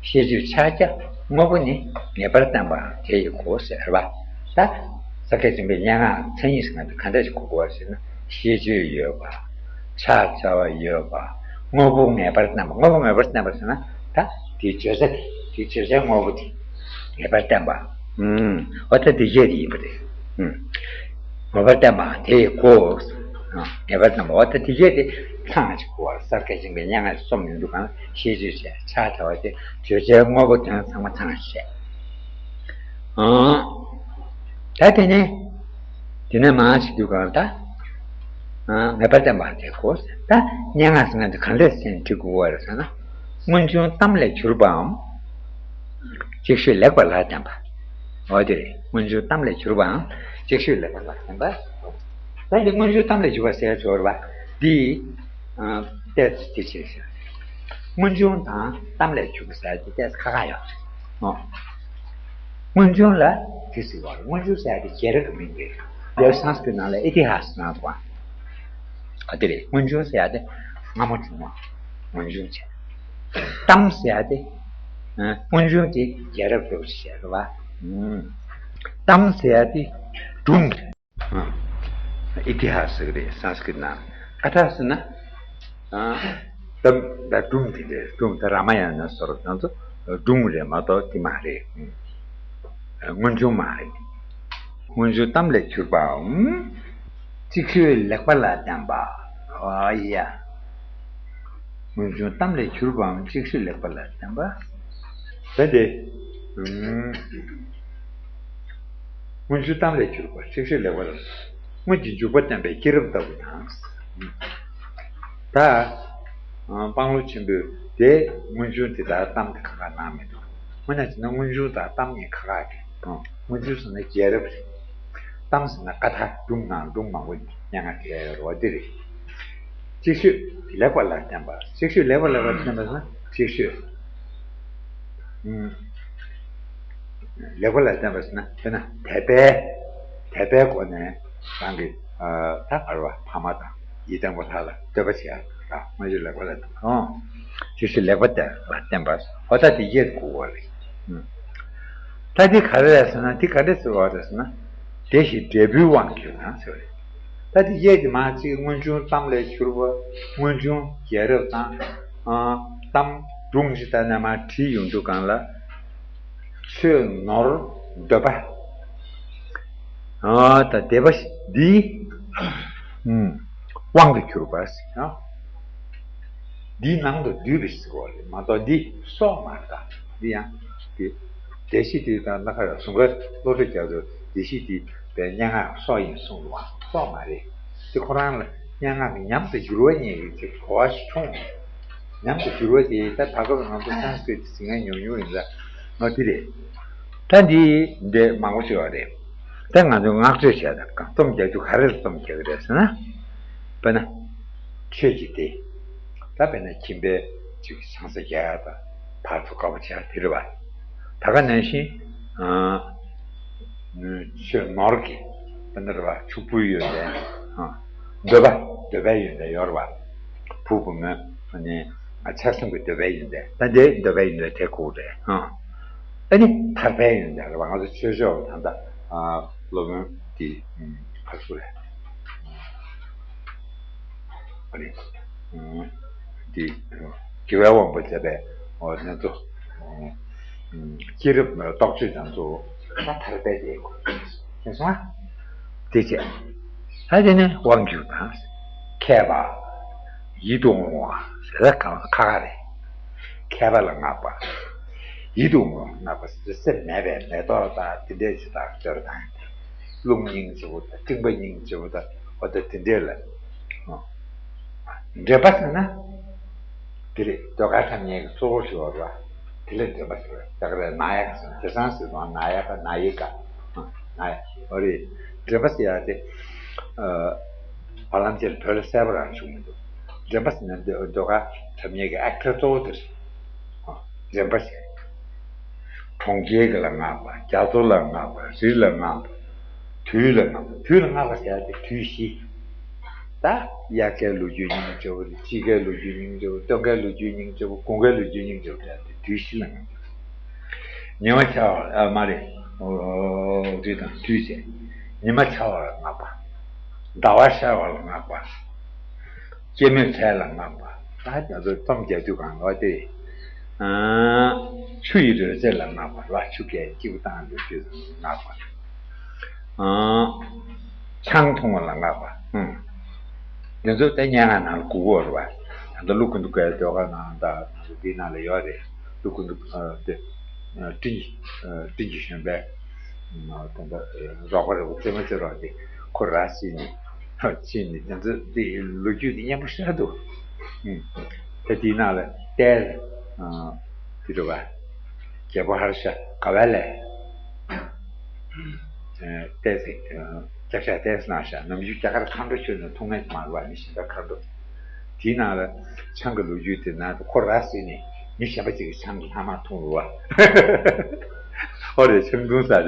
ཤེས་བྱའི་ཕྱག་རྒྱ་དངོས་པོ་ནི་ངེས་པར་བསྟན་པའམ་དེ་ཡི་གོ་ཟེར་བ། ད་གསར་བསྐལ་བཅིངས་པའི་སྙན་ངག་མཚན་ཉིད་ཟེར་ན་དེ་ག་འདྲ་ཞིག་གོ་དགོས་རེད་ཟེར་ན། ཤེས་བྱ་ཡོད་པ། ཕྱག་བྱ་བ་ཡོད་པ། དངོས་པོ་ངེས་པར་བསྟན་པ། དངོས་པོ་ངེས་པར་བསྟན་པ་ཟེར་ན་ད་དེའི་བརྗོད་བྱ་དེ། དེའི་བརྗོད་བྱ་དངོས་པོ་དེ་ངེས་པར་བསྟན་པ། ཨུམ། འོ་ད་དེ་སྐད་དེ་ཡིན་པ་རེད། ཨུམ། ངེས་པར་བསྟན་པའམ་དེ་ཡི་གོ། ཨ། ངེས་པར་བསྟན་པ། འོ་ད་དེ་སྐད་དེ་ཚང་ཞིག་གོ་བ། གསར་བསྐལ་བཅིངས་པའི་སྙན་ངག་རྩོམ་ཡོང་དུས་གང་ལ་ཤེས་བྱའི་ཕྱག་བྱ་བ་དེ་བརྗོད་བྱའི་དངོས་པོ་དོན་ཚང་མ་ཚང་ཞིག་བྱས། ཨང་། ད་དེ་ནས་དེ་ནས་མར་བྱེད་དུས་གང་ལ་ད། ཨ། ངེས་པར་བསྟན་པ་དེ་གོ། ད་སྙན་ངག་ཟེར་ན་དེ་ག་འདྲས་ཟེར་ནས་འབྲི་དགོས་པ་རེད་ཟེར་ན། སྔོན་བྱུང་གཏམ་ལས་གྱུར་པའམ། ཅིག་ཤོས་ལེགས་པ་ལ་བརྟེན་པ། འོ་དེ་རེད། སྔོན་བྱུང་གཏམ་ལས་གྱུར་པའམ་ཅིག་ཤོས་ལེགས་པ་ལ་བརྟེན་པ། ད་འདི་སྔོན་བྱུང་གཏམ་ལས་གྱུར་པ་ཟེར་ཡ་ཅིག་ཡོད་རེད་པ། འདི། ཨ། ཏོག་ཙམ་དེ་བྱས་ཤིང་། སྔོན་བྱུང་དང་གཏམ་ལས་གྱུར་པ་ཟེར་ཡ་དེ་ཏོག་ཙམ་ཁག་ཁག་ཡོད་རེད། ཨོ། སྔོན་བྱུང་ལ་དེ་ཟེར་བ་རེད། སྔོན་བྱུང་ཟེར་ཡ་དེ་རྒྱལ་རབས་ཀྱི་མིང་རེད། འདིར་སཾ་སྐྲྀཏ་ནང་ལ་ཨི་ཏི་ཧཱ་སི་ནང་དུ་བ། ཨ་དེ་རེད། སྔོན་བྱུང་ཟེར་ཡ་དེ་སྔ་མོ་བྱུང་བ། སྔོན་བྱུང་བྱས། གཏམ་ཟེར་ཡ་དེ། ཨ། སྔོན་བྱུང་དེ་རྒྱལ་རབས་ལྟ་བུ་ཞིག་བྱས་རེད་བ། ཨུམ། གཏམ་ཟེར་ཡ་དེ་སྒྲུང་རེད། ཨ། ཨི་ཏི་ཧཱ་སི་ཟེར་གི་རེད། སཾ་སྐྲྀཏ་ནང་། ཀ་ཐ་ཟེར་ན། ཨ། ད་ད་སྒྲུང་དེ་རེད། སྒྲུང་ད་རཱ་མ་ཡ་ན་སོགས་དེ་ཚོ་སྒྲུང་རེད་མ་གཏོགས་དེ་མ་རེད། ཨ། སྔོན་བྱུང་མ་རེད། སྔོན་བྱུང་གཏམ་ལས་གྱུར་པའམ། ཅིག་ཤོས་ལེགས་པ་ལ་བརྟེན་པ། ཨ་ཡ། སྔོན་བྱུང་གཏམ་ལས་གྱུར་པའམ་ཅིག་ཤོས་ལེགས་པ་ལ་བརྟེན་པ། ད་དེ། ཨུམ། སྔོན་བྱུང་གཏམ་ལས་གྱུར་པ་ཅིག་ཤོས་ལེགས་པ་ལ། སྔོན་གྱི་འཇུག་པ་བསྟན་པའི་སྐྱེས་རབས་ལྟ་བུ་དང་། ད། ཨ། དཔང་ལུང་ཆེན་པོས་དེ་སྔོན་བྱུང་དེ་དག་གཏམ་དེ་ཁག་ཁག་གནང་མི་འདུག་དངོས་གནས་བྱས་ན་སྔོན་བྱུང་དང་གཏམ་གཉིས་ཁག་ཁག་རེད། ཨ། སྔོན་བྱུང་ཟེར་ན་རྒྱལ་རབས་རེད། གཏམ་ཟེར་ན་ཀ་ཐ་སྒྲུང་དང་སྒྲུང་མང་པོ་སྙན་ངག་དེ་རེད་བ། འདི་རེད། ཅིག་ཤོས་ལེགས་པ་ལ་བརྟེན་པ། ཅིག་ཤོས་ལེགས་པ་ལ་བརྟེན་པ་ཟེར་ན་ཅིག་ཤོས། ཨུམ། ལེགས་པ་ལ་བརྟེན་པ་ཟེར་ན་དཔེར་ན་དད་པའི། དད་པའི་སྒོ་ནས་རང་གི། ཨ། ད་ག་རེ་བ། ཕ་མ་དང་ཡི་དམ་པོ་ལྷ་ལ་བསྟོད་པ་བྱེད་ཡ་ར། སྔོན་བྱུང་ལེགས་པ་ལ་བརྟེན་པ། ཨོ། ཅིག་ཤོས་ལེགས་པ་དེ་ལ་བརྟེན་པ། ཨོ་ད་དེ་ཡེད་དགོས་པ་རེད། ཨུམ། ད་འདི་ག་རེ་རེད་ཟེར་ན། འདི་ག་འདྲ་ཟེར་བ་རེད་ཟེར་ན། དེ་བཞིན་འབྲས་བུའི་དབང་གིས་ན་ཟེར་བ་རེད། ད་དེ་ཡེད་དེ་མ་ཅིག་སྔོན་བྱུང་གཏམ་ལས་གྱུར་པ། སྔོན་བྱུང་རྒྱལ་རབས་དང་། ཨ། གཏམ་སྒྲུང་ཞིག་ད་ནས་མ་བྲིས་ཡོང་དུས་གང་ལ། ཆོས་ནོར་འདོད་པ། ཨ། ད་འདོད་པ་འདི། ཨུམ། དབང་དུ་གྱུར་པ་ཟེར་ན། འདིའི་ནང་དུ་འདུས་པའི་ཟེར་བ་རེད་མ་གཏོགས་འདི་སྲོག་མ་རེད་ད། འདི་ཡང་དེ། སྡེ་བཞི་དེ་དང་ལྷག་པར་ཟུང་འབྲེལ་བློ་གྲོས་རྒྱ་མཚོ་སྡེ་བཞི་དེ་པའི་སྙན་ངག་སྲོག་ཡིན་གསུངས་འདུག་བ། སྲོག་མ་རེད། དེ་ཁོ་རང་ལ་སྙན་ངག་གི་ཉམས་སུ་བསྒྱུར་བ་གཉིས་ཀྱི་ཅིག་གོ་བ་ཞིག་འཁྲུངས། ཉམས་སུ་བསྒྱུར་བ་དེ་ད་ད་སྐབས་ང་ཚོ་སཾ་སྐྲྀཏ་ཟིན་མཁན་ཉུང་ཉུང་ཡིན་ཙང་ང་འདི་རེད། ད་འདི་འདི་མང་པོ་ཞིག་ཡོད་རེད། ད་ང་ཚོ་བསྔགས་བརྗོད་བྱས་དང་རྩོམ་རྒྱག་རྒྱུ་ག་རེ་ལ་རྩོམ་རྒྱག་གི་རེད་ཟེར་ན། དཔེར་ན། ཆོས་ཀྱི་སྡེ། ད་དཔེར་ན་ཁྱིམ་པའི་ཅིག་ཆང་ས་རྒྱག་ཡ་དང་ཕར་ཚུར་དགའ་པོ་བྱེད་ཡ་དེ་རེད་བ། ད་ག་ནང་བཞིན། ཨ། ཆོས་ནོར་གྱི། དཔེར་ན་རེད་བ། ཕྱུག་པོའི་ཡོན་ཏན། ཨ། འདོད་པ། འདོད་པའི་ཡོན་ཏན་ཡོད་རེད་བ། བུ་བུ་མོ་ནི་ཆགས་སྡང་གི་འདོད་པའི་ཡོན་ཏན། ད་འདི་འདོད་པའི་ཡོན་ཏན་དེ་ཁོ་རེད། ཨ། ཨ་ནི་ཐར་པའི་ཡོན་ཏན་རེད་བ། ང་ཚོ་ཆོས་ཕྱོགས་ད་ལྟ་སློབ་དཔོན་གྱི་ཕར་ཚུར་རེད། ཨ་ནི་འདི་དགེ་བའི་དབང་པོ་མཛད་པའི་འོ་དེ་ཚོ། སྐྱེས་རབས་རྟོགས་བརྗོད་དང་ཚོ་ད་ཐར་པའི་དེ་ཁོ་ཤེས་སོང་ཨ། དེ་བྱས། ད་དེ་ནས་དབང་སྒྱུར་དང་། མཁས་པ། ཡིད་དུ་འོང་བ་ཟེར་ད་གང་ཁ་ཁ་རེད། མཁས་པ་ལ་བསྔགས་པ། ཡིད་དུ་འོང་བ་བསྔགས་པ་ཟེར་སེམས་མེད་པའི་མེ་ཏོག་དང་དེ་འདྲའི་ཅིག་དང་སྦྱོར་དང་། རླུང་སྙིང་རྗེ་པོ་དང་སྤྲིན་པ་སྙིང་རྗེ་པོ་དང་འོ་ད་དེ་འདྲའི་ལ། འདྲེན་པ་ཟེར་ན། དེ་རེད། ཟློས་གར་ཐ་སྙད་ཀྱི་གཙོ་བོ་ཞིག་ཡོད་རེད་བ། དེ་ལ་འདྲེན་པ་ཟེར་བ། ད་ག་རེ་ན་ཡ་ག་ཟེར་ན་དེ་སང་ཟེར་དང་ན་ཡ་ག་ན་ཡི་ག་ན་ཡ་འོ་རེད། འདྲེན་པ་ཟེར་ཡ་དེ། ཨ། བར་ལམ་ཅིག་ལ་བོད་ལ་གསལ་པོ་རང་བྱུང་མི་འདུག་འདྲེན་པ་ཟེར་ན་ཟློས་གར་ཐ་སྙད་ཀྱི་ཨེག་ཊར་གཙོ་བོ་དེ་རེད། འདྲེན་པ་ཟེར། གྲོང་ཁྱེར་གྱི་ལ་བསྔགས་པ། རྒྱ་མཚོ་ལ་བསྔགས་པ། རི་ལ་བསྔགས་པ། དུས་ལ་བསྔགས་པ། དུས་ལ་བསྔགས་པ་ཟེར་ཡ་དེ་དུས་བཞི། ད་དབྱར་ཁའི་ལོ་རྒྱུས་སྙིང་རྗེ་པོ་རེད། དཔྱིད་ཁའི་ལོ་རྒྱུས་སྙིང་རྗེ་པོ། སྟོན་ཁའི་ལོ་རྒྱུས་སྙིང་རྗེ་པོ། དགུན་ཁའི་ལོ་རྒྱུས་སྙིང་རྗེ་པོ་ཟེར་ཡ་དེ་དུས་བཞི་ལ་བསྔགས་པ། ཉི་མ་ཤར་བ། ཨ། མ་རེད། འོ། འོ། དུས་དང་དུས་བྱས། ཉི་མ་འཆར་བ་ལ་བསྔགས་པ། ཟླ་བ་ཤར་བ་ལ་བསྔགས་པ། སྐྱེད་མོས་ཚལ་ལ་བསྔགས་པ། ད་ང་ཚོ་རྩོམ་རྒྱག་དུས་གང་ག་དེ། ཨ། ཆུ་ཡི་རོལ་རྩེད་ལ་བསྔགས་པ། ལ་ཆུ་སྐད་སྐྱིད་པོ་བཏང་འདུག་དུས་སུ་བསྔགས་པ། ཨ། ཆང་འཐུང་བ་ལ་བསྔགས་པ། ཨུམ། འདི་ཚོ་དེ་སྙན་ངག་ནང་ལ་དགོས་ཀྱི་ཡོད་རེད་བ། ད་ལྟ་ཀླུ་སྒང་དྲུག་གི་ཟློས་གར་ནང་དང་འདི་ནང་ལ་ཡོད་རེད། ཀླུ་སྒང་དྲུག་ཨ། དེ། ཨ། སྤྲིན་གྱི། ཨ། སྤྲིན་གྱི་བཞོན་པའི། ཨ། ད་ལྟ་རོགས་པ་རེད་བ། རྩེད་མོ་རྩེ་རོགས་དེ་ཁོ་ར་ཕྱིན་ནས། ཕྱིན་ནས་དེ་ཚོ་དེ་ལོ་རྒྱུས་དེ་སྙན་པོ་ཞེ་དྲག་འདུག་ཨུམ། ད་དེའི་ནང་ལ་ཏའི། ཨ། དེ་རེད་བ། རྒྱལ་པོ་ཧར་ཤ་དགའ་བའི་ལས། ཨ། ཏའི་ཟེར། ཨ། ལྕགས་ཤ་ཏའི་ཟེར་གནང་ཤག་ནམ་རྒྱུན་རྒྱ་གར་མཁའ་འགྲོ་མཆོད་ནས་འཐུང་མཁན་མང་བ་ནི་གཞན་དག་མཁའ་འགྲོ། དེའི་ནང་ལ་ཆང་གི་ལོ་རྒྱུས་དེ་ནང་དུ་ཁོ་ར་ཟེར་ནས་མི་གཞན་པ་ཅིག་གིས་ཆང་གི་ལྷག་མ་འཐུང་རུ་བ། ཨོ་རེད། ཆང་འཐུང་ས་རེད།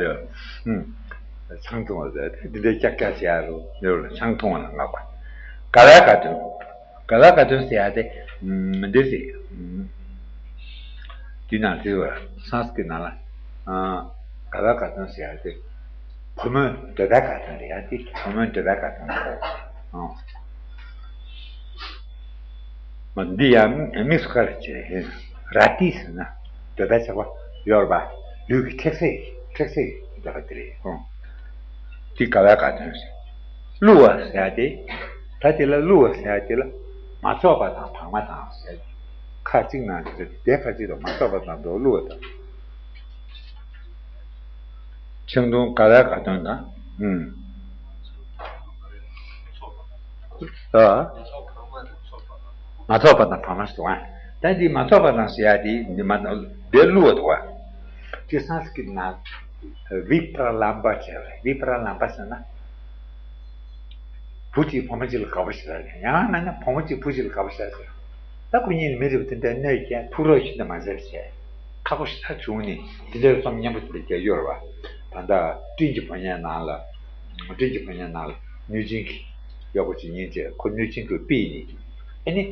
ཨུམ། ཆང་འཐུང་བ་ཟེར་དེ་འདྲའི་ཀྱག་ཀྱག་བྱེད་ཡ་རུ་ནི་རུ་ལ་ཆང་འཐུང་བ་ལ་བསྔགས་པ། དགའ་བའི་དགའ་སྟོན། དགའ་བའི་དགའ་སྟོན་ཟེར་ཡ་དེ། ཨུམ། འདི་ཟེར། ཨུམ། དེའི་ནང་དེ་བ་སཾ་སྐྲྀ་ཏ་ནང་ལ། ཨ། དགའ་བའི་དགའ་སྟོན་ཟེར་ཡ་དེ། བུ་མོའི་འདོད་པའི་དགའ་སྟོན་རེད་ཡ། དེ་བུ་མོའི་འདོད་པའི་དགའ་སྟོན་རེད། ཨང་། མ་འདི་ཡང་དམིགས་སུ་བཀར་བྱས། ར་ཏི་ཟེར་ན་འདོད་པའི་ཆགས་པ་ཡོད་རེད་པ། ལུས་ཀྱི་མཁྲེགས་སེ་མཁྲེགས་སེ་འདོད་པ་དེ་རེད། ཨང་། དེ་དགའ་བའི་དགའ་སྟོན་ཟེར། བསླུ་བ་ཟེར་ཡ་དེ། ད་དེ་ལ་བསླུ་བ་ཟེར་ཡ་དེ་ལ་མ་ཆོག་པ་དང་བག་མ་དང་ཟེར། ཁ་གཅིག་ནང་དེ་དེ་ཁ་གཅིག་དང་མ་ཆོག་པ་དང་དུ་བསླུ་བ་དང་། ཆང་འཐུང་དགའ་བའི་དགའ་སྟོན་དང་། ཨུམ། ཨ། མ་ཐོགས་པ་དང་བག་མ་ཟེར་བ། ད་འདི་མ་ཐོགས་པ་དང་ཟེར་ཡ་དེ་འདི་མ་དེ་བསླུ་བ་འདུག་བ། དེ་སཾ་སྐྲྀ་ཏ་ནང་བི་པྲ་ལམ་པ་བྱས་པ་རེད། བི་པྲ་ལམ་པ་ཟེར་ན། བུ་གཅིག་བུ་མོ་གཅིག་ལ་དགའ་པོ་ཞེ་དྲག་ཡོད། ཡང་མིན་ན་བུ་མོ་གཅིག་བུ་གཅིག་ལ་དགའ་པོ་ཞེ་དྲག་ཡོད། ད་ཁོ་གཉིས་ནི་མི་རེད་པ། དེ་འདྲའི་གནོད་སྐྱེལ་ཐུགས་རོགས་ཤིག་འདི་མ་མཛད་བྱས། ཁག་པོ་ཞེ་དྲག་བྱུང་ནས་དེ་འདྲའི་རྩོམ་སྙན་པོ་དེ་འདྲ་རྒྱག་ཡོད་རེད་བ། ད་ལྟ་སྤྲིན་གྱི་ཕོ་ཉའི་ནང་ལ། སྤྲིན་གྱི་ཕོ་ཉའི་ནང་ལ་གནོད་སྦྱིན་གྱི་གཡོག་པོ་གཅིག་ཡིན་བྱས། ཁོ་གནོད་སྦྱིན་གྱིས་ཕུད་ནས། ཨ་ནི།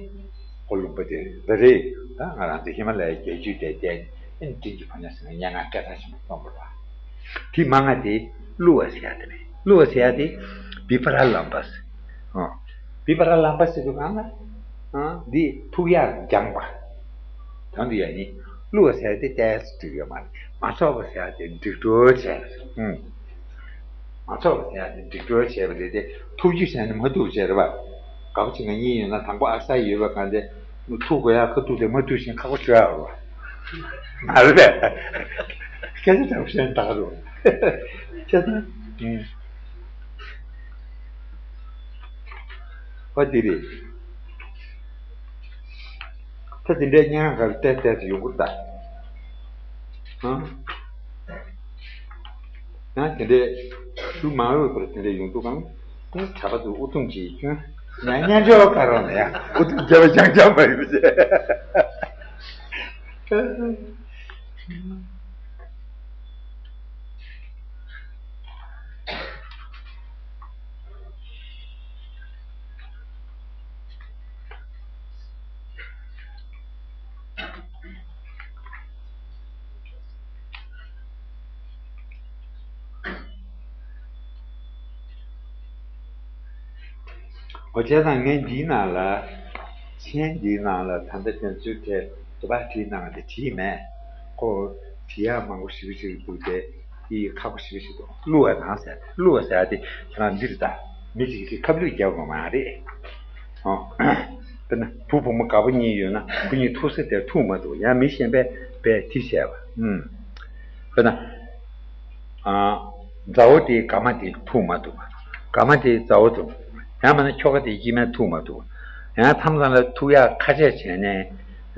ཁོ་ལུང་པ་དེ་འདི་རེད། ད་ང་རང་ཚོ་ཧི་མ་ལ་ཡའི་རྒྱ་ཁྱོན་དེ་བསྡད་ནས། ཨ་ནི་སྤྲིན་གྱི་ཕོ་ཉ་ཟེར་ན་སྙན་ངག་སྐད་གྲགས་ཆེན་པོ་རྩོམ་པ་རེད་བ། དེ་མ་ང་དེ་བསླུ་བ་ཟེར་ཡ་དེ་རེད། བསླུ་བ་ཟེར་ཡ་དེ་བི་པྲ་ལམ་པ་ཟེར། ཨ། བི་པྲ་ལམ་པ་ཟེར་དུས་གང་ལ། ཨ། འདི་ཐུགས་ཡག་འགྱངས་པ། དོན་དུ་ཡ་ནི་བསླུ་བ་ཟེར་ཡ་དེ་ཏོག་ཙམ་འགྲིག་ཡོད་མ་རེད། མ་ཆོག་པ་ཟེར་ཡ་དེ་འགྲིག་འགྲོ་བྱས། ཨུམ། མ་ཆོག་པ་ཟེར་ཡ་དེ་འགྲིག་འགྲོ་བྱས་པ་རེད་དེ། ཐུགས་རྒྱུས་ཟེར་ནི་མ་ཐུབ་བྱས་རེད་བ། དགའ་པོ་ཅིག་ང་གཉིས་ཡོད་ན་དང་པོ་ཨ་གསར་ཡོད་པ་གང་དེ། ཐུག་དགོས་ཡ་ཁ་ཐུག་དེ་མ་ཐུག་བཞིན་ཁག་པོ་ཞུ་ཡ་རོ། མ་རེད་པས། སྐད་ཆ་དྲང་པོ་བཤད་ན་ད་ག་རོ། ཁྱེད་ཚོ། ཨུམ། ཨོ་དེ་རེད། ད་དེ་འདྲའི་སྙན་ངག་ག་རེ་བལྟས་བལྟས་ཡོང་གི་རེད་ད། ཨང་། ཡང་དེ་འདྲའི་ཞུ་མ་འོས་པར་དེ་འདྲའི་ཡོང་འདུག་གམ། དེ་གྲྭ་པ་ཚོས་དབུ་ཐུམ་ཅིག་གྱོན། ཡང་སྙན་ཅོག་ཁ་རོག་ལ་ཡང་དབུ་ཐུམ་རྒྱབ་པ་རྐྱང་རྐྱང་མ་ཡོང་ཟེར། འོ་བྱས་ཙང་ངས་འདིའི་ནང་ལ། མཆན་འདིའི་ནང་ལ་ད་ལྟ་དེ་ཚོའི་ཐད་དུ་བ་བྲིས་གནང་དེ་བྲིས་མེད། ཁོ་བྲིས་ཡག་མང་པོ་ཞེ་པོ་ཅིག་འདུག་སྟེ། འདི་ཁག་པོ་ཞེ་པོ་ཅིག་འདུག་གླུ་བ་དང་ཟེར་ཏེ། གླུ་བ་ཟེར་ཏེ་ཁྱེད་རང་འདིར་ད་མི་གཅིག་གིས་ཁ་བསླུས་རྒྱག་དགོས་མ་རེད། ཨོ། དཔེར་ན་བུ་བུ་མོ་དགའ་པོ་གཉིས་ཡོད་ན་ཁོ་གཉིས་ཐུག་ས་དེར་ཐུག་མ་ཐུབ། ཡང་མི་གཞན་པས་པས་དེ་བྱས་པ། ཨུམ། དཔེར་ན། ཨ། མཛའ་བོ་དེ་དགའ་མ་དེ་ཐུག་མ་ཐུབ། དགའ་མ་དེ་མཛའ་བོ་ཐུག། ཡང་མིན་ན་ཁྱོ་ག་དེ་སྐྱེས་མ་ཐུག་མ་ཐུབ། ཡང་མཚམས་མཚམས་ལ་ཐུག་ཡག་ཁ་ཤས་བྱས་ནས།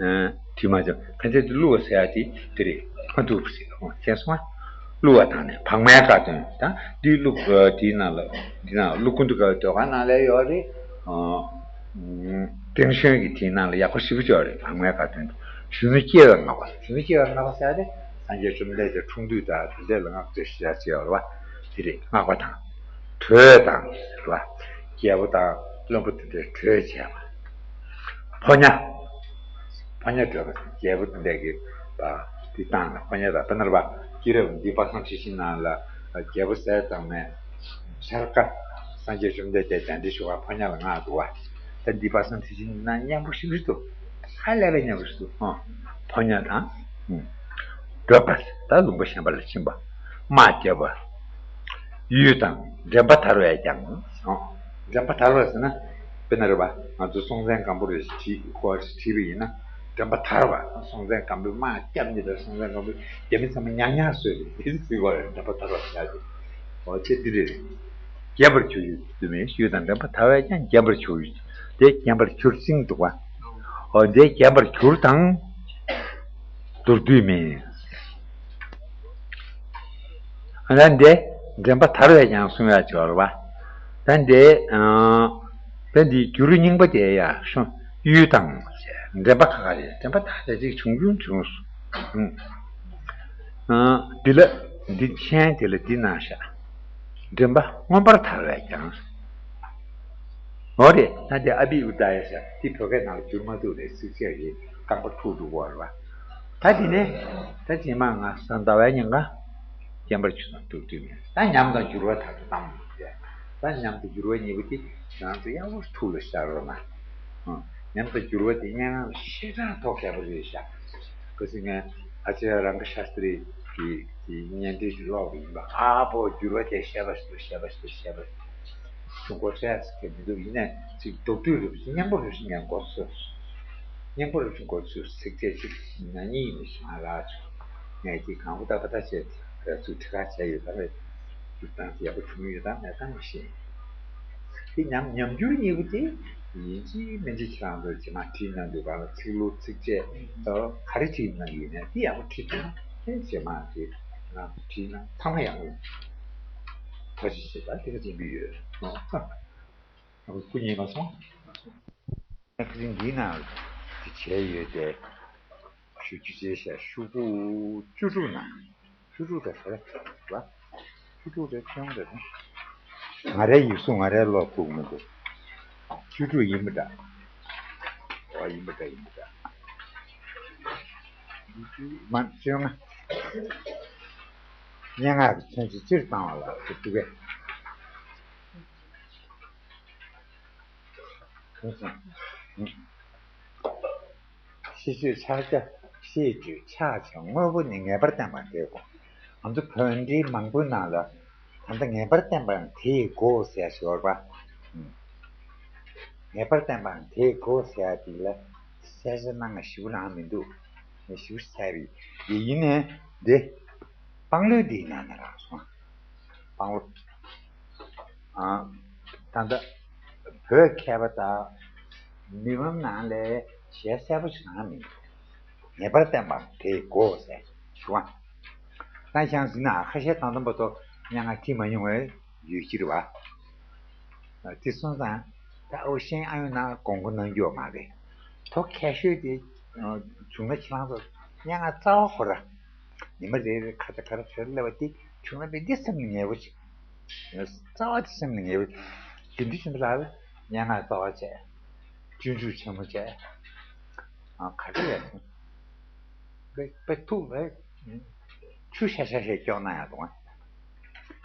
ཨ། དེ་མ་བྱུང་། ཕན་ཚུན་དུ་གླུ་བ་ཟེར་ཡག་དེ་དེ་རེད། མ་ཐུག་པ་ཟེར། ཨོ། མཁྱེན་སོང་ང་། གླུ་བ་དང་ནི་བག་མའི་དགའ་སྟོན། ད་འདི་གླུ་དེའི་ནང་ལ། འདི་ནང་གླུ་ཀུན་ཏུ་དགའ་བའི་ཟློས་གར་ནང་ལ་ཡོད་རེད། ཨ། ཏེང་ཞོན་གྱི་དེའི་ནང་ལ་ཡག་པོ་ཞེ་པོ་ཅིག་ཡོད་རེད། བག་མའི་དགའ་སྟོན་དུ། གཞོན་ནུ་སྐྱེ་བའི་བསྔགས་པ། གཞོན་ནུ་སྐྱེ་བའི་བསྔགས་པ་ཟེར་ཏེ་སངས་རྒྱས་བཅོམ་ལྡན་འདས་འཁྲུངས་དུས་དང་དེ་འདྲ་ལ་བསྔགས་བརྗོད་ཞེ་དྲག་བྱས་ཡོད་རེད་པ། དེ་རེད། བསྔགས་པ་དང་། གྲོས་དང་། རེད་པ། རྒྱལ་པོ་དང་བློན་པོ་དེ་འདྲའི་གྲོས་བྱས་པ། ཕོ་ཉ། ཕོ་ཉ་གྲོས་པ་དང་རྒྱལ་པོ་དེ་འདྲ་གི་པ་དེ་བཏང་ནས་ཕོ་ཉ་དང་། དཔེར་ན་རེད་པ། སྐྱེས་རབས་འདི་པ་སངས་ཁྲི་ཤིང་ནང་ལ་རྒྱལ་པོ་ཟས་གཙང་མས་འཆར་ཀ་སངས་རྒྱས་བཅོམ་ལྡན་འདས་གདན་འདྲེན་ཞུ་བར་ཕོ་ཉ་ལ་མངགས་འདུག་པ། ད་འདི་པ་སངས་ཁྲི་ཤིང་ནང་སྙན་པོ་ཞེ་པོ་ཅིག་འདུག་ཧ་ལས་པའི་སྙན་པོ་ཞིག་འདུག་ཨ། ཕོ་ཉ་དང་། ཨུམ། གྲོས་པ། ད་ལུང་པ་གཞན་པ་ལ་ཕྱིན་པ། དམག་རྒྱབ་པ། གཡུལ་དང་འདྲེན་པ་དར་བས་ཀྱང་། ཨོ། འདྲེན་པ་དར་བ་ཟེར་ན། དཔེར་ན་རེད་པ། ང་ཚོ་སྲོང་བཙན་སྒམ་པོ་རེ་བྲིས། སྐོར་བྲིས་པ་ཡིན་ན། འདྲེན་པ་དར་བ། སྲོང་བཙན་སྒམ་པོས་དམག་རྒྱབ་ནས། ད་སྲོང་བཙན་སྒམ་པོས་རྒྱ་མི་ཚང་མ་ཉག་ཉག་བཟོས་རེད། དེ་ཟེར་བ་རེད། འདྲེན་པ་དར་བ་ཟེར་ཡག་དེ། ཨོ། ཅེས་འདི་རེད། རྒྱས་པར་གྱུར་ཡོད་དུ་མེད། གཡུལ་དང་འདྲེན་པ་དར་བས་ཀྱང་། རྒྱས་པར་གྱུར། དེ་རྒྱས་པར་གྱུར་ཅིང་འདུག་པ། ཨོ། དེ་རྒྱས་པར་གྱུར་དང་། མདོར་བསྡུས་མིན། ཨ། ད་འདི་འདྲེན་པ་དར་བས་ཀྱང་གསུང་ཡག་ཅིག་ཡོད་རེད་པ། ད་འདི། ཨ། ད་འདི་འགྱུར་རྙིང་པ་དེ་ཡག་ཤོ། གཡུལ་དང་། འདྲེན་པ་ཁ་ཁ་རེད། འདྲེན་པ་ད་ལྟ་ཅིག་བྱུང་བྱུང་བྱུང་སོང་། ཨ། འདི་ལ། འདི་མཆན་དེ་ལ་འདི་གནང་ཤག་འདྲེན་པ་མངོན་པར་དར་བས་ཀྱང་། འོ་རེད། ད་འདི་ཨ་བི་ཨུ་དཱ་ཡ་ཟེར་དེ་བོད་སྐད་ནང་ལ་བསྒྱུར་མ་ཐུབ་རེད། ཚིགས་བཅད་ཀྱི་རྐང་པ་འཁྲུག་འགྲོ་གི་ཡོད་རེད་པ། ད་དེ་ནས་ད་རྗེས་མ་ང་གཟའ་ཟླ་བའི་ཉིན་ཀ་རྒྱས་པར་གྱུར་དང་མདོར་བསྡུས་མིན། ད་ཉམས་དང་འགྱུར་བ་དག་ཏུ་བཏང་མི་འདུག་ད་ཉམས་དང་འགྱུར་བ་གཉིས་པོ་དེ་ང་ཚོ་ཡག་པོ་ཐུགས་ལ་ཤར་རོགས་གནང་། ཨང་། ཉམས་དང་འགྱུར་བ་དེ་སྙན་ངག་ལ་ཞེ་དྲག་ཐོག་ཁག་པོ་རེད་ཤག་གལ་སྲིད་ངས་ཨ་ཅརྱ་རང་ཀ་ཤཱསྟྲི་གི་དེ་སྙན་འགྲེལ་ཞིག་ཀློག་པ་ཡིན་པ། ཨ་ཕོ། འགྱུར་བ་དེ་ཞེ་པོ་ཞེ་པོ་ཞེ་པོ་ཞེ་པོ་ཞེ་པོ་ཞིག་འགོ་ཚུགས་ཀྱི་མི་འདུག་ཡིན་ནའི་ཅིག་མདོར་བསྡུས་རེ་བ་ཞིག་སྙན་པོ་རེ་བ་ཞིག་ངས་འགོ་ཚུགས། སྙན་པོ་རེ་བ་ཞིག་འགོ་ཚུགས། ཚིགས་བཅད་གཅིག་ན་གཉིས་ཡིན་ཞིག་ང་རག་བྱུང་། ངས་ཀྱིས་གང་པོ་ཏག་ཏག་ཏག་བྱས་ར་ཚུགས་ཁྲི་ཁ་བྱས་ཡོད་ད་རེད། བསྒྱུར་སྟངས་དེ་ཡག་པོ་བྱུང་ཡོད་དམ་མེད་དམ་མི་ཤེས། དེ་ཉམས་ཉམས་འགྱུར་གཉིས་པོ་དེ་ཡིན་གཅིག་མིན་གཅིག་ཁྱེད་རང་ཚོས་རྗེས་མ་བྲིས་གནང་དུས་གང་ལ་ཚིག་ལྷུག་ཚིགས་བཅད་ག་རེ་བྲིས་གནང་གི་ཡིན་ནའི་དེ་ཡག་པོ་བྲིས་ཐུབ་ན། དེ་རྗེས་མ་དེ་ང་ཚོ་བྲིས་ན་ཚང་མ་ཡག་པོ་ཡོང་། ཐུགས་རྗེ་ཆེ། ད་དེ་ག་ཅིག་འདི་ཡོད། ཨ་ཁུ་གཉིས་མ་སོང་། ཁ་ཅིག་འདིའི་ནང་དེ་བྱས་ཡོད་དེ། ཞུ་རྒྱུ་བྱས་ཤག་ཤོག་བུ་བཅུ་དྲུག་ནང་། བཅུ་དྲུག་རེད་ཟེར་བ། བཅུ་དྲུག་རེད། ཁྱོད་རེད། ང་རའི་ཡིག་གཟུགས་ང་རས་ཀློག་ཐུབ་མི་འདུག་བཅུ་དྲུག་ཡིན་པ་འདྲ། ཨོ། ཡིན་པ་འདྲ། ཡིན་པ་འདྲ། མ་བཅོ་ལྔ། སྙན་ངག་གི་མཚོན་བྱེད་སྤྱིར་བཏང་བ་ལ་ཞེས་བྲིས་པས། ཤེས་བྱའི་ཕྱག་རྒྱ། ཤེས་བརྗོད་ཕྱག་རྒྱ་དངོས་པོ་ནི་ངེས་པར་བསྟན་པ་དེའི་སྒོ། ང་ཚོ་བོད་འགྲེལ་མང་པོའི་ནང་ལ་ད་ལྟ་ངེས་པར་བསྟན་པའམ་དེའི་སྒོ་ཟེར་ཞིག་ཡོད་རེད་པ། ངེས་པར་བསྟན་པའམ་དེའི་སྒོ་ཟེར་ཡག་དེ་ལ་གསལ་ཆ་གནང་ང་ཞེ་པོ་རང་མི་འདུག་ངས་ཞེ་པོ་གསལ་པོ་ཡིན་ནའི་འདི་དཔང་ལུང་འདིའི་ནང་ན་རག་སོང་། དཔང་ལུང་། ཨ། ད་ལྟ་བོད་མཁས་པ་དང་མི་ཕམ་ནང་ལ་ཞལ་གསལ་པོ་ཞིག་གནང་མི་འདུག་ངེས་པར་བསྟན་པ་དེའི་སྒོ་ཟེར་ཞུ་བ། ད་ཡང་ཟིན་ན་ཁ་ཤས་ད་ལྟ་བར་དུ་སྙན་ངག་བྲིས་མ་མྱོང་བའི་ཡོད་ཀྱི་རེད་བ། དེ་སོང་ཙང་ད་ཨོ་ཤེས་ཨ་ཡོད་ན་དགོངས་སྐོར་གནང་རྒྱུ་མ་རེད། ཐོག་ཁ་ཤས་དེ་བྱུང་ན་ཁྱེད་རང་ཚོ་སྙན་ངག་རྩ་བ་ཁོ་ར། ཉི་མ་རེ་རེ་ཁ་ཆ་ཁ་ར་ཁ་ར་སླེབས་པ་དེ་ཁྱོད་རང་དཔེ་འདི་སེམས་ལ་ངེས་པོ་ཅིག་རྩ་བ་དེ་སེམས་ལ་ངེས་པོ། དེ་འདྲ་བྱུང་ཙང་སྙན་ངག་རྩ་བ་བྱས། སྤྱོད་འཇུག་ཆེན་མོ་བྱས། ཨ། ག་རེ་ཡང་དཔེ་དཔེ་ཐུགས་ལ་ཆུ་ཤ་ཤ་ཤ་སྐྱོག་ན་ཡང་དང་།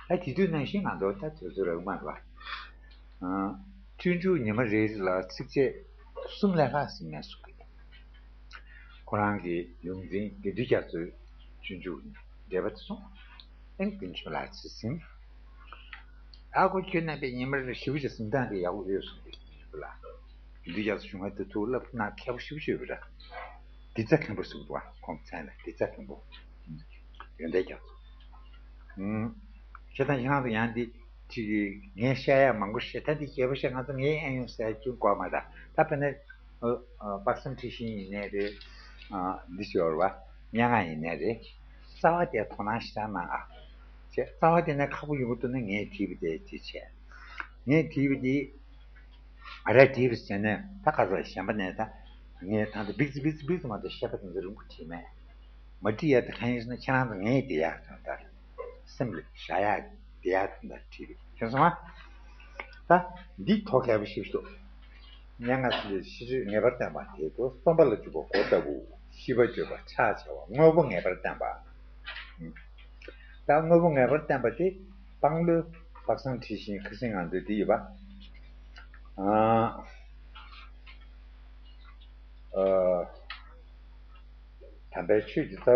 ད་དེ་དུས་ནང་བཞིན་ང་ཚོ་ད་དུས་ཚོད་རག་མ་རེད་པ། ཨ། སྤྱོད་འཇུག་ཉི་མ་རེ་རེ་ལ་ཚིགས་བཅད་གསུམ་ལས་ལྷག་ཟིན་མེད་གསུང་གི། ཁོ་རང་གི་ཡོངས་འཛིན་དགེ་འདུན་རྒྱ་མཚོའི་སྤྱོད་འཇུག་འགྲེལ་པ་དེ་སོང་། ཨེ་ནི་དཀོན་མཆོག་ལ་ཚིག་ཟིན། ཨ་ཁོ་ཁྱོད་རྣམ་པས་ཉི་མ་རེ་ཞེ་པོ་ཅིག་གཟིམ་སྟངས་དེ་ཡག་པོ་ཡོད་གསུངས་ཏེ་ལ། དགེ་འདུན་རྒྱ་མཚོ་གཞུང་ལ་དེ་ཐུགས་སློབ་གནང་མཁས་པོ་ཞེ་པོ་ཅིག་ཡོད་པ་འདྲ། དེ་ཙ་མཁན་པོ་ཟེར་གི་འདུག་བ། ཁོང་མཚན་ལ་དེ་ཙ་མཁན་པོ། ཡོན་ཏན་རྒྱ་མཚོ། ཨུམ། ཁྱེད་དང་ཁྱེད་རང་ཚོ་ཡང་འདི་ཅིག་ངས་བཤད་ཡ་མང་པོ་བཤད། ད་འདི་རྒྱས་པོ་བཤད་ང་ཚོ་ངའི་ཨེ་ཡོང་ཟེར་རྒྱུ་དགོས་མ་རེད། ད་དཔེར་ན་ཨ་ཨ་དཔག་བསམ་འཁྲི་ཤིང་ཡིན་ནའི་རེད། ཨ་འདི་ཞོར་བ་སྙན་ངག་ཡིན་ནའི་རེད། རྩ་བ་དེ་དོ་སྣང་ཞེ་དྲག་གནང་ཨ། བྱས་རྩ་བ་དེ་ནས་ཁག་པོ་ཡོང་གི་འདུག་ན་ངས་བྲིས་པ་དེ་དེ་བྱས། ངས་བྲིས་པ་དེ། ཨ་རས་བྲིས་པ་བྱས་ནས་ད་ག་ཚོད་གཞན་པ་ནས་ད་ངས་ད་ལྟ་བིག་ཙི་བིག་ཙི་བིག་ཙི་མ་གཏོགས་བཤད་པ་དེ་ཚོ་རིང་པོ་བྲིས་མེད། མ་བྲིས་ཡ་དེ་གང་ཡིན་ཟེར་ན་ཁྱེད་རང་ཚོ་ངས་བསྡད་ཡག་དང་ད་སེམས་ལ་བཞག་ཡག་བསྡད་ཡག་དང་ད་བྲིས་པ་མཁྱེན་སོང་ཨ། ད་འདི་ཐོག་ཁ་པོ་ཞིག་འདུག་སྙན་ངག་ལས་ཤེས་བྱ་ངེས་པར་བསྟན་པ་དེ་ཚོ་རྩོམ་པ་ལ་འཇུག་པ་མགོ་ལྟ་བུ། ཤེས་པ་བརྗོད་པ་ཕྱག་བྱ་བ་དངོས་པོ་ངེས་པར་བསྟན་པ། ད་དངོས་པོ་ངེས་པར་བསྟན་པ་དེ་དཔང་ལོས་དཔག་བསམ་འཁྲི་ཤིང་ཁ་སང་ང་ཚོའི་འདི་ཡོད་པ། ཨ། ཨ། དམ་པའི་ཆོས་ཀྱི་རྩ་